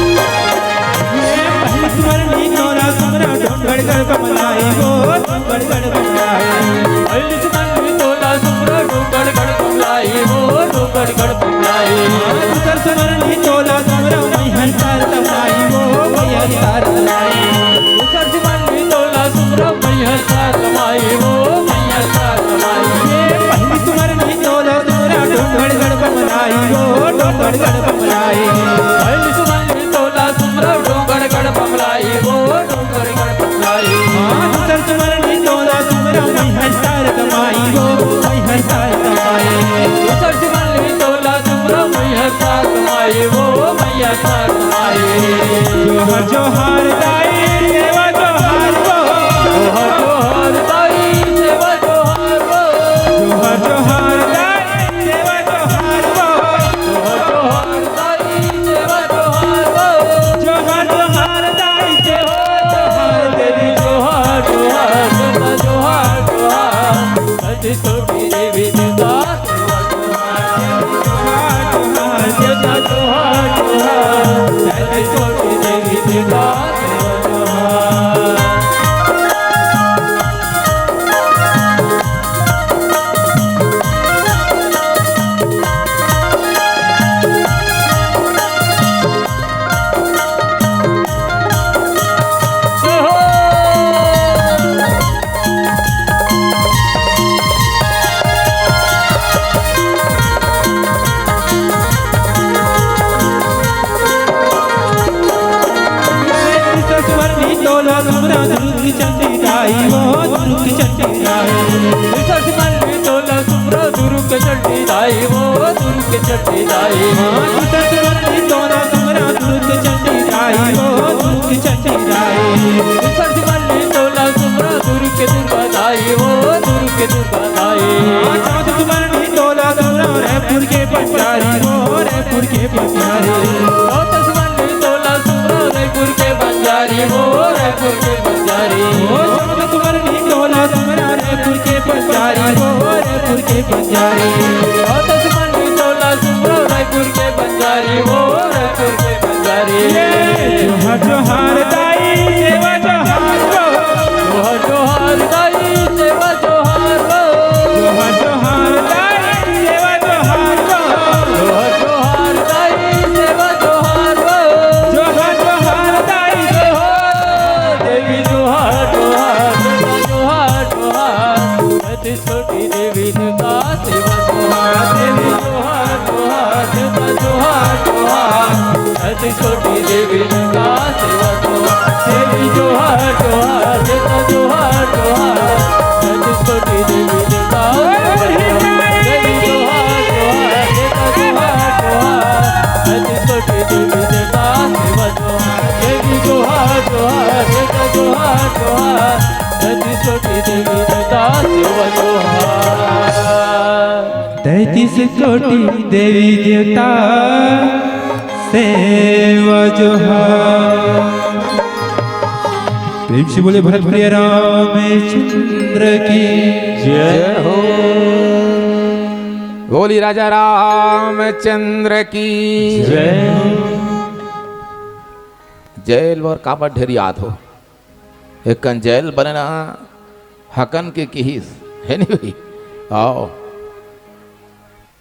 ये पहिली सुमरनी तोला सुमरा डोंगरगढ़ बमलाई वो, डोंगरगढ़ बमलाई। पहिली सुमरनी तोला सुमरा डोंगरगढ़ बमलाई वो, डोंगरगढ़ बमलाई। दूसर सुमरनी तोला सुमरा मैहर सारदा माई वो, मैहर सारदा माई। दूसर सुमरनी तोला सुमरा मैहर सारदा माई वो, मैहर सारदा माई। ये पहिली सुमरनी तोला सुमरा डोंगरगढ़ बमलाई वो, डोंगरगढ़ बमलाई। पहिली सुमरनी तोला सुमरा डोंगरगढ़ बमलाई वो, डोंगरगढ़ बमलाई। हाँ, दूसर सुमरनी तोला सुमरा मैहर सारदा माई वो, मैहर सारदा माई। दूसर सुमरनी तोला सुमरा मैहर सारदा माई वो, मैहर सारदा माई। जोहार जोहार दाई सेवा जोहार वो। जोहार जोहार दाई सेवा जोहार वो। जोहार जोहार दाई सेवा जोहार वो। जोहार जोहार दाई सेवा जोहार वो। जोहार जोहार दाई सेवा जोहार। देवी जोहार जोहार, देवता जोहार जोहार। सती छोटी देवी देवता सेवा जोहार। जोहार जोहार, देवता जोहार जोहार। सती छोटी देवी देवता सेवा जोहार। सुमरनी तोला सुमरा दुर्ग चंडी दाई वो, दुर्ग चंडी दाई। विश्व सुमरनी तोला सुमरा दुर्ग चंडी दाई वो, दुर्ग चंडी दाई। हाँ, विश्व सुमरनी तोला सुमरा दुर्ग चंडी दाई वो, दुर्ग चंडी दाई। विश्व सुमरनी तोला सुमरा दुर्ग दुर्गा दाई वो, दुर्ग दुर्गा दाई। हाँ, सात सुमरनी तोला सुमरा रायपुर के भंडारी वो, रायपुर के भंडारी। सात सुमरनी तोला सुमरा रायपुर के भंडारी वो, रायपुर के भंडारी। ओ, सात सुमरनी तोला सुमरा रायपुर के भंडारी वो, रायपुर के भंडारी। सात सुमरनी तोला सुमरा रायपुर के भंडारी वो, रायपुर के भंडारी। ये जोहार जोहार दाई सेवा जोहार वो। जोहार जोहार दाई सेवा जोहार वो। जोहार जोहार दाई सेवा जोहार वो। जोहार जोहार दाई सेवा जोहार वो। जोहार जोहार दाई जय हो। देवी जोहार जोहार, देवता जोहार जोहार। सती छोटी देवी देवता सेवा जोहार। देवी जोहार जोहार, देवता जोहार जोहार। सती छोटी देवी देवता सेवा जोहार। देवी जोहार जोहार, देवता जोहार जोहार। सती छोटी देवी देवता सेवा जोहार। देवी जोहार जोहार, देवता जोहार जोहार। सती छोटी देवी देवता सेवा जोहार। देवी जोहार जोहार, देवता जोहार जोहार। सती छोटी देवी देवता सेवा जोहार। तैंतीस कोटि देवी देवता सेवा जोहार। प्रेम से बोले भरतपुरिया रामचंद्र की जय हो। बोली राजा रामचंद्र की जय हो। जैल बर काबर ढेरियात हो? एकन जैल बने ना हकन के किहिस, हे नहीं भाई? आओ।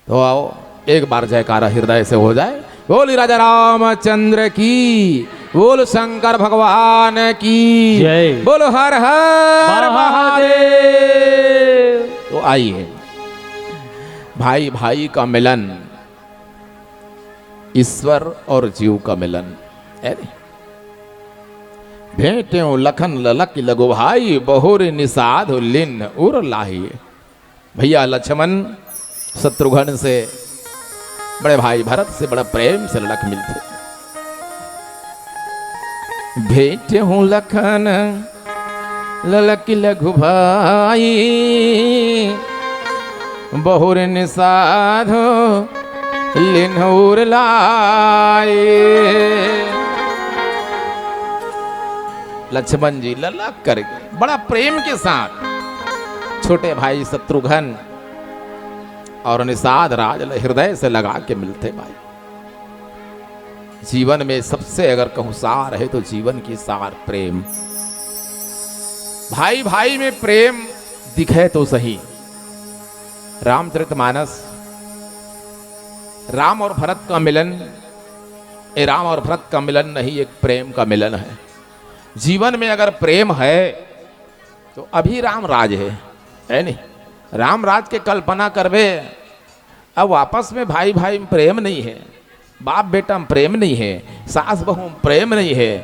तो आओ, एक बार जयकारा हृदय से हो जाए। बोल राजा रामचंद्र की, बोल शंकर भगवान की, जय। बोल हर हर महादेव। महादेव। तो आइए, भाई भाई का मिलन, ईश्वर और जीव का मिलन, है नी? भेंटेउ लखन ललक लघु भाई, बहुरि निषाद लिन्ह उर लाही। भैया लक्ष्मण शत्रुघ्न से, बड़े भाई भरत से बड़ा प्रेम से ललक मिलथे। भेंटेउ लखन ललक लघु भाई, बहुरि निषाद लिन्ह उर लाही। लक्ष्मण जी ललक करके बड़ा प्रेम के साथ छोटे भाई शत्रुघ्न और निषाद राज ल हृदय से लगा के मिलथे भाई। जीवन में सबसे अगर कहूं सार है तो जीवन की सार प्रेम। भाई भाई में प्रेम दिखे तो सही। रामचरितमानस, राम और भरत का मिलन, ये राम और भरत का मिलन नहीं, एक प्रेम का मिलन है। जीवन में अगर प्रेम है तो अभी राम राज है, है नहीं? राम राज के कल्पना करबे, अब आपस में भाई भाई में प्रेम नहीं है, बाप बेटा में प्रेम नहीं है, सास बहू में प्रेम नहीं है,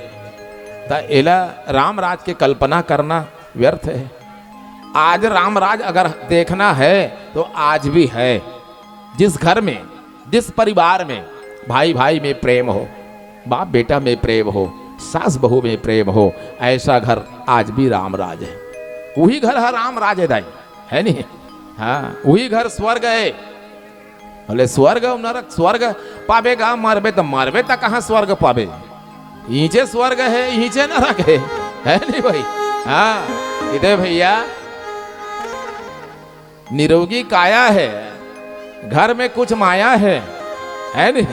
त एला राम राज के कल्पना करना व्यर्थ है। आज राम राज अगर देखना है तो आज भी है। जिस घर में, जिस परिवार में भाई भाई में प्रेम हो, बाप बेटा में प्रेम हो, सास बहू में प्रेम हो, ऐसा घर आज भी राम राज है। वही घर है राम राज है दाई, है नहीं? हाँ, वही घर स्वर्ग है। बोले स्वर्ग अउ नरक, स्वर्ग पाबे गा, मरबे त, मरबे त कहाँ स्वर्ग पाबे? इहिंचे स्वर्ग है, इहिंचे नरक है, है नहीं भाई? हाँ, इधर भैया निरोगी काया है, घर में कुछ माया है, है नहीं?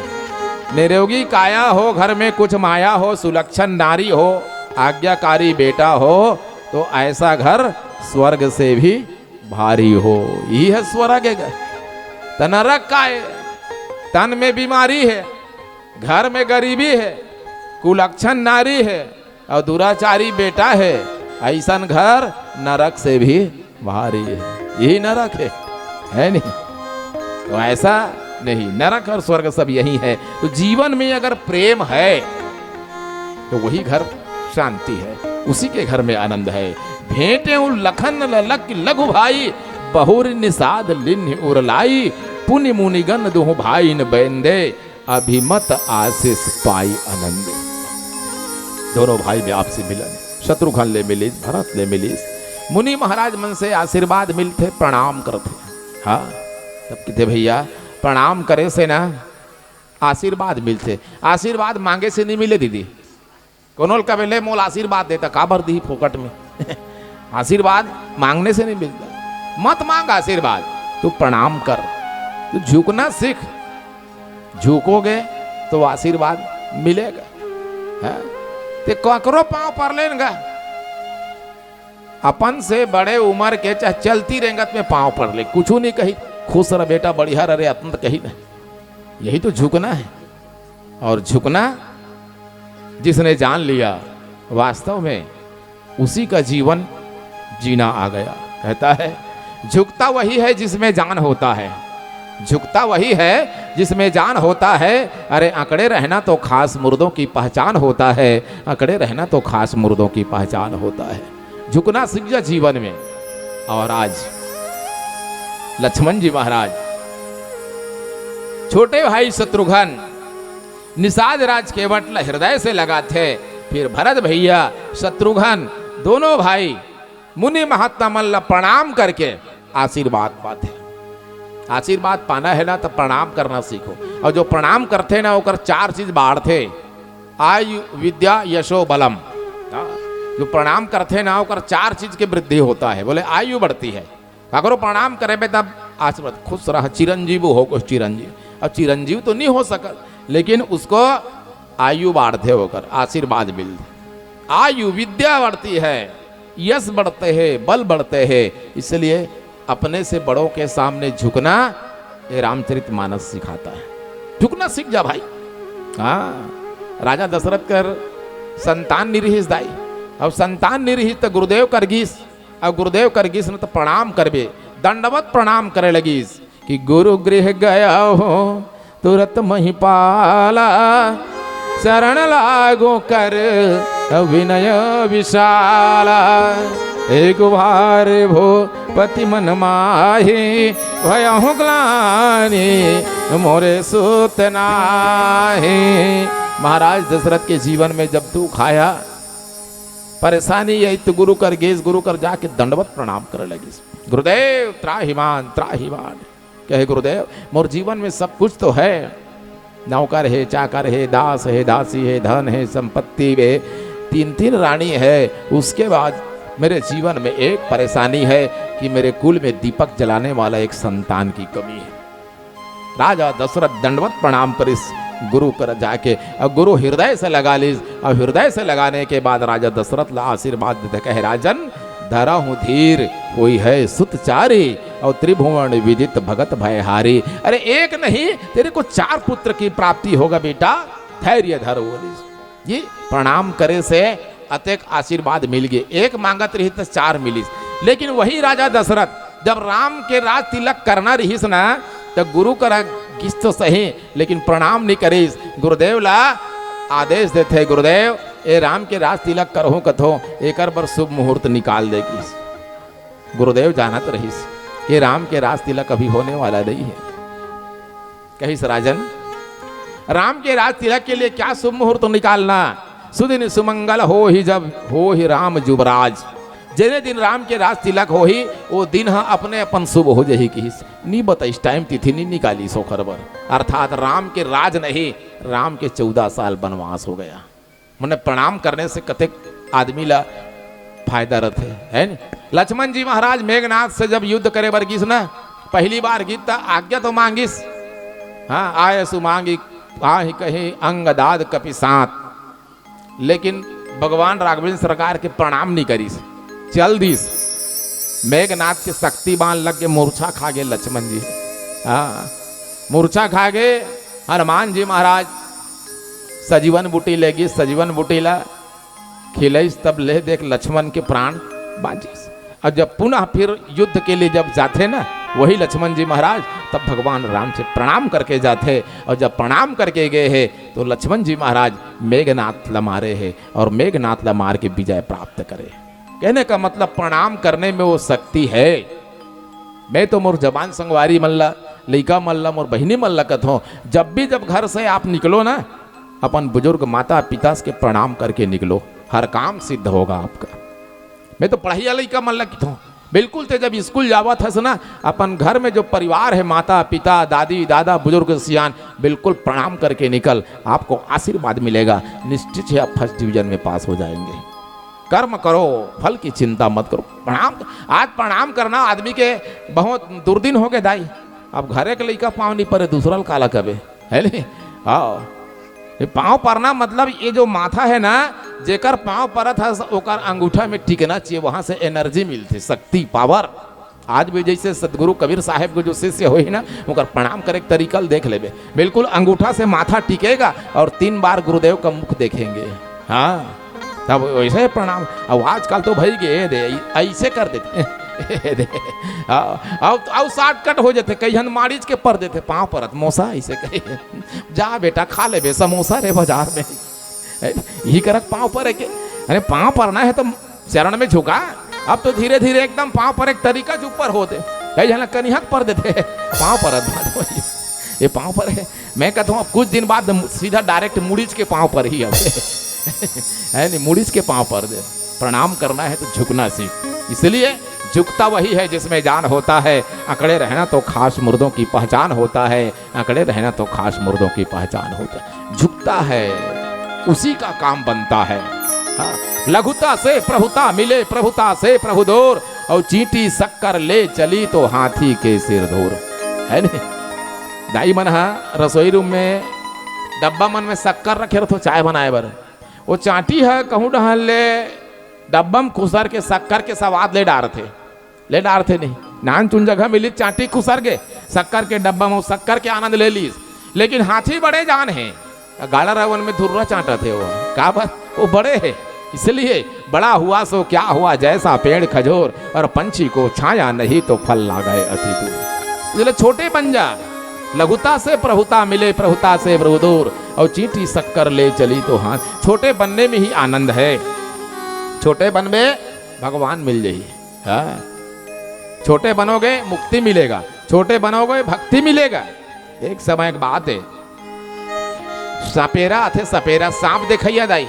निरोगी काया हो, घर में कुछ माया हो, सुलक्षण नारी हो, आज्ञाकारी बेटा हो, तो ऐसा घर स्वर्ग से भी भारी हो। यही है स्वर्ग है। त नरक काय? तन में बीमारी है, घर में गरीबी है, कुलक्षण नारी है, अउ दुराचारी बेटा है, अइसन घर नरक से भी भारी है। यही नरक है, है नहीं? तो ऐसा नहीं, नरक और स्वर्ग सब यही है। तो जीवन में अगर प्रेम है तो वही घर शांति है, उसी के घर में आनंद है। भेंटेउ लखन ललक लघु भाई, बहुरि निषाद लिन्ह उर लाही। पुनि मुनिगन दुहु भाई न बेंदे, अभिमत आशीष पाई आनंद। दोनों भाई में आपसी मिलन, शत्रुघ्न ले मिलिस, भरत ले मिलिस। मुनि महाराज मन से आशीर्वाद मिलथे, प्रणाम करथे। हाँ, तब कथे भैया, प्रणाम करे से ना आशीर्वाद मिलथे, आशीर्वाद मांगे से नहीं मिले दीदी। कोनो ल कबे ले मोला आशीर्वाद दे त काबर दिही फोकट में? आशीर्वाद मांगने से नहीं मिलता। मत मांग आशीर्वाद, तू प्रणाम कर, तू झुकना सीख। झुकोगे तो आशीर्वाद मिलेगा। हैं? ते ककरो पांव पर लेन गा। अपन से बड़े उम्र के चाहे चलती रेंगत में पांव पर ले, कुछू नहीं कही, खुश रह बेटा, बढ़िया रह रे, अतन कही नहीं। यही तो झुकना है। और झुकना जिसने जान लिया, वास्तव में उसी का जीवन जीना आ गया। कहता है, झुकता वही है जिसमें जान होता है, झुकता वही है जिसमें जान होता है। अरे अकड़े रहना तो खास मुर्दों की पहचान होता है, अकड़े रहना तो खास मुर्दों की पहचान होता है। झुकना सीख जा जीवन में। और आज लक्ष्मण जी महाराज छोटे भाई शत्रुघ्न निषाद राज केवट ल हृदय से लगाथे, फिर भरत भैया, शत्रुघ्न, दोनों भाई मुनि महात्मा मन ल प्रणाम करके आशीर्वाद पाथे। आशीर्वाद पाना है ना, तो प्रणाम करना सीखो। और जो प्रणाम करथे ना, ओकर चार चीज बाढ़थे, आयु, विद्या, यशो, बलम। हाँ, जो प्रणाम करथे ना, ओकर चार चीज के वृद्धि होता है। बोले, आयु बढ़ती है, काकरो प्रणाम करे बे तब आशीर्वाद, खुश रह, चिरंजीव हो, कुछ चिरंजीव। अब चिरंजीव तो नहीं हो सकत, लेकिन उसको आयु बाढ़थे, ओकर आशीर्वाद मिलथे। आयु, विद्या बढ़ती है, यश बढ़ते हैं, बल बढ़ते हैं, इसलिए अपने से बड़ों के सामने झुकना ये रामचरित मानस सिखाता है। झुकना सीख जा भाई। हाँ, राजा दशरथ कर संतान नहीं रहिस दाई। अब संतान नहीं रहिस त गुरुदेव कर गिस, अब गुरुदेव कर गिस न त प्रणाम करबे, दंडवत प्रणाम करे लगिस कि गुरु गृह गया हो तुरत महिपाला, चरण लागो कर विनय विशाला। एक बार भूपति मन माही, भयहु ग्लानि मोरे सुत नाही। महाराज दशरथ के जीवन में जब दुख आया, परेशानी आई, तो गुरु कर गेस, गुरु कर जाके दंडवत प्रणाम करे लगिस। गुरुदेव त्राहिमाम, त्राहिमाम। कहे, गुरुदेव, मोर जीवन में सब कुछ तो है, नौकर है, चाकर है, दास है, दासी है, धन है, संपत्ति है, तीन तीन रानी है। उसके बाद मेरे जीवन में एक परेशानी है कि मेरे कुल में दीपक जलाने वाला एक संतान की कमी है। राजा दशरथ दंडवत प्रणाम करिस गुरु कर जाके, अउ गुरु हृदय से लगा लिस। अउ हृदय से लगाने के बाद राजा दशरथ ला आशीर्वाद देथे, कहे, राजन, धरहु धीर, होइहै सुत चारी, अउ त्रिभुवन विदित भगत भयहारी। अरे, एक नहीं, तेरे को चार पुत्र की प्राप्ति होगा बेटा, धैर्य धर, बोलिस। ये प्रणाम करे से अतेक आशीर्वाद मिल गए। एक मांगत रहिस त चार मिलिस। लेकिन वही राजा दशरथ जब राम के राज तिलक करना रहिस ना, त गुरु करा गिस तो सही, लेकिन प्रणाम नहीं करिस। गुरुदेव ला आदेश देथे, गुरुदेव, ए राम के राज तिलक करहूं कथो, एकर बर शुभ मुहूर्त निकाल दे गिस। गुरुदेव जानत रहिस कि राम के राज तिलक अभी होने वाला नहीं है। कहिस, राजन, राम के राज तिलक के लिए क्या शुभ मुहूर्त निकालना? सुदिन सुमंगल होही जब होही राम जुवराज। जेने दिन राम के राज तिलक होही, वो दिन ह अपने अपन शुभ हो जाही। कहिस, नी बताइस, टाइम तिथि नी निकालिस ओखर बर। अर्थात राम के राज नहीं, राम के चौदह साल वनवास हो गया। मने प्रणाम करने से कतेक आदमी ला फायदा रथे, है न? लक्ष्मण जी महाराज मेघनाथ से जब युद्ध करे बर गिस ना, पहली बार गिस त आज्ञा तो मांगिस, हाँ, आयसु मांगी आहि कही अंगदाद कपि साथ, लेकिन भगवान राघवेंद्र सरकार के प्रणाम नहीं करिस, चल दिस। मेघनाथ के शक्ति बाण लग के मूर्छा खा गए लक्ष्मण जी। हाँ, मूर्छा खा गए। हनुमान जी महाराज सजीवन बूटी ले गिस, सजीवन बूटी ला खिलइस, तब ले देख लक्ष्मण के प्राण बाँचिस। और जब पुनः फिर युद्ध के लिए जब जाथे ना वही लक्ष्मण जी महाराज, तब भगवान राम से प्रणाम करके जाथे। और जब प्रणाम करके गए हैं तो लक्ष्मण जी महाराज मेघनाथ ला मारे हैं और मेघनाथ ला मार के विजय प्राप्त करे। कहने का मतलब प्रणाम करने में वो शक्ति है। मैं तो मोर जवान संगवारी मन ला, लइका मन ला, मोर बहिनी मन ला कथों, जब भी जब घर से आप निकलो ना, अपन बुजुर्ग माता पिता के प्रणाम करके निकलो, हर काम सिद्ध होगा आपका। मैं तो पढ़इया लइका मन ला कथों, बिल्कुल ते जब स्कूल जावत हस ना, अपन घर में जो परिवार है, माता पिता, दादी दादा, बुजुर्ग सियान, बिल्कुल प्रणाम करके निकल, आपको आशीर्वाद मिलेगा, निश्चित ही आप फर्स्ट डिवीजन में पास हो जाएंगे। कर्म करो, फल की चिंता मत करो। प्रणाम, आज प्रणाम करना आदमी के बहुत दुर्दिन हो गए दाई। अब घरे के लइका पाँव नहीं परे, दूसरा ल काला कबे, है नहीं? हाँ, ये पाँव परना मतलब ये जो माथा है ना, जेकर पाँव परत है, ओकर अंगूठा में टिकना चाहिए, वहां से एनर्जी मिलती, शक्ति, पावर। आज भी जैसे सदगुरु कबीर साहब के जो शिष्य होही ना, ओकर प्रणाम करे के तरीका ल देख लेबे, बिल्कुल अंगूठा से माथा टिकेगा और तीन बार गुरुदेव का मुख देखेंगे। हाँ, तब वैसे प्रणाम। अब आजकल तो भई गे, ए दे, ऐसे कर देथे। ए दे। हाँ, अब, अब शॉर्टकट हो जाथे, कई झन माड़ीच के पर देथे, पाँव परत, मौसा ऐसे कहे, जा बेटा, खा लेबे समोसा रे बाजार में। यही करक पाँव परे के। अरे, पाँव परना है तो चरण में झुका। अब तो धीरे धीरे एकदम पाँव परे के तरीका च ऊपर होथे। कई झन कनिहा के पर देथे, पाँव परत बात होही। ये पाँव परे, मैं कहता हूँ, अब कुछ दिन बाद सीधा डायरेक्ट मुड़ीच के पाँव परही अब। है नहीं, मुड़ीच के पाँव पर दे। प्रणाम करना है तो झुकना सीख। इसलिए झुकता वही है जिसमें जान होता है, अकड़े रहना तो खास मुर्दों की पहचान होता है, अकड़े रहना तो खास मुर्दों की पहचान होता है। झुकता है, उसी का काम बनता है। हाँ, लघुता से प्रभुता मिले, प्रभुता से प्रभु दूर, और चींटी शक्कर ले चली तो हाथी के सिर धूर। है नहीं? दाई मन हा रसोई रूम में डब्बा मन में शक्कर रखे रहिथे चाय बनाए बर। वो चांटी ह कहूं डहर ले डब्बा में खुसर के शक्कर के स्वाद ले डारथे, ले डारथे नहीं। नान चुन जगह मिली, चांटी खुसर गे, शक्कर के डब्बा में शक्कर के आनंद ले लीस, लेकिन हाथी बड़े जान हे, गाड़ा रावण में धुर्रा चाटत हे वो। काबर? वो बड़े हे, इसलिए। बड़ा हुआ सो क्या हुआ, जैसा पेड़ खजूर, और पंछी को छाया नहीं तो फल लागे अति दूर। इसलिए छोटे बन जा, लघुता से प्रभुता मिले, प्रभुता से प्रभु दूर, और चींटी शक्कर ले चली तो हाथ। छोटे बनने में ही आनंद है। छोटे बनबे, भगवान मिल जाही। हाँ, छोटे बनोगे, मुक्ति मिलेगा। छोटे बनोगे, भक्ति मिलेगा। एक समय के बात हे, सपेरा आथे, सपेरा, सांप देखइया दाई,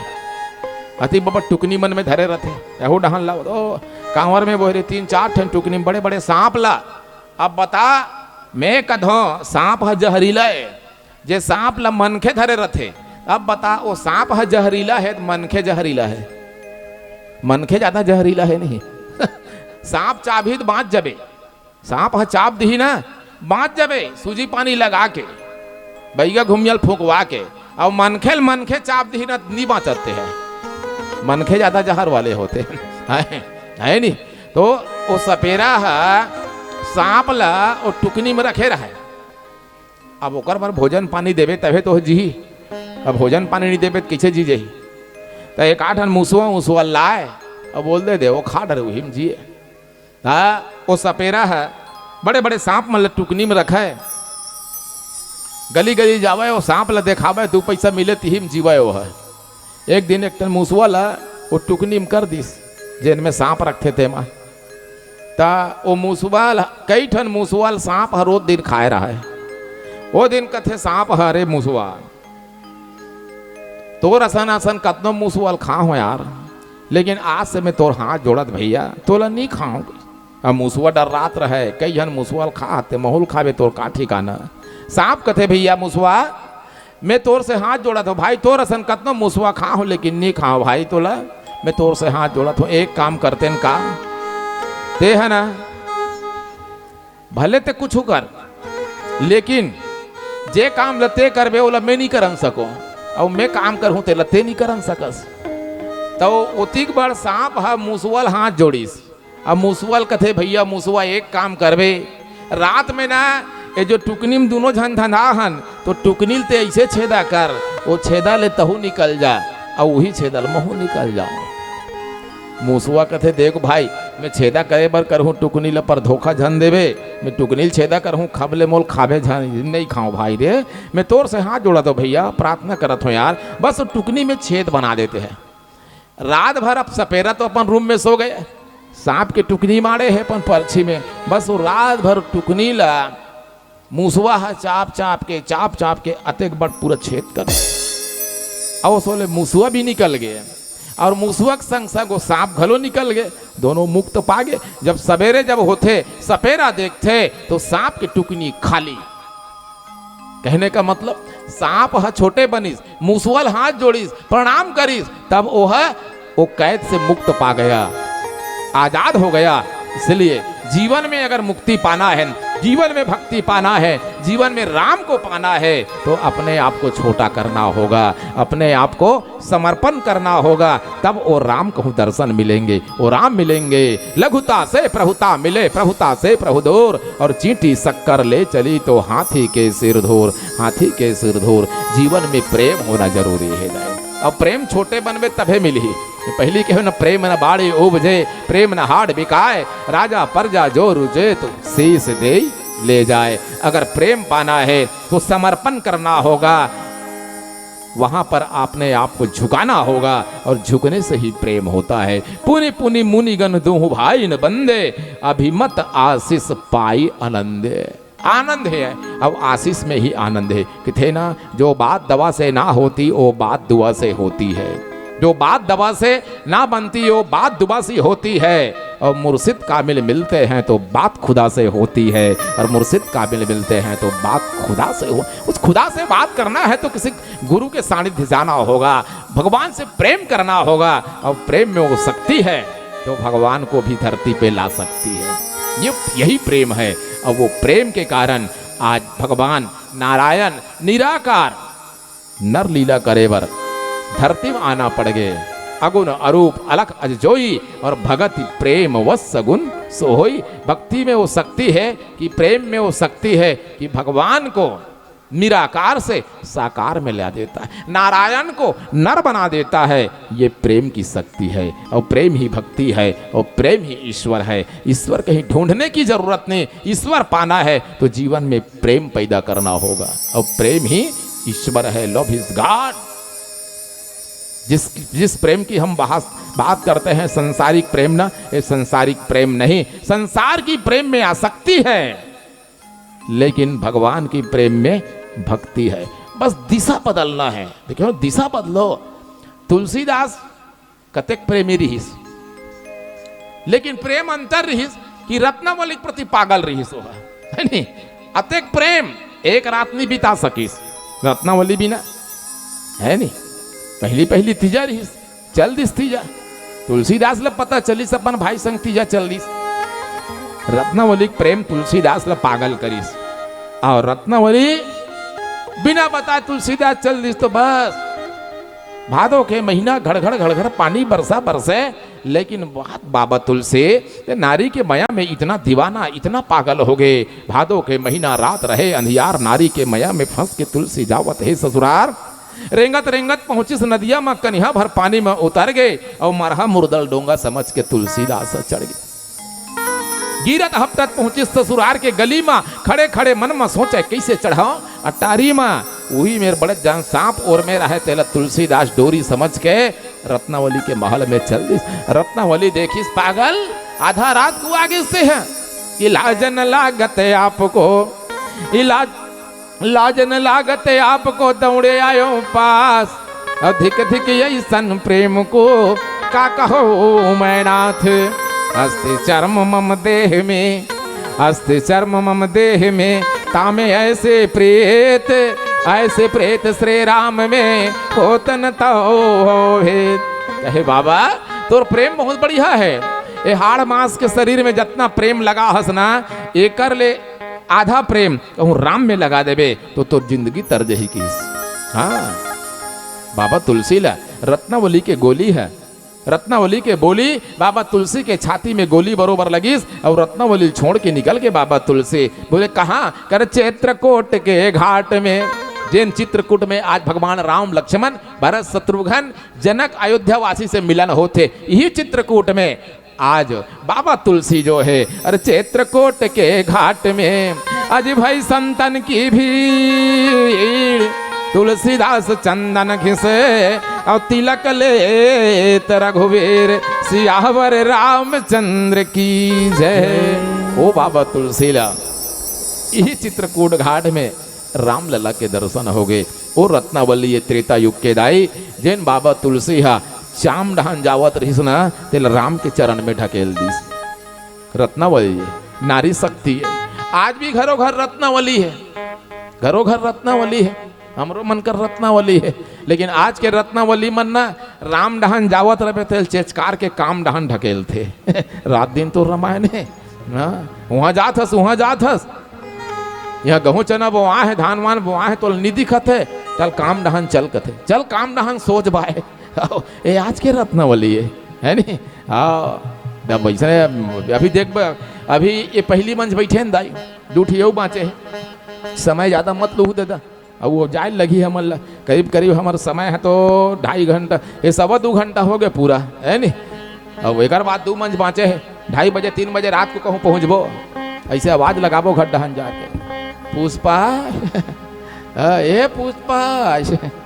अति बबा टुकनी मन में धरे रथे। एहू डहन ला, ओ, कांवर में बोहरे तीन चार ठन टुकनी में बड़े बड़े सांप ला। अब बता, मैं कथों सांप ह जहरीला हे, जे सांप ला मनखे धरे रथे। अब बता, वो सांप ह जहरीला हे त मनखे जहरीला हे? मनखे ज्यादा जहरीला हे नहीं। सांप चाबही त बांच जबे। सांप ह चाब दिही ना, बांच जबे, सूजी पानी लगा के, बैगा घुमियल फुंकवा के। अउ मनखे ल मनखे चाब दिही ना, नी बांचते हैं। मनखे ज्यादा जहर वाले होते हैं, है नी? तो वो सपेरा ह सांप ला वो टुकनी में रखे रहे। अब ओकर बर भोजन पानी देबे तभे तो जीही। अब भोजन पानी नहीं देबे त कइसे जी जाही? त एक आठ ठन मुसवा उसवा लाए, अब बोल दे दे, वो खा डरे, उही में जिए। त वो सपेरा ह बड़े बड़े सांप मन ल टुकनी में रखे, गली गली जावे, वो सांप ल देखावे, दू पैसा मिले तिही में जीवे वो ह। एक दिन एक ठन मुसवा ल वो टुकनी में कर दिस, जेन में सांप रखथे तेमा। त वो मुसवा ल, कई ठन मुसवा ल सांप ह रोज दिन खाए रहे। वो दिन कथे सांप ह, "अरे मुसवा, तोर असन असन कतनो मुसवा ल खा हो यार, लेकिन आज से मैं तोर हाथ जोड़त भैया, तोला नी खाऊं।" अब मुसवा डर्रात रहे, कई झन मुसवा ल खा, ते महूं ल खाबे, तोर का ठिकाना। सांप कथे, "भैया मुसवा, मैं तोर से हाथ जोड़त हों भाई, तोर असन कतनो मुसवा खा हों, लेकिन नी खाओं भाई तोला, मैं तोर से हाथ जोड़त हों, एक काम करतेन का, ते ह ना, भले ते कुछू कर, लेकिन जे काम ल ते करबे, ओला मैं नी करन सकों, अउ मैं काम करहूं, तेला ते नी करन सकस।" त ओतिक बड़ सांप ह मुसवा ल हाथ जोड़िस। अब मुसवा ल कथे, "भैया मुसवा, एक काम करबे, रात में ना, ये जो टुकनी में दूनों झन धंधा हन, तो टुकनी ल ते अइसे छेदा कर, वो छेदा ले तहूं निकल जा, अउ उही छेदा ले महूं निकल जाऊं।" मुसवा कथे, "देख भाई, मैं छेदा करे बर करहूं टुकनी ल, पर धोखा झन देबे, मैं टुकनी ल छेदा करहूं, खब ले मोल खाबे झन, नहीं खाओं भाई रे, मैं तोर से हाथ जोड़त हों भैया, प्रार्थना करत हों यार, बस वो टुकनी में छेद बना देते हैं।" रात भर अब सपेरा तो अपन रूम में सो गए, सांप के टुकनी माड़े हे अपन परछी में, बस वो रात भर टुकनी ला मुसवा ह चाप चाप के, चाप चाप के अतेक बड़ पूरा छेद कर दे। अउ ओसो ले मुसवा भी निकल गए अउ मुसवा के संग संग वो सांप घलो निकल गए, दोनों मुक्त पा गए। जब सवेरे जब होथे, सपेरा देखथे तो सांप के टुकनी खाली। कहने का मतलब, सांप ह छोटे बनिस, मुसवा ल हाथ जोड़िस, प्रणाम करिस, तब ओह ओ कैद से मुक्त पा गया, आजाद हो गया। इसलिए जीवन में अगर मुक्ति पाना है, जीवन में भक्ति पाना है, जीवन में राम को पाना है, तो अपने आप को छोटा करना होगा, अपने आप को समर्पण करना होगा, तब वो राम कहूँ दर्शन मिलेंगे, वो राम मिलेंगे। लघुता से प्रभुता मिले, प्रभुता से प्रभु दूर, और चींटी शक्कर ले चली तो हाथी के सिर धूर, हाथी के सिर धूर। जीवन में प्रेम होना जरूरी है दाई। अब प्रेम छोटे बनबे तभे मिलही। पहली कहे न, "प्रेम न बाड़ी उपजे, प्रेम न हाड़ बिकाए, राजा परजा जो रुचे तो शीश दे ले जाए।" अगर प्रेम पाना है तो समर्पण करना होगा, वहां पर अपने आप को झुकाना होगा और झुकने से ही प्रेम होता है। पुनि पुनि मुनिगण दुहु भाई न बंदे, अभिमत आशीष पाई आनंदे। आनंद है, अब आशीष में ही आनंद है। किथे ना, जो बात दवा से ना होती, वो बात दुआ से होती है। जो बात दवा से ना बनती, वो बात दुआ से होती है। और मुर्शिद कामिल मिलते हैं तो बात खुदा से होती है, और मुर्शिद कामिल मिलते हैं तो बात खुदा से हो। उस खुदा से बात करना है तो किसी गुरु के सानिध्य जाना होगा, भगवान से प्रेम करना होगा, और प्रेम में वो शक्ति है जो भगवान को भी धरती पे ला सकती है। ये, यही प्रेम है। और वो प्रेम के कारण आज भगवान नारायण निराकार नर लीला करे बर धरती में आना पड़ गए। अगुन अरूप अलख अजजोई और भगति प्रेम वस गुण सो होई, भक्ति में वो शक्ति है कि प्रेम में वो शक्ति है कि भगवान को निराकार से साकार में ला देता है, नारायण को नर बना देता है। ये प्रेम की शक्ति है और प्रेम ही भक्ति है और प्रेम ही ईश्वर है। ईश्वर कहीं ढूंढने की जरूरत नहीं। ईश्वर पाना है तो जीवन में प्रेम पैदा करना होगा और प्रेम ही ईश्वर है। Love is God। जिस जिस प्रेम की हम बात बात करते हैं, सांसारिक प्रेम ना, ये सांसारिक प्रेम नहीं। संसार की प्रेम में आसक्ति है, लेकिन भगवान की प्रेम में भक्ति है। बस दिशा बदलना है। देखो, दिशा बदलो। तुलसीदास कतेक प्रेमी रिहिस, लेकिन प्रेम अंतर रिहिस कि रत्नावली के प्रति पागल रिहिस। ओह, है नी? अतेक प्रेम, एक रात नहीं बिता सकिस रत्नावली बिना, है नी? पहली पहली तीजा रिहिस, चल दिस तीजा। तुलसीदास ला पता चलिस, अपन भाई संग तीजा चल दिस। रत्नावली के प्रेम तुलसीदास ला पागल करिस। और रत्नावली बिना बताए तुलसीदास चल दिस तो बस भादो के महीना घड़घड़ घड़घड़ पानी बरसा बरसे, लेकिन बात बाबा तुलसी, ते नारी के मया में इतना दीवाना, इतना पागल हो गए। भादो के महीना रात रहे अंधियार, नारी के मया में फंस के तुलसी जावत हे ससुरार। रेंगत रेंगत पहुंचिस नदिया म, कनिहा भर पानी म उतर गए और मरहा मुरदल डोंगा समझ के तुलसीदास चढ़ गए। गिरत हपटत पहुंचिस ससुरार के गली म, खड़े खड़े मन म सोचे, कैसे चढ़ाओ अटारी म। उही मेर बड़े जान सांप ओर में रहे, तेला तुलसीदास डोरी समझ के रत्नावली के महल में चल दिस। रत्नावली देखिस पागल, आधा रात को आगे से है। इलाज न लागत आपको, इलाज लाज न लागत आपको, दौड़े आयो पास। अधिक अधिक ऐसन प्रेम को का कहो मैं नाथ। अस्ति चर्म मम देह में, अस्ति चर्म मम देह में, तामे ऐसे प्रेत, ऐसे प्रेत श्री राम में होतन तो हो भेद। कहे बाबा, तोर प्रेम बहुत बढ़िया है। ए हाड़ मांस के शरीर में जितना प्रेम लगा हस ना, एकर ले आधा प्रेम कहूँ राम में लगा देबे तो तोर जिंदगी तर जही किस। हाँ, बाबा तुलसी ला रत्नावली के गोली है, रत्नावली के बोली बाबा तुलसी के छाती में गोली बरोबर लगिस और रत्नावली छोड़ के निकल के बाबा तुलसी बोले, कहाँ? कर चित्रकूट के घाट में, जेन चित्रकूट में आज भगवान राम, लक्ष्मण, भरत, शत्रुघ्न, जनक, अयोध्या वासी से मिलन होथे, यही चित्रकूट में आज बाबा तुलसी जो है, अरे चित्रकूट के घाट में अज भाई संतन की भीड़, तुलसीदास चंदन घिसे और तिलक लेत रघुवीर, सियावर रामचंद्र की जय। ओ बाबा तुलसी ला, यही चित्रकूट घाट में रामलला के दर्शन हो गए। ओ रत्नावली, ये त्रेता युग के दाई, जेन बाबा तुलसी हा चाम डहान जावत रहिस ना, तेला राम के चरण में ढकेल दिस। रत्नावली ये नारी शक्ति है। आज भी घरों घर रत्नावली है, घरों घर रत्नावली है, हमरो मन कर रत्नावली है। लेकिन आज के रत्नावली मन ना राम डहान जावत रहे, तेल चेचकार के काम डहान ढकेलथे। रात दिन तो रामायण है ना, वहां जात हस, वहां जात हस, यहाँ गहूं चना बोआ है, धान वान बोआ है, तो नी दिखत है, चल काम डहान चल कथे, चल काम डहान सोच बाय। ए आज के रत्नावली है, है नी? हाँ, अब वैसे अभी देख बा, अभी ये पहली मंच बैठे हैं दाई, दू ठियो बाँचे हैं, समय ज्यादा मत लूहू दे दा। अब वो जाए लगी हमन ला, करीब करीब हमर समय है तो ढाई घंटा, ये सवा दू घंटा हो गए पूरा, है नी? अब एकर बाद दू मंच बाँचे है, ढाई बजे तीन बजे रात को कहूँ पहुँचबो, ऐसे आवाज लगाबो घर डहन जाके, पुष्पा, हाँ, ए पुष्पा, ऐसे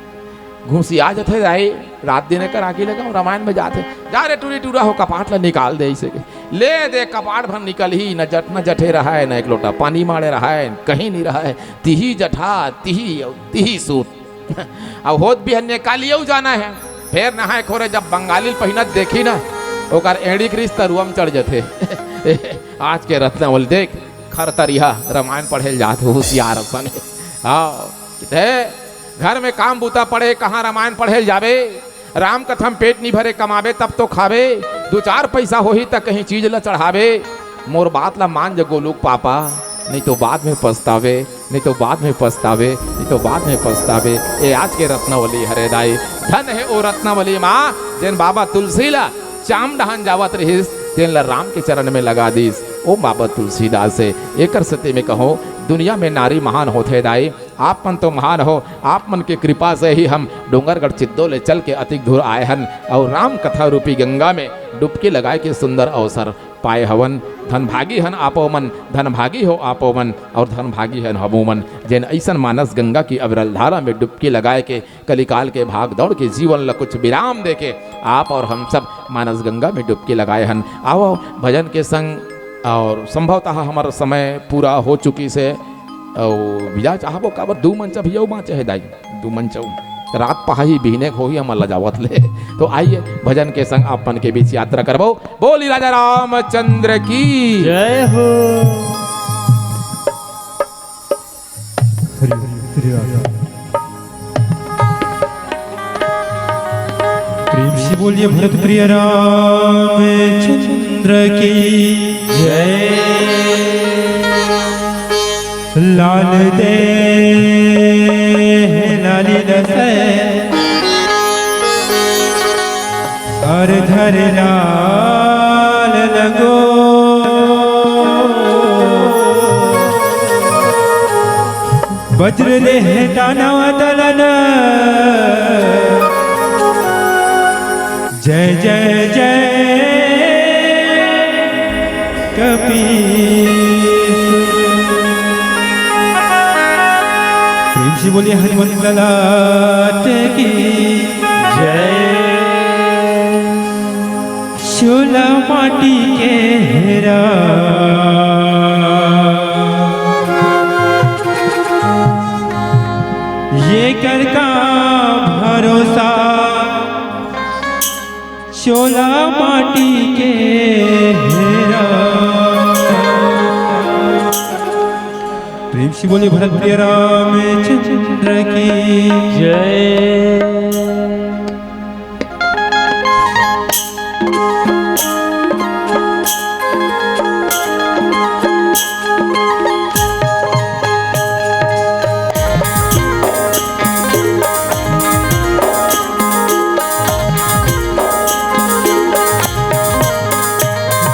घुसिया जथे दाई, रात दिन एकर आगी लगा, रामायण में जाथे, जा रे टूरी टूरा हो, कपाट ला निकाल दे ऐसे के, ले दे कपाट भर निकल ही, न जट न जठे रहा है, न एक लोटा पानी माड़े रहा है, कहीं नहीं रहा है, तिही जठा, तिही, तिही सूत। अब होत बिहन्ने काली अउ जाना है, फेर नहाए खोरे जब बंगाली पहिनत देखी ना, ओकर एड़ी क्रिस तरुआ में चढ़ जथे। आज के रत्नावली देख, खर तरिहा रामायण पढ़े ल जात हो, होशियार असन है। हाँ, किथे घर में काम बूता पड़े, कहाँ रामायण पढ़े ल जाबे? राम कथा में पेट नहीं भरे, कमाबे तब तो खाबे, दू चार पैसा होही त कहीं चीज ल चढ़ाबे। मोर बात ला मान जा गोलू के पापा, नहीं तो बाद में पछतावे, नहीं तो बाद में पछतावे, नहीं तो बाद में पछतावे। ए आज के रत्नावली हरे दाई, धन है ओ रत्नावली माँ, जेन बाबा तुलसी ला चाम डहान जावत रहिस, तेन ल राम के चरण में लगा दीस, ओ बाबा तुलसीदास हे। एकर सेती में कहूँ, दुनिया में नारी महान होथे दाई, आप मन तो महान हो, आप मन के कृपा से ही हम डोंगरगढ़ चिद्दो ले चल के अतिक दूर आए हन, अउ राम कथा रूपी गंगा में डुबकी लगाए के सुंदर अवसर पाए हवन। धनभागी हन आपो मन, धनभागी हो आपो मन, अउ धनभागी हन हमू मन, जेन अइसन मानस गंगा की अविरल धारा में डुबकी लगाए के कलिकाल के भाग दौड़ के जीवन ल कुछ विराम देके आप और हम सब मानस गंगा में डुबकी लगाए हन। आओ भजन के संग, और संभवतः हमर समय पूरा हो चुकी से, और बिदा चाहबो काबर दू मंचा भी अउ बाँचे हे दाई, दू मंचा रात पहाही बिहने होही हमर लजावत ले। तो आइए भजन के संग आप मन के बीच यात्रा करबो। बोली राजा रामचंद्र की जय हो। हरि हरि राधा। प्रेम से बोलिए भरत प्रिय रामचंद्र की जय। लाल दे लाली दे अर धर लाल लगो। वज्र देह दानव दलन। जय जय जय कपीस। प्रेम से बोलिए हनुमंत ललाट की जय। चोला माटी के हेरा, ये कर का भरोसा, चोला माटी के हेरा। प्रेम से बोलिए भरत प्रिय रामचंद्र की जय।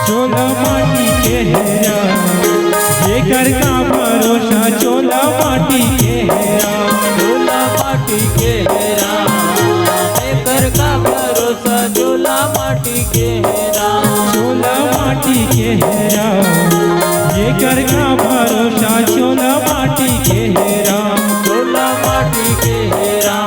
चोला माटी के हेरा, जेकर का भरोसा, चोला माटी के हेरा। चोला माटी के हेरा, जेकर का भरोसा, चोला माटी के हेरा। चोला माटी के हेरा, जेकर का भरोसा, चोला माटी के हेरा। चोला माटी के हेरा,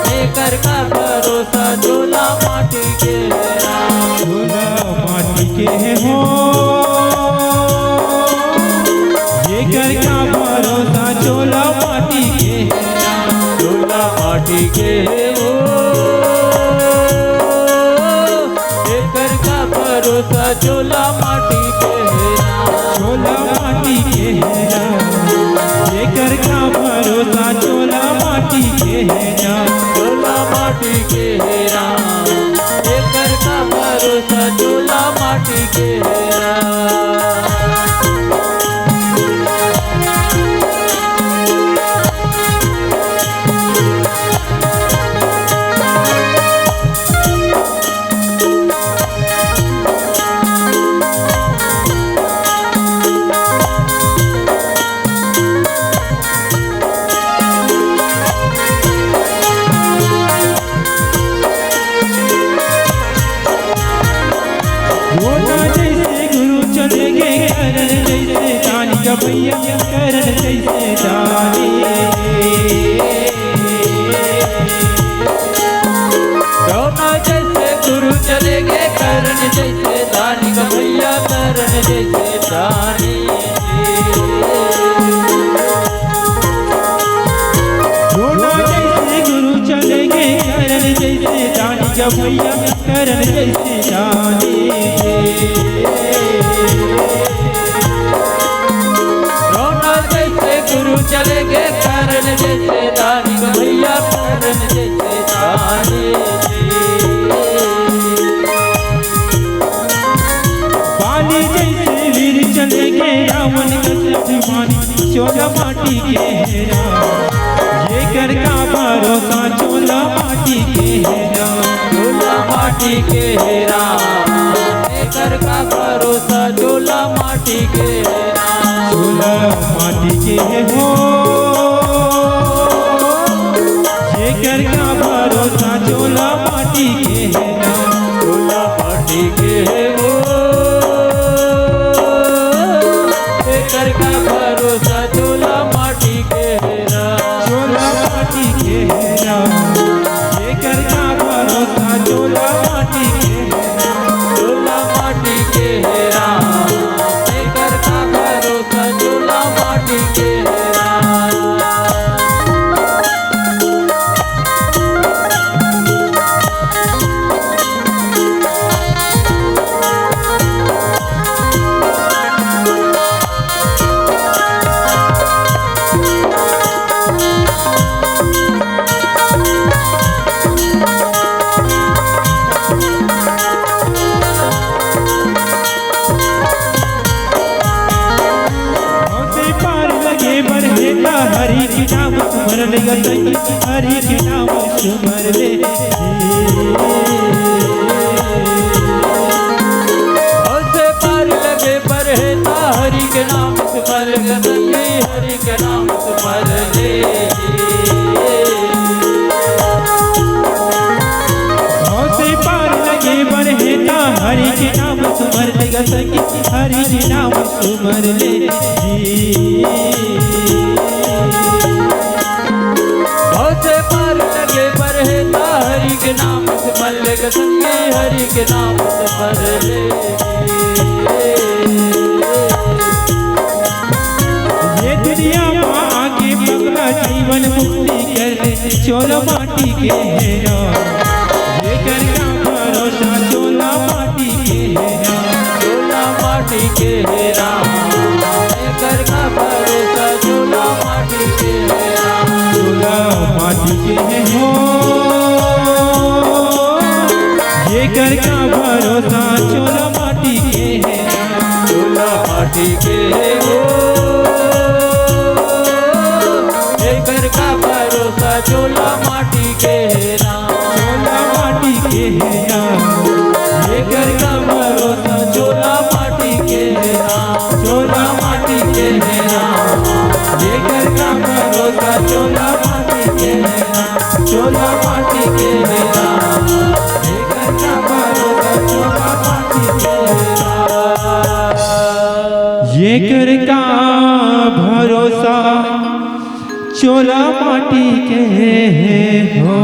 जेकर का भरोसा, चोला माटी के हेरा। चोला माटी के हो, जेकर का भरोसा, चोला माटी के हेरा। चोला माटी के हो, जेकर का भरोसा, चोला माटी के हेरा। चोला माटी के हेरा, जेकर का भरोसा, चोला माटी के हेरा। चोला माटी के हेरा, जेकर का भरोसा, चोला माटी के हेरा। रोना जैसे गुरु चले गे, करण जैसे दानी का भैया, करण जैसे दानी। रोना जैसे गुरु चले गे, करण जैसे दानी का भैया, करण जैसे दानी। रोना जैसे गुरु चले गे, करण जैसे दानी का भैया, करण जैसे दानी। रोना जैसे गुरु चले गे, करण जैसे दानी का भैया, करण जैसे दानी। बाली जैसे वीर चले गे, रावण कस अभिमानी, चोला माटी के हेरा। जेकर का भरोसा, चोला माटी के हेरा। चोला माटी माटी के हे राम, एकर का भरोसा चोला माटी के हे राम। चोला माटी के हे हो, एकर का भरोसा चोला माटी के हे राम। चोला माटी के हे हो, एकर का भरोसा चोला माटी के हे राम। चोला माटी के हे राम, एकर का भरोसा चोला माटी के हे राम। चोला माटी के हे राम, एकर का भरोसा चोला माटी के हे राम। भव से पार लगे बर हे ता हरि के नाम सुमर ले गा संगी, हरि के नाम सुमर ले। भव से पार लगे बर हे ता हरि के नाम सुमर ले गा संगी, हरि के नाम सुमर ले। भव से पार लगे बर हे ता हरि के नाम सुमर ले गा संगी, हरि के नाम सुमर ले। भव से पार लगे बर हे ता हरि के नाम सुमर ले गा संगी, हरि के नाम सुमर ले। ये दुनिया मा आके पगला जीवन मुक्ति कर ले, चोला माटी के हे राम। एकर का भरोसा चोला माटी के हे राम। चोला माटी के हे राम, एकर का भरोसा चोला माटी के हे राम। चोला माटी के हे हो, एकर का भरोसा चोला माटी के हे राम। चोला माटी के हे हो, एकर का भरोसा चोला माटी के हे राम। चोला माटी के हे राम, एकर का भरोसा चोला माटी के हे राम। चोला माटी के हे राम, एकर का भरोसा चोला माटी के हे राम। चोला माटी के हे राम, एकर का भरोसा चोला माटी के हे राम। एकर का भरोसा चोला माटी के हो।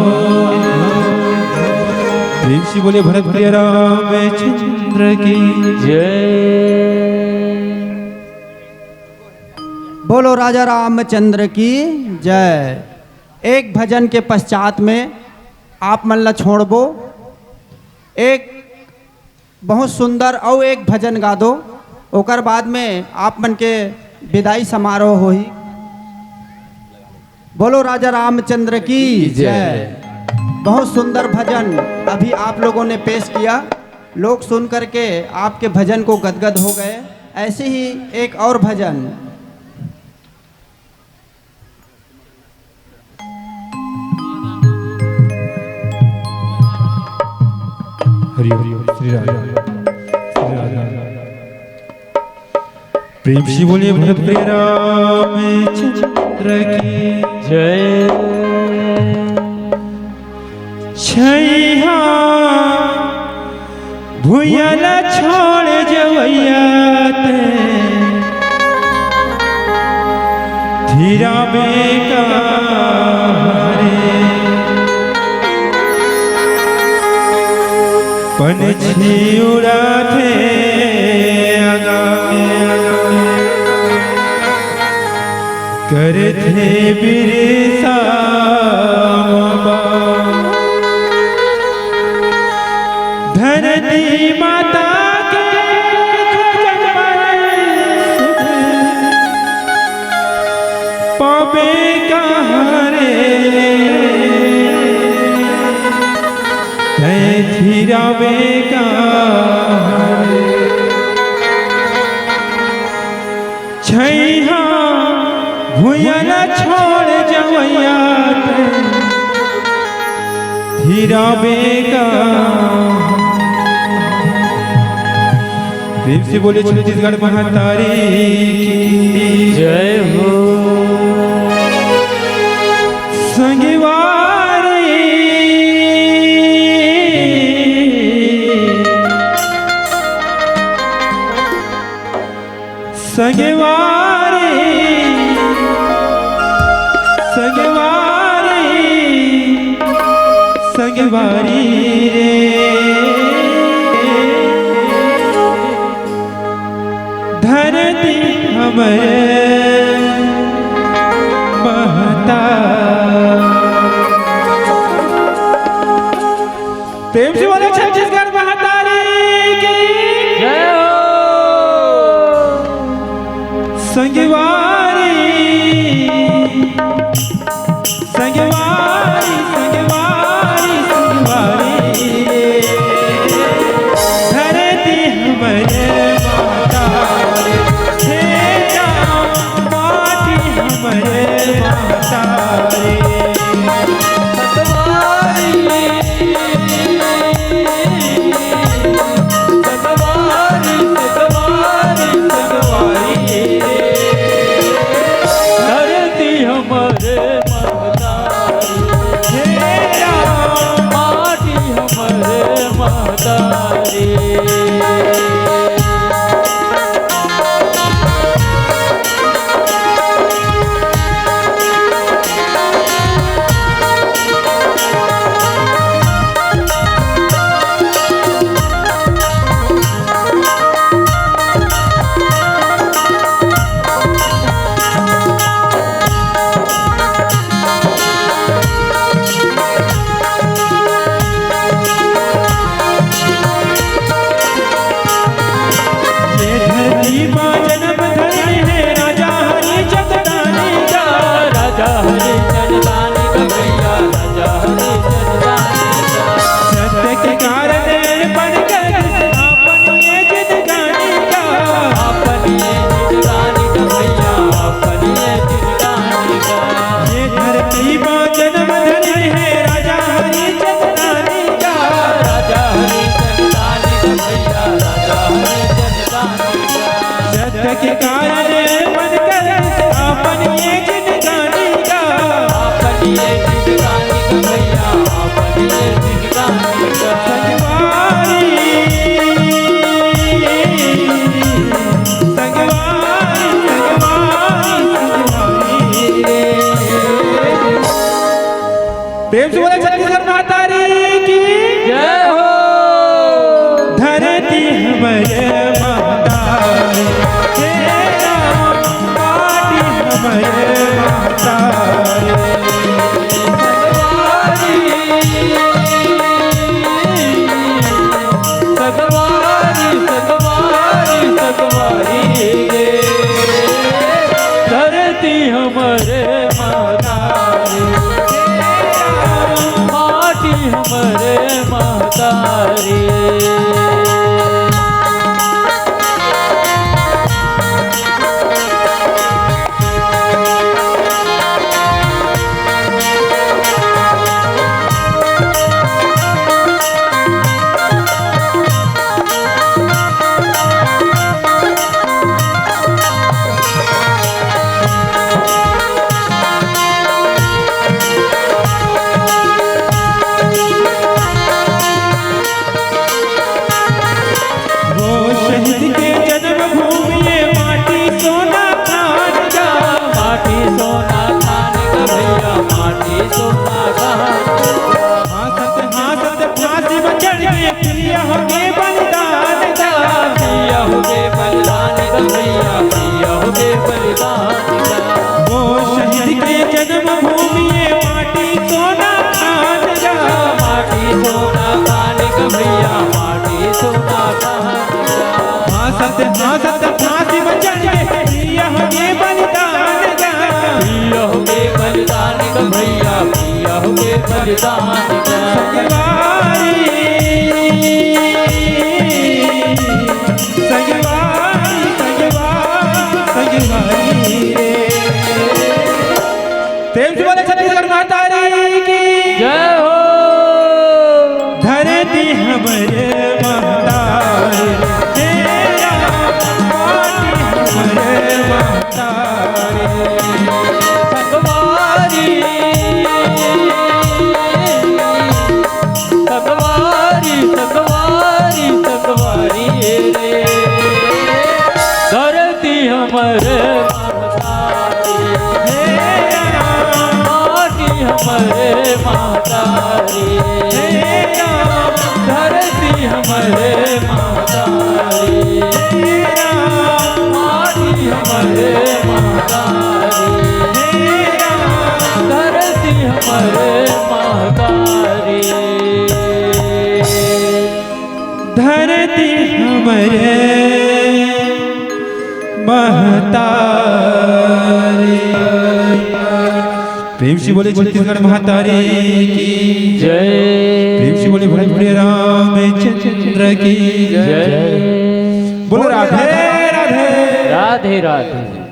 प्रेम से बोले भरत प्रिय रामचंद्र की जय। बोलो राजा रामचंद्र की जय। एक भजन के पश्चात में आप मन ला छोड़बो। एक बहुत सुंदर अउ एक भजन गा दो, ओकर बाद में आप मन के विदाई समारोह होही। बोलो राजा रामचंद्र की जय। बहुत सुंदर भजन अभी आप लोगों ने पेश किया, लोग सुन करके आपके भजन को गदगद हो गए। ऐसे ही एक और भजन। हरि हरि श्री राम श्री राम। प्रेम से बोलिए भरत प्रिय रामचंद्र की जय। छैया भुइयां ला छोड़ जवैया ते, थिराबे का हरे। पंछी उड़ाथे आगा, करथे बिरसा बाबा। धरती माता के खजन पाबे कहाँ रे, तैं थिराबे कहाँ रे। छैहा भुइयां ला छोड़ जवैया ते, हीरा बेंका। प्रेम से बोले छत्तीसगढ़ महतारी की जय हो। संगवारी, संगवारी, संगवारी, संगवारी रे, धरती हमर महता। प्रेम से बोलो छत्तीसगढ़ महतारी की जय हो। संगवारी, संगवारी, संगवारी, संगवारी, धरती हमरे महतारी, हे राम, माटी हमरे महतारी। ये धरती मा जन्म धरे हे राजा हरिचंद दानी का। राजा हरिचंद दानी का भैया, राजा हरिचंद दानी का। सत्य के कारण बनकर आपन ये जिंदगानी का। आपन ये जिंदगानी का भैया, आपन ये जिंदगानी का। ये धरती मा जन्म धरे हे राजा हरिचंद दानी का। राजा हरिचंद दानी का भैया, राजा हरिचंद दानी का। सत्य के कारण बनकर आपन ये जिंदगानी का। आपन ये जिंदगानी का भैया, आपन ये जिंदगानी का। संगवारी, संगवारी, संगवारी, संगवारी रे। प्रेम से बोले छत्तीसगढ़ महतारी की जय हो। धरती हमरे महतारी, हे राम, माटी हमरे महतारी। संगवारी, संगवारी, संगवारी रे, धरती हमरे महतारी, माटी हमरे महतारी। वो शहीद के जन्मभूमि ये माटी सोना खान का। माटी सोना खान का भैया, माटी सोना खान का। हाँसत हाँसत फांसी में चढ़ के पिया हो गे बलिदान का। पिया हो गे बलिदान का भैया, पिया हो गे बलिदान का। वो शहीद के जन्मभूमि ये माटी सोना खान का। माटी सोना खान का भैया, माटी सोना खान का। हाँसत हाँसत फांसी में चढ़ के पिया हो गे बलिदान का। पिया हो गे बलिदान का भैया, पिया हो गे बलिदान का। संगवारी, संगवारी, संगवारी, संगवारी रे। प्रेम से बोले छत्तीसगढ़ महतारी की जय हो। प्रेम से बोले छत्तीसगढ़ महतारी की। जय। प्रेम से बोले भोले भोले रामचंद्र की। जय। बोलो राधे राधे। राधे राधे।